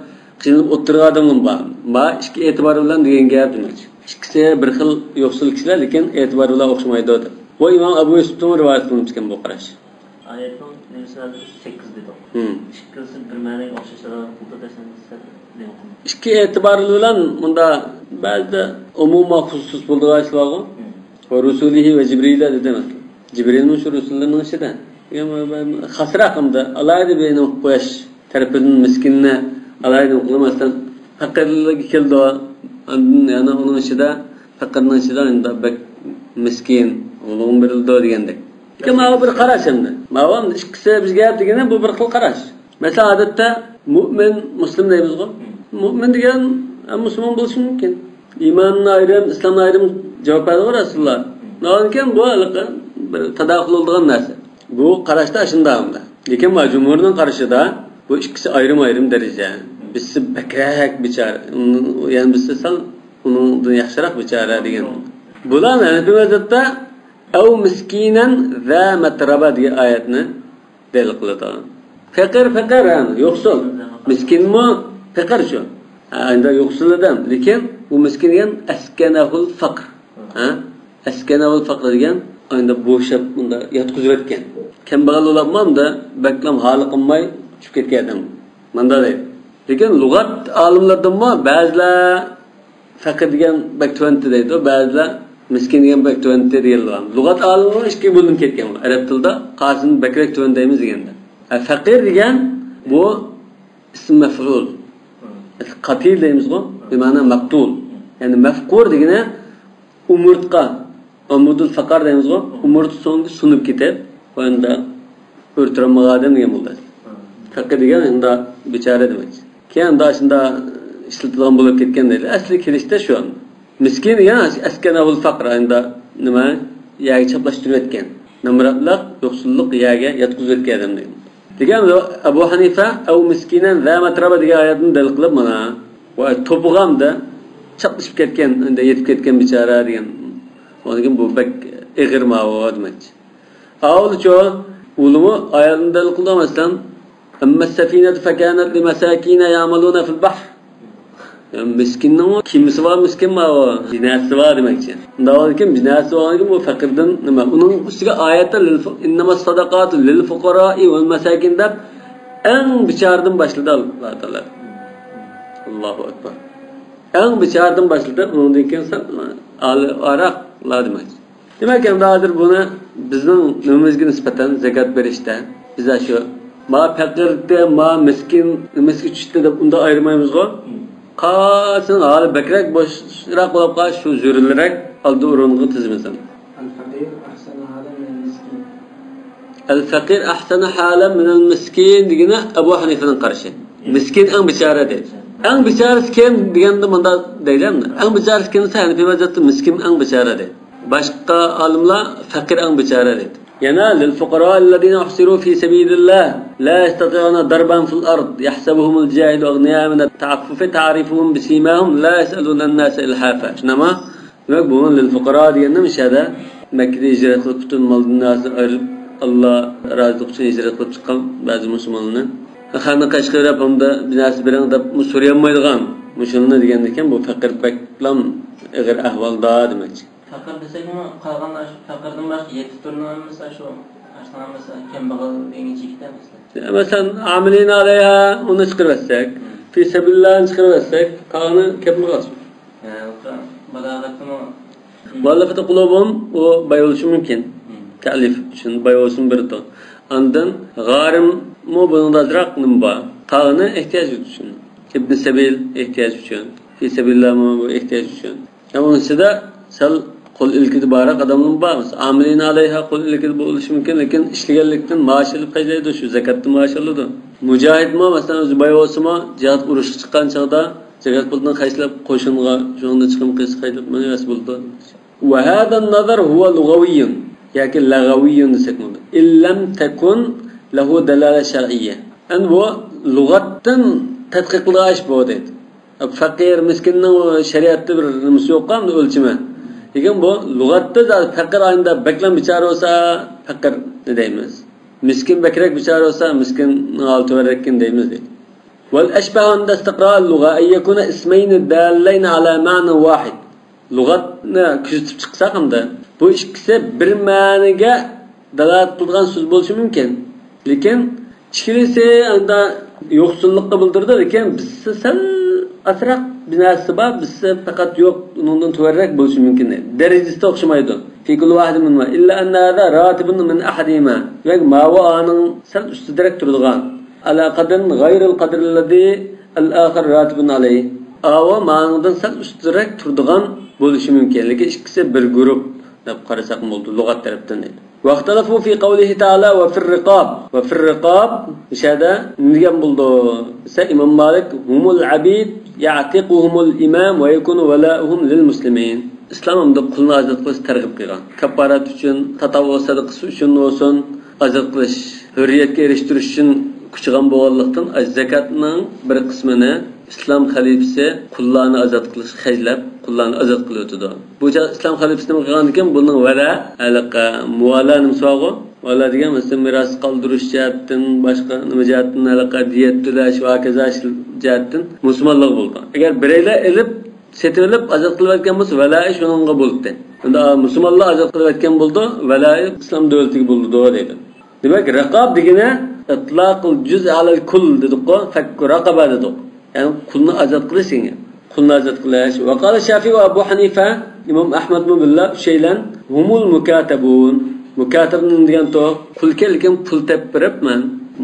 قىينىلىپ ئولتۇرغان ئادەملىرىمۇ بار. ما ئىككى ئېتىبار بىلەن دېگەن گەپ دېمەكچى. ئىككىسى بىر خىل يوقسۇل كىشىلەر، لېكىن ئېتىبار بىلەن ئوخشىمايدۇ دەپ. بۇ ئىمام ئەبۇ يۈسۈپتىن رىۋايەت قىلىنىپتىكەن بۇ قاراش. ئايەتنىڭ نېمىسى سەككىز دېدۇق. ھىم. ئىككىلىسى بىر مەنىگە ئوخشاش نېمە قىلدى؟ ئىككى ئېتىبار بىلەن مۇندا بەزىدە ئومۇمىي خۇسۇس بولىدىغان ئىشلار بارغۇ. ھىم. ۋە رۇسۇلىھى ۋە جىبرىلە دېدى مەسىلەن. جىبرىلمۇ شۇ رۇسۇللارنىڭ ئىچىدە. دېگەن بۇ، بۇ خاسراق ئەمدى. ئالاھىدە بىر نېمە قىلىپ قويۇش تەرىپىدىن مىسكىننى ئالاھىدە قىلماستىن پەقىرلىككە كېلىدۇ. ئاندىن يەنە ئۇنىڭ ئىچىدە، پەقىرنىڭ ئىچىدە ئەمدى بەك مىسكىن، ئۇنىڭغا بېرىلىدۇ دېگەندەك. لېكىن ماۋۇ بىر قاراش ئەمدى. ماۋۇ ئەمدى ئىككىسى بىزگە گەپ دېگىنى بۇ بىر خىل قاراش. مەسىلەن، ئادەتتە مۇئمىن، مۇسلىم دەيمىزغۇ. مۇئمىن دېگەن ھەم مۇسۇلمان بولۇشى مۇمكىن. ئىماندىن ئايرىم، ئىسلامدىن ئايرىم جاۋاب بەردىغۇ رەسۇلۇللا. ئۇنىڭدىن كېيىن بۇ ھېلىقى بىر تاداخۇل بولىدىغان نەرسە. بۇ قاراشتا ئاشۇنداق ئەمدى. لېكىن ما جۇمھۇرنىڭ قارىشىدا بۇ ئىككىسى ئايرىم-ئايرىم دەرىجە. بىرسى بەكرەك بىچارە، يەنە بىرسى سەل ئۇنىڭدىن ياخشىراق بىچارە دېگەن. بۇلار ھەنەفىي مەزھەبتە ئەۋ مىسكىنەن زا مەترەبە دېگەن ئايەتنى دەلىل قىلىدۇ. پېقىر، پېقىر، ھە، يوقسۇل. مىسكىنمۇ پېقىر شۇ. ھە، ئەمدى يوقسۇل ئادەم. لېكىن بۇ مىسكىن دېگەن ئەسكەنەھۇل فەقر. ھە؟ ئەسكەنەھۇل فەقر دېگەن ئەمدى بوشاپ، بۇندا ياتقۇزۇۋەتكەن. كەمبەغەل بولۇپمۇ ئەمدى بەكلەم ھالى قىلماي چۈشۈپ كەتكەن ئادەم. ماندا دەيدۇ. لېكىن لۇغەت ئالىملىرىدىنمۇ بەزىلەر پەقىر دېگەن بەك تۆۋەنتى دەيدۇ، بەزىلەر مىسكىن دېگەن بەك تۆۋەنتى دېگەنلەر بار. لۇغەت ئالىملىرى ئىككىگە بۆلۈنۈپ كەتكەن. ئەرەب تىلىدا قايسىنى بەكرەك تۆۋەن دەيمىز دېگەندە. ھە، فەقىر دېگەن بۇ ئىسم مەفئۇل. قەتىر دەيمىزغۇ، بىمەنا مەقتۇل. يەنى مەفقۇر دېگىنى ئومۇرتقا. ئامۇدۇل فەقەر دەيمىزغۇ، ئومۇرتقا سۆڭىكى سۇنۇپ كېتىپ، ئۇ ئەمدى ئۆرە تۇرالمىغان ئادەم دېگەن بولىدۇ. فەقىر دېگەن ئەمدى بىچارە دېمەك. كېيىن ئەمدى شۇنداق ئىشلىتىدىغان بولۇپ كەتكەن دەيدۇ. ئەسلى كېلىشتە شۇ. مىسكىن دېگەن ئەسكەنەھۇل فەقر، ئەمدى نېمە، يەرگە چاپلاشتۇرۇۋەتكەن. نامراتلىق، يوقسۇللۇق يەرگە ياتقۇزۇۋەتكەن ئادەم دېگەن. دېگەن ئەبۇ ھەنىفە، ئەۋ مىسكىنەن زا مەترەبە دېگەن ئايەتنى دەلىل قىلىپ مانا. ۋە توپىغا ئەمدى چاپلىشىپ كەتكەن، ئەمدى يېتىپ كەتكەن بىچارە دېگەن. ئۇنىڭدىن كېيىن بۇ بەك ئېغىر ماۋۇ دېمەكچى. ئاۋۇلىچۇ، ئۇلىمۇ ئايەتنى دەلىل قىلىدۇ، مەسىلەن، أما السفينة فكانت لمساكين يعملون في البحر. يا، مىسكىننىڭ كېمىسى بار، مىسكىن بار، بىناسى بار دېمەكچى. ئۇنداق بولغاندىكىن، بىناسى بولغاندىكىن بۇ پەقىردىن نېمە؟ ئۇنىڭ ئۈستىگە ئايەتتە لىل-، إنما الصدقات للفقراء والمساكين دەپ ئەڭ بىچارىدىن باشلىدى ئاللا تائالا. ئاللاھۇ ئەكبەر. ئەڭ بىچارىدىن باشلىدى، ئۇنىڭدىن كېيىن سەل ئالىي ئاراقلار دېمەكچى. دېمەك، ئەمدى ھازىر بۇنى بىزنىڭ نېمىمىزگە نىسبەتەن زاكات بېرىشتە بىز شۇ، ما پەقىرتى، ما مىسكىن نېمىسىگە چۈشتى دەپ ئۇنداق ئايرىمايمىزغۇ؟ قايسىنىڭ ھالى بەكرەك بوشراق بولۇپ قالسا، شۇ زۆرۈررەك ئالدى ئورۇنغا تىزىمىز. الفقير أحسن حالا من المسكين. الفقير أحسن حالا من المسكين دېگىنى ئەبۇ ھەنىفەنىڭ قارىشى. مىسكىن ئەڭ بىچارە دەيدۇ. ئەڭ بىچارىسى كىم دېگەندە مۇنداق دەيدۇ ئەمدى. ئەڭ بىچارىسى كىم دېسە، ھەنىفىي مەزھەپتە مىسكىن ئەڭ بىچارە دەيدۇ. باشقا ئالىملار فەقىر ئەڭ بىچارە دەيدۇ. يەنە للفقراء الذين أحصروا في سبيل الله لا يستطيعون ضربا في الأرض يحسبهم الجاهل أغنياء من التعفف تعرفهم بسيماهم لا يسألون الناس إلحافا. شۇنداقمۇ؟ دېمەك، بۇ لىلفۇقارا دېگەننى مۇشۇ يەردە مەككىدە ھىجرەت قىلىپ، پۈتۈن مال دۇنياسىدىن ئايرىلىپ، ئاللا رازىلىقى ئۈچۈن ھىجرەت قىلىپ چىققان بەزى مۇسۇلمانلارنى خەقنى قەشقەر دەپ، ھەمدە بىر نەرسە بېرىڭ دەپ سورىيالمايدىغان، مۇشۇنى دېگەندىكىن، بۇ پەقىر بەكلا ئېغىر ئەھۋالدا دېمەكچى. پەقىر دېسەكمۇ، قالغان ئاشۇ پەقىردىن باشقا يەتتە تۈرنىڭ ھەممىسى ئاشۇ، ئاشۇنىڭ ھەممىسى كەمبەغەل دېگەنچە كېتەمىز. مەسىلەن، ئامىلىنە ئەلەيھا، ئۇنى چىقىرىۋەتسەك، مم. فى سەبىلىللاھنى چىقىرىۋەتسەك، قالغىنى كەمبەغەل. ھە، بالاغەتمۇ. مۇئەللەفەتۇ قۇلۇبۇھۇم، ئۇ باي بولۇشى مۇمكىن. مم. تەلىف ئۈچۈن باي بولسىمۇ بېرىدۇ. ئاندىن غارىممۇ بۇنىڭدا ئازراق نېمە بار؟ قالغىنى ئېھتىياج ئۈچۈن. ئىبن سەبىل ئېھتىياج ئۈچۈن. فى سەبىلىللاھمۇ بۇ ئېھتىياج ئۈچۈن. يا ئۇنىڭ ئىچىدە سەل قول ئىلكىدە بارراق ئاداملىرمۇ بار. مەسىلەن، ئامىلىنە ئەلەيھا قول ئىلكىدە بولۇشى مۇمكىن، لېكىن ئىشلىگەنلىكتىن مائاش ئېلىپ خەجلەيدۇ، شۇ زەكاتتىن مائاش ئالىدۇ. مۇجاھىدمۇ، مەسىلەن، ئۆزى باي بولسىمۇ، جىھاد ئۇرۇشقا چىققان چاغدا زەكات پۇلىدىن خەجلەپ، قوشۇنغا، شۇنىڭدىن چىقىم قىلسا خەجلەپ، مانا بولىدۇ. وهذا النذر هو لغوي ياكى لغوي دېسەكمۇ بولىدۇ. إن لم تكن له دلالة شرعية. ئەمدى بۇ لۇغەتتىن تەتقىق قىلىدىغان ئىش بۇ دەيدۇ. پەقىر، مىسكىننىڭ شەرىئەتتە بىر نېمىسى يوق، ئەمدى ئۆلچىمى. لېكىن بۇ لۇغەتتە زادى پەقىر ئاينىدا بەكلا بىچارە بولسا پەقىر دەيمىز. مىسكىن بەكرەك بىچارە بولسا مىسكىننىڭ ھالىتى تۆۋەنرەككىن دەيمىز دەيدۇ. والأشبه عند استقراء اللغة أن يكون اسمين دالين على معنى واحد. لۇغەتنى كۆزىتىپ چىقساق ئەمدى، بۇ ئىككىسى بىر مەنىگە دالالەت قىلىدىغان سۆز بولۇشى مۇمكىن. لېكىن ئىككىلىسى ئەمدى يوقسۇللۇقنى بىلدۈرىدۇ، لېكىن بىرسى سەل ئازراق بىناسى بار، بىرسى پەقەت يوق، ئۇنىڭدىن تۆۋەنرەك بولۇشى مۇمكىن. دەرىجىسى ئوخشىمايدۇ. في كل واحد منهما إلا أن هذا راتب من أحدهما. دېمەك، ماۋۇ ئانىڭ سەل ئۈستىدىرەك تۇرىدىغان. على قدر غير القدر الذي الآخر راتب عليه. ئاۋۇ مانىڭدىن سەل ئۈستىرەك تۇرىدىغان بولۇشى مۇمكىن، لېكىن ئىككىسى بىر گۇرۇپ دەپ قارىساقمۇ بولىدۇ لۇغەت تەرەپتىن دەيدۇ. واختلفوا في قوله تعالى وفي الرقاب. وفي الرقاب، مۇشۇ يەردە نېمە دېگەن بولىدۇ دېسە، ئىمام مالىك، هم العبيد يعتقهم الإمام ويكون ولاؤهم للمسلمين. ئىسلام ئەمدى قۇلنى ئازاد قىلىش تەرغىب قىلغان. كاپپارەت ئۈچۈن، تاتاۋۋۇ سەدىقىسى ئۈچۈن بولسۇن، ئازاد قىلىش، ھۆررىيەتكە ئېرىشتۈرۈش ئۈچۈن كۈچىگەن بولغانلىقتىن، زەكاتنىڭ بىر قىسمىنى ئىسلام خەلىپىسى قۇللارنى ئازاد قىلىشقا خەجلەپ، قۇللارنى ئازاد قىلىۋېتىدۇ. بۇ چاغ ئىسلام خەلىپىسى نېمە قىلغاندىكىن، بۇنىڭ ۋەلا، ھېلىقى مۇۋالا نېمىسى بارغۇ؟ مۇۋالا دېگەن، مەسىلەن، مىراس قالدۇرۇش جەھەتتىن، باشقا نېمە جەھەتتىن، ھېلىقى دىيەت تۆلەش ۋە ھاكازا ئىشلار جەھەتتىن مۇسۇلمانلىقى بولىدۇ. ئەگەر بىرەيلەن ئېلىپ، سېتىۋېلىپ ئازاد قىلىۋەتكەن بولسا، ۋەلائى شۇنىڭغا بولىدۇ. ئەمدى مۇسۇلمانلار ئازاد قىلىۋەتكەن بولىدۇ، ۋەلائى ئىسلام دۆلىتىگە بولىدۇ دەيدۇ. دېمەك، رىقاب دېگىنى ئىتلاقۇل جۇز ئەلەل كۇل دېدۇققۇ، فەككۇ رەقەبە دېدۇق. يەنى قۇلنى ئازاد قىلىش دېگەن. قۇلنى ئازاد قىلىش. ۋە قالە شافىئى ۋە ئەبۇ ھەنىفە، ئىمام ئەھمەدمۇ بىللە ئۈچەيلەن، ھۇمۇل مۇكاتەبۇن. مۇكاتەب نېمە دېگەنتۇ؟ قۇلكەن، لېكىن پۇل تېپىپ بېرىپ، مەن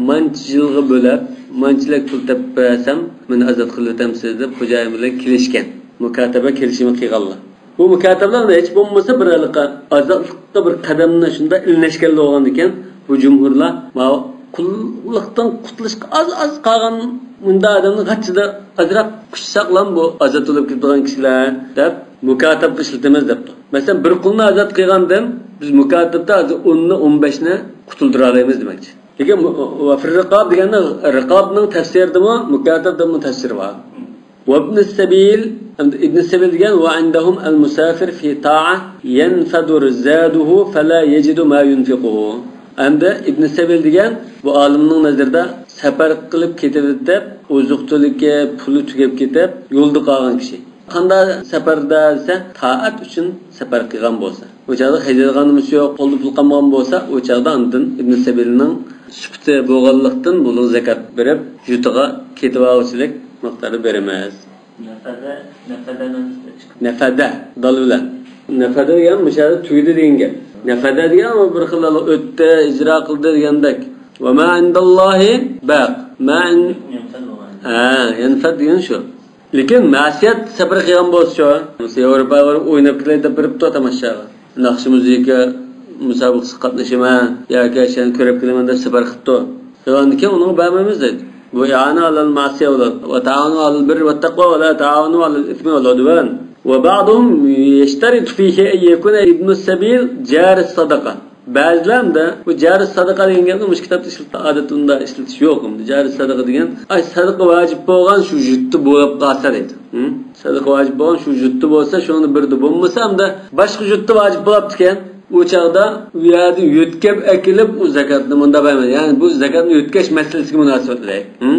مانچە يىلغا بۆلەپ، مانچىلىك پۇل تېپىپ بەرسەم، مېنى ئازاد قىلىۋېتەمسىز دەپ، خوجايىن بىلەن كېلىشكەن. مۇكاتەبە كېلىشىمى قىلغانلار. بۇ مۇكاتەبلەرنى ھېچ بولمىسا بىر ھېلىقى ئازادلىققا بىر قەدەمنى شۇنداق ئىللەشكەنلا بولغاندىكىن، بۇ جۇمھۇرلار ماۋۇ قۇللۇقتىن قۇتۇلۇشقا ئاز-ئاز قالغان مۇنداق ئادەمنى غاچچىدا ئازراق كۈچ ساقلام بۇ ئازاد بولۇپ كېتىدىغان كىشىلەر دەپ مۇكاتەبكە ئىشلىتىمىز دەپتۇ. مەسىلەن، بىر قۇلنى ئازاد قىلغاندىن بىز مۇكاتەبتە ھازىر ئوننى، ئون بەشنى قۇتۇلدۇرالايمىز دېمەكچى. لېكىن ۋە فىر رىقاب دېگەندە رىقابنىڭ تەپسىرىدىمۇ مۇكاتەب دەپمۇ تەپسىرى بار. وابن السبيل، ئەمدى ئىبن سەبىل دېگەن، وعندهم المسافر في طاعة ينفد زاده فلا يجد ما ينفقه. ئەمدى ئىبن سەبىل دېگەن بۇ ئالىمنىڭ نەزىرىدە سەپەر قىلىپ كېتىۋېتىپ، ئوزۇق-تۈلۈكى، پۇلى تۈگەپ كېتىپ، يولدا قالغان كىشى. قانداق سەپەردە دېسە، تائەت ئۈچۈن سەپەر قىلغان بولسا. ئۇ چاغدا خەجلەيدىغان نېمىسى يوق، قولدا پۇل قالمىغان بولسا، ئۇ چاغدا ئاندىن ئىبن سەبىلنىڭ سۈپىتى بولغانلىقتىن، بۇنىڭ زەكات بېرىپ، يۇرتىغا كېتىۋالغۇچىلىك مىقداردا بېرىمىز. نەفەدە، نەفەدە مەنىسى. نەفەدە، دال بىلەن. نەفەدە دېگەن مۇشۇ يەردە تۈگىدى دېگەن گەپ. نەفەدە دېگەن ئۇ بىر خىل ئۆتتى، ئىجرا قىلدى دېگەندەك. وما عند الله باق. ما عن-، ھە، ينفد دېگەن شۇ. لېكىن مەسىيەت سەپىرى قىلغان بولسىچۇ؟ مەسىلەن، ياۋروپاغا بېرىپ ئويناپ كېلەي دەپ بېرىپتۇ تاماشاغا. ناخشا مۇزىكا مۇسابىقىسىگە قاتنىشىمەن ياكى ئاشۇنى كۆرۈپ كېلىمەن دەپ سەپەر قىپتۇ. قىلغاندىن كېيىن ئۇنىڭغا بەرمەيمىز دەيدۇ. بۇ ئىئانە ئالەل مەسىيە بولىدۇ. ۋە تائاۋەنۇ ئالەل بىررى ۋەت تەقۋا ۋە لا تائاۋەنۇ ئالەل ئىسمى ۋەل ئۇدۋان. ۋە بەئزۇھۇم يەشتەرىتۇ فىھى ئەن يەكۇنە ئىبنۇس سەبىل جارىس سەدەقە. بەزىلەر ئەمدى بۇ جارىس سەدەقە دېگەن گەپنى مۇشۇ كىتابتا ئىشلىتىپ، ئادەتتە ئۇنداق ئىشلىتىش يوق ئەمدى. جارىس سەدەقە دېگەن، ئاي، سەدەقە ۋاجىپ بولغان شۇ يۇرتتا بولۇپ قالسا دەيدۇ. ھە؟ سەدىقە ۋاجىپ بولغان شۇ يۇرتتا بولسا، شۇنى بېرىدۇ. بولمىسا ئەمدى باشقا يۇرتتا ۋاجىپ بولۇپتىكەن. ئۇ چاغدا ئۇ يەردىن يۆتكەپ ئەكېلىپ، ئۇ زاكاتنى مۇنداق بەرمەيدۇ. يەنى بۇ زاكاتنى يۆتكەش مەسىلىسىگە مۇناسىۋەتلىك. ھە؟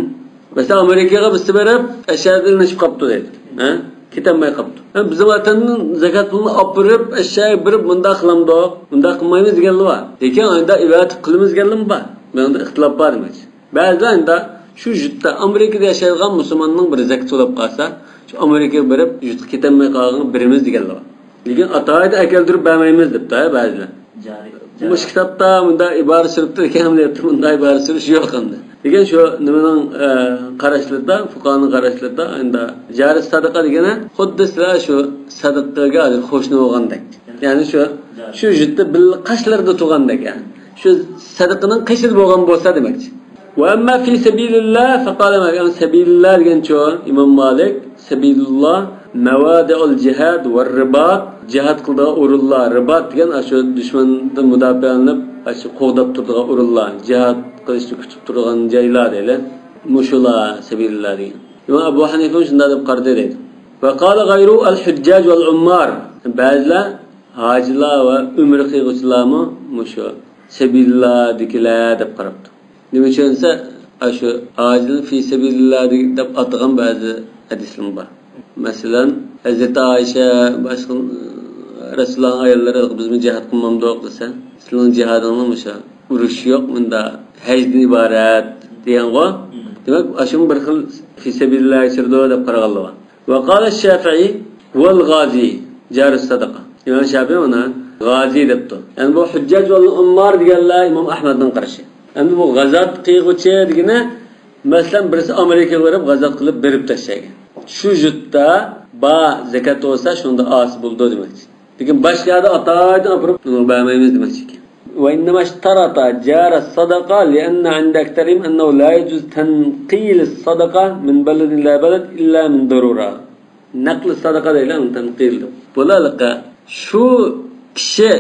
مەسىلەن، ئامېرىكىغا بىرسى بېرىپ، ئەشەدىن ئېشىپ قاپتۇ دەيدۇ. ھە؟ كېتەلمەي قاپتۇ. ھە، بىزنىڭ ۋەتەندىن زاكات پۇلىنى ئاپىرىپ، ئەشەگە بېرىپ، مۇنداق قىلامدۇق، مۇنداق قىلمايمىز دېگەنلەر بار. لېكىن ئايدا ئىبادەت قىلىمىز دېگەنلەرمۇ بار. بۇنىڭدا ئىختىلاپ بار دېمەكچى. بەزىلەر ئەمدى شۇ يۇرتتا، ئامېرىكىدا ياشايدىغان مۇسۇلماننىڭ بىر زاكىتى بولاپ قالسا، شۇ ئامېرىكىغا بېرىپ، يۇرتقا كېتەلمەي قالغانغا بېرىمىز دېگەنلەر بار. لېكىن ئاتايىدا ئەكەلدۈرۈپ بەرمەيمىز دەپتۇ ھە بەزىلەر. جارى. مۇشۇ كىتابتا مۇنداق ئىبارە سۈرۈپتۇ ئىكەن، ئەمەلىيەتتە مۇنداق ئىبارە سۈرۈش يوق ئەمدى. لېكىن شۇ نېمىنىڭ، ئە، قاراشلىرىدا، فۇقاھانىڭ قاراشلىرىدا، ئەمدى جارى سەدىقە دېگىنى خۇددى سىلەر شۇ سەدىقىگە ھازىر قوشنا بولغاندەك. يەنى شۇ، شۇ يۇرتتا بىللە قاشلىرىدا تۇرغاندەك، يەنى شۇ سەدىقىنىڭ قېشىدا بولغان بولسا دېمەكچى. وأما في سبيل الله فقال مالك، سەبىلىللا دېگەنچۇ ئىمام مالىك، سەبىلۇللا مەۋادىئۇل جىھاد ۋە رىبات، جىھاد قىلىدىغان ئورۇنلار، رىبات دېگەن ئاشۇ دۈشمەندىن مۇداپىئەلىنىپ، ئاشۇ قوغداپ تۇرىدىغان ئورۇنلار، جىھاد قىلىشنى كۈتۈپ تۇرغان جايلار دەيلى. مۇشۇلار سەبىلۇللا دېگەن. ئىمام ئەبۇ ھەنىفە شۇنداق دەپ قارىدى دەيدۇ. وقال غيره الحجاج والعمار، بەزىلەر ھاجىلار ۋە ئۆمرە قىلغۇچىلارمۇ مۇشۇ سەبىلۇللادىكىلەر دەپ قاراپتۇ. نېمە ئۈچۈن دېسە، ئاشۇ ھاجىنى في سبيل الله دەپ ئاتىغان بەزى ھەدىسلىرىمۇ بار. مەسىلەن، ھەزرىتى ئائىشە باشقا رەسۇلۇللانىڭ ئاياللىرى، بىزمۇ جىھاد قىلمامدۇق دېسە، سىلىنىڭ جىھادىڭلار مۇشۇ ئۇرۇش يوق، مۇندا ھەجدىن ئىبارەت دېگەنغۇ. دېمەك، ئاشۇمۇ بىر خىل في سبيل الله كىرىدۇ دەپ قارىغانلار بار. وقال الشافعي هو الغازي جار الصدقة. ئىمام شافىئى ئۇنى غازى دەپتۇ. يەنى بۇ ھۇججاج ۋەل ئۇممار دېگەنلەر ئىمام ئەھمەدنىڭ قارىشى. ئەمدى بۇ غازات قىلغۇچى دېگىنى، مەسىلەن، بىرسى ئامېرىكىغا بېرىپ غازات قىلىپ بېرىپ تاشلىغان. شۇ يۇرتتا بار زاكات بولسا، شۇنىڭدا ئاسىي بولىدۇ دېمەكچى. لېكىن باشقا يەردە ئاتايدىن ئاپىرىپ بەرمەيمىز دېمەكچى. وإنما اشترط جار الصدقة لأن عند أكثرهم أنه لا يجوز تنقيل الصدقة من بلد إلى بلد إلا من ضرورة. نقل الصدقة دەيدۇ، تەنقىل دەپ. بۇلارلىققا شۇ كىشى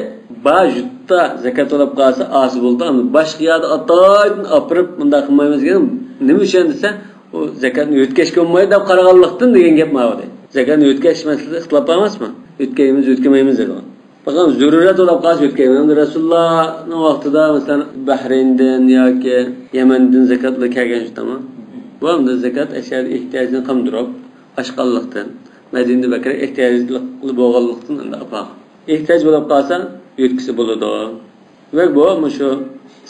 بار يۇرتتا زاكات تولاپ قالسا ئاسىي بولىدۇ. ئەمما باشقا يەردە ئاتايدىن ئاپىرىپ مۇنداق قىلمايمىز دېگەن نېمە ئۈچۈن دېسە، ئۇ زاكاتنى يۆتكەشكە بولمايدۇ دەپ قارىغانلىقتىن دېگەن گەپ ماۋۇ. زاكاتنى يۆتكەش مەسىلىسىدە ئىختىلاپ بار ئەمەسمۇ؟ يۆتكەيمىز، يۆتكىمەيمىز دەيدىغان. بەلكىم زۆرۈرەت بولۇپ قالسا يۆتكەيمىز. ئەمدى رەسۇلۇللانىڭ ۋاقتىدا، مەسىلەن، بەھرەيندىن ياكى يەمەندىن زاكاتلار كەلگەن شۇنداقمۇ؟ بۇ ئەمدى زاكات ئەشيادا ئېھتىياجنى قاندۇرۇپ ئاشقانلىقتىن، مەدىنىدە بەكرەك ئېھتىياجلىق بولغانلىقتىن ئەمدى ئاپارغان. ئېھتىياج بولۇپ قالسا يۆتكىسە بولىدۇ. دېمەك، بۇ مۇشۇ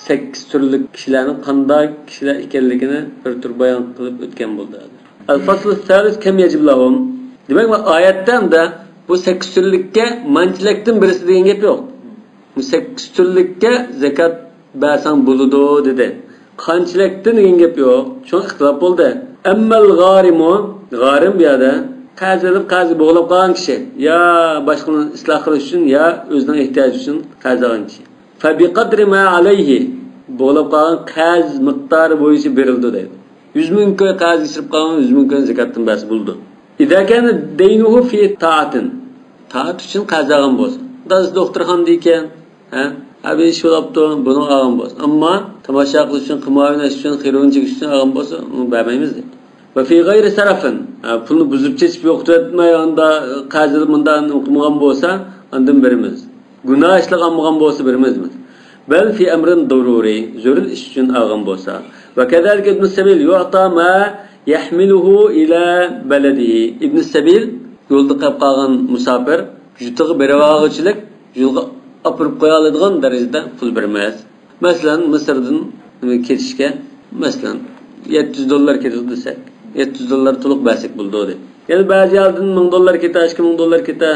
سەككىز تۈرلۈك كىشىلەرنىڭ قانداق كىشىلەر ئىكەنلىكىنى بىر تۈر بايان قىلىپ ئۆتكەن بولدى. الفصل الثالث كم يجب لهم. دېمەك، بۇ ئايەتتە ئەمدى بۇ سەككىز تۈرلۈككە مانچىلىكتىن بىرسى دېگەن گەپ يوق. بۇ سەككىز تۈرلۈككە زاكات بەرسەڭ بولىدۇ دېدى. قانچىلىكتىن دېگەن گەپ يوق. شۇڭا ئىختىلاپ بولدى. أما الغارم، غارىم بۇ يەردە قەرز ئېلىپ، قەرزگە بوغۇلۇپ قالغان كىشى، يا باشقىلارنى ئىسلاھ قىلىش ئۈچۈن، يا ئۆزىنىڭ ئېھتىياجى ئۈچۈن قەرز ئالغان كىشى. فبقدر ما عليه، بوغۇلۇپ قالغان قەرز مىقدارى بويىچە بېرىلىدۇ دەيدۇ. يۈز مىڭ كوي قەرز كەچۈرۈپ قالغان يۈز مىڭ كوينى زاكاتتىن بەرسە بولىدۇ. إذا كان دينه في طاعة، تائەت ئۈچۈن قەرز ئالغان بولسا، دادىسى دوختۇرخانىدا ئىكەن، ھە، ھە، بىر ئىش بولاپتۇ، بۇنى ئالغان بولسا. ئەمما تاماشا قىلىش ئۈچۈن، قىمار ئويناش ئۈچۈن، خىرون چېكىش ئۈچۈن ئالغان بولسا، ئۇنى بەرمەيمىز دەيدۇ. وفي غير سرف، ھە، پۇلنى بۇزۇپ چېچىپ يوقىتىۋەتمەي، ئاندا قەرز ئېلىپ مۇنداق قىلمىغان بولسا، ئاندىن بېرىمىز. گۇناھ ئىشلار قىلمىغان بولسا بېرىمىز. بل في أمر ضروري، زۆرۈر ئىش ئۈچۈن ئالغان بولسا. وكذلك ابن السبيل يعطى ما يحمله إلى بلده. ئىبن سەبىل، يولدا قېلىپ قالغان مۇساپىر، يۇرتىغا بېرىۋالغۇچىلىك، يولغا ئاپىرىپ قويالايدىغان دەرىجىدە پۇل بېرىمىز. مەسىلەن، مىسىردىن كېتىشكە، مەسىلەن، يەتتە يۈز دوللار كېتىدۇ دېسەك، يەتتە يۈز دوللار تولۇق بەرسەك بولىدۇ دەيدۇ. يەنە بەزى يەردىن مىڭ دوللار كېتە، ئىككى مىڭ دوللار كېتە.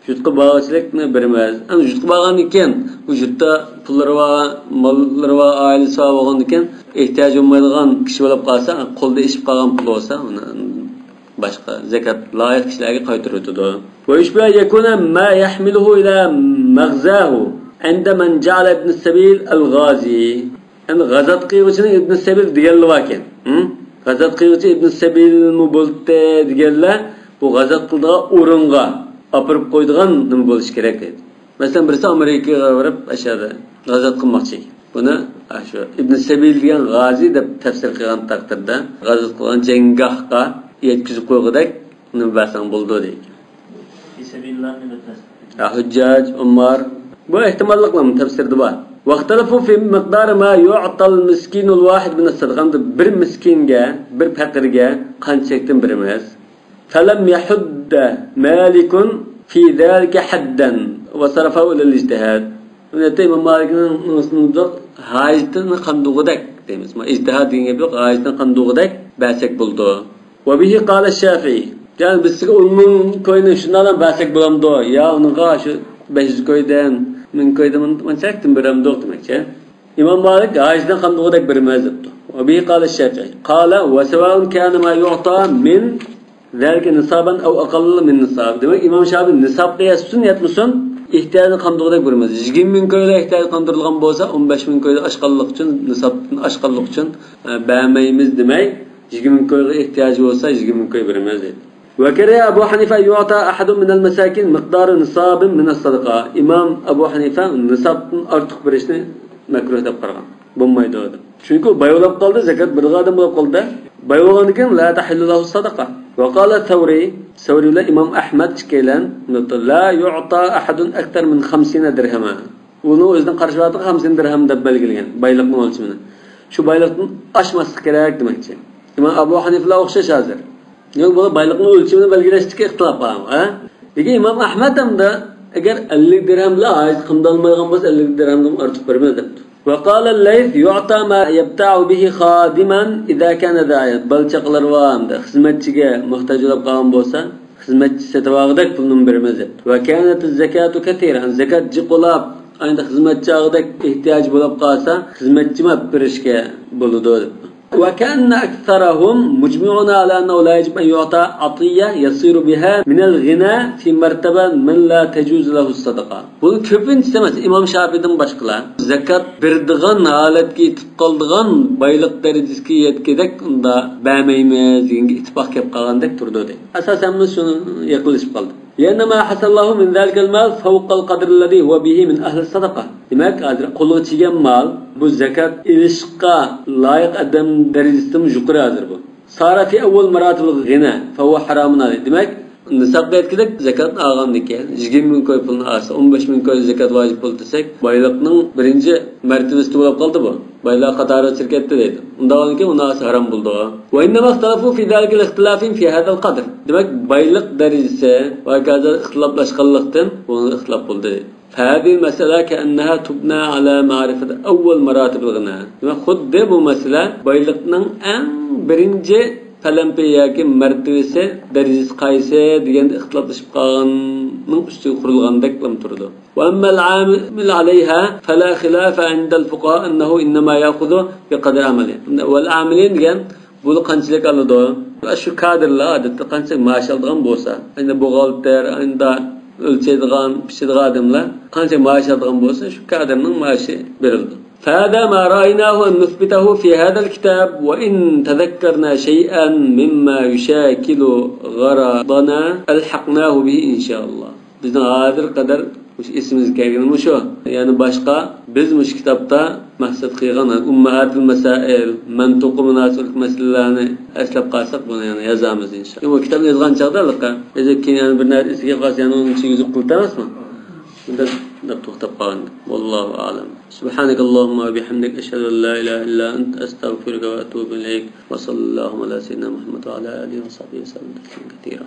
يۇرتقا بارغۇچىلىكنى بېرىمىز. ئەمدى يۇرتقا بارغاندىن كېيىن، بۇ يۇرتتا پۇللىرى بار، ماللىرى بار، ئائىلىسى بار بولغاندىن كېيىن، ئېھتىياجى بولمايدىغان كىشى بولۇپ قالسا، قولدا ئېشىپ قالغان پۇل بولسا، ئۇنى باشقا زاكات لايىق كىشىلەرگە قايتۇرۇۋېتىدۇ. ويشبه أن يكون ما يحمله إلى مغزاه عند من جعل ابن السبيل الغازي. ئەمدى غازات قىلغۇچىنىڭ ئىبن سەبىل دېگەنلىرى باركەن. ھە؟ غازات قىلغۇچى ئىبن سەبىلمۇ بولدى دېگەنلەر بۇ غازات قىلىدىغان ئورۇنغا ئاپىرىپ قويىدىغان نېمە بولۇشى كېرەك دەيدۇ. مەسىلەن، بىرسى ئامېرىكىغا بېرىپ، ئاشۇ يەردە غازات قىلماقچى ئىكەن. بۇنى، ئاشۇ ئىبن سەبىل دېگەن غازى دەپ تەپسىر قىلغان تەقدىردە، غازات قىلغان جەڭگاھقا يەتكۈزۈپ قويغۇدەك نېمە بەرسەڭ بولىدۇ دەيدۇ. في سبيل الله نېمە تەپسىر؟ ھە، ھۇججاج، ئۇممار. بۇ ئېھتىماللىقلارمۇ تەپسىردە بار. واختلفوا في مقدار ما يعطى المسكين الواحد من الصدقة. ئەمدى بىر مىسكىنگە، بىر پەقىرگە قانچە چەكتىن بېرىمىز؟ فلم يحد مالك في ذلك حدا وصرفه إلى الاجتهاد. بۇنى ئىمام مالىكنىڭ ھاجىتىنى قاندۇرغۇدەك دەيمىز. ئىجتىھاد دېگەن گەپ يوق، ھاجىتىنى قاندۇرغۇدەك بەرسەك بولىدۇ. وبه قال الشافعي. يەنى بىز سىزگە ئون مىڭ كوينى شۇنداقلا بەرسەك بولامدۇ؟ يا ئۇنىڭغا شۇ بەش يۈز كويدىن، مىڭ كويدىن مۇنچە چەكتىن بېرەمدۇق دېمەكچى. ئىمام مالىك ھاجىتىنى قاندۇرغۇدەك بېرىمىز دەپتۇ. وبه قال الشافعي. قال وسواء كان ما يعطى من ذلك نصابا أو أقل من نصاب. دېمەك، ئىمام شافىئى نىسابقا يەتسۇن يەتمىسۇن، ئېھتىياجنى قاندۇرغۇدەك بېرىمىز. يىگىرمە مىڭ كويلا ئېھتىياج قاندۇرۇلغان بولسا، ئون بەش مىڭ كويلا ئاشقانلىق ئۈچۈن، نىسابتىن ئاشقانلىق ئۈچۈن، ئە، بەرمەيمىز دېمەي، يىگىرمە مىڭ كويغا ئېھتىياجى بولسا، يىگىرمە مىڭ كوي بېرىمىز دەيدۇ. وكره أبو حنيفة أن يعطى أحد من المساكين مقدار نصاب من الصدقة. ئىمام ئەبۇ ھەنىفە نىسابتىن ئارتۇق بېرىشنى مەكرۇھ دەپ قارىغان. بولمايدۇ دەپ. چۈنكى ئۇ باي بولاپ قالدى، زاكات بېرىدىغان ئادەم بولاپ قالدى. باي بولغاندىن كېيىن لا تەھىللۇ لەھۇ سەدەقە. ۋە قالە سەۋرى، سەۋرى بىلەن ئىمام ئەھمەد ئىككىيلەن لا يۇئتا ئەھەدۇن ئەكتەر مىن خەمسىنە دىرھەمە. ئۇنىڭ ئۆزىنىڭ قارىشى بارلىقى خەمسىن دىرھەم دەپ بەلگىلىگەن بايلىقنىڭ ئۆلچىمىنى. شۇ بايلىقتىن ئاشماسلىق كېرەك دېمەكچى. ئىمام ئەبۇ ھەنىفىلەر ئوخشاش ھازىر. يەنى بۇ بايلىقنىڭ ئۆلچىمىنى بەلگىلەشتىكى ئىختىلاپ بار، ھە؟ لېكىن ئىمام ئەھمەد ھەمدە ئەگەر ئەللىك دىرھەم بىلەن ھاجەت قامدالمايدىغان بولسا، ئەللىك دىرھەمدىن ئارتۇق بەرمەس دەپتۇ. وقال الليث يعطى ما يبتاع به خادما إذا كان ذا عيال. بالا چاقىلىرى بار ھەمدە خىزمەتچىگە موھتاج بولۇپ قالغان بولسا، خىزمەتچى سېتىۋالغۇدەك پۇلنىمۇ بېرىمىز دەپتۇ. وكانت الزكاة كثيرة. زاكات جىق بولاپ، ئەمدى خىزمەتچى ئالغۇدەك ئېھتىياجى بولۇپ قالسا، خىزمەتچىمۇ ئېلىپ بېرىشكە بولىدۇ دەپتۇ. وكأن أكثرهم مجمعون على أنه لا يجب أن يعطى عطية يصير بها من الغنى في مرتبة من لا تجوز له الصدقة. بۇنى كۆپىنچىسى ئەمەس، ئىمام شافىئىدىن باشقىلار زاكات بېرىدىغان ھالەتكە يېتىپ قالىدىغان بايلىق دەرىجىسىگە يەتكۈدەك ئۇندا بەرمەيمىز دېگەنگە ئىتتىپاق كېلىپ قالغاندەك تۇرىدۇ دەيدۇ. ئاساسەن بىز شۇنى يېقىنلىشىپ قالدۇق. لأن ما حصل له من ذلك المال فوق القدر الذي هو به من أهل الصدقة. دېمەك، ھازىر قولىغا چىگەن مال، بۇ زاكات ئېلىشقا لايىق ئادەم دەرىجىسىدىنمۇ يۇقىرى ھازىر بۇ. صار في أول مراتب الغنى فهو حرام عليه. دېمەك، نىسابقا يەتكۈدەك زاكات ئالغاندىن كېيىن، يىگىرمە مىڭ كوي پۇلنى ئالسا، ئون بەش مىڭ كوي زاكات ۋاجىپ بولدى دېسەك، بايلىقنىڭ بىرىنچى مەرتىۋىسىدە بولۇپ قالدى بۇ. بايلار قاتارىغا چىرىپ كەتتى دەيدۇ. ئۇنداق بولغاندىكىن ئۇنى ئالسا ھارام بولىدۇ. وإنما اختلفوا في ذلك لاختلاف في هذا القدر. دېمەك، بايلىق دەرىجىسى ۋە ھازىر ئىختىلاپلاشقانلىقتىن بۇنىڭدا ئىختىلاپ بولدى. فهذه المسألة كأنها تبنى على معرفة أول مراتب الغنى. دېمەك، خۇددى بۇ مەسىلە بايلىقنىڭ ئەڭ بىرىنچى پەلەمپىيى ياكى مەرتىۋىسى، دەرىجىسى قايسى دېگەندە ئىختىلاپلىشىپ قالغاننىڭ ئۈستىگە قۇرۇلغاندەك تۇرىدۇ. وأما العامل عليها فلا خلاف عند الفقهاء أنه إنما يأخذ بقدر عمله. والعاملين دېگەن بۇ قانچىلىك ئالىدۇ؟ شۇ كادىرلار ئادەتتە قانچىلىك مائاش ئالىدىغان بولسا، ئەمدى بوغالتىر، ئەمدى ئۆلچەيدىغان، پىچىدىغان ئادەملەر قانچە مائاش ئالىدىغان بولسا، شۇ كادىرنىڭ مائاشى بېرىلىدۇ. فهذا ما رأيناه أن نثبته في هذا الكتاب، وإن تذكرنا شيئا مما يشاكل غرضنا ألحقناه به إن شاء الله. بىزنىڭ ھازىرغا قەدەر مۇشۇ ئېسىمىزگە كەلگىنى مۇشۇ. يەنى باشقا بىز مۇشۇ كىتابتا مەقسەت قىلغان ئۇمماھاتىل مەسائىل، مەنتۇققا مۇناسىۋەتلىك مەسىلىلەرنى ئەسلەپ قالساق، بۇنى يەنە يازارمىز ئىنشائاللا. بۇ كىتابنى يازغان چاغدا ھېلىقى، ئەگەر كېيىن يەنە بىر نەرسە ئېسىگە قالسا، يەنە ئۇنىڭ ئىچىگە يۈزۈپ قىلىۋېتەرمىزمۇ؟ شۇنداق دەپ توختاپ قالغان. والله أعلم. سبحانك اللهم وبحمدك، أشهد أن لا إله إلا أنت، أستغفرك وأتوب إليك. وصلى اللهم على سيدنا محمد وعلى آله وصحبه وسلم تسليما كثيرا.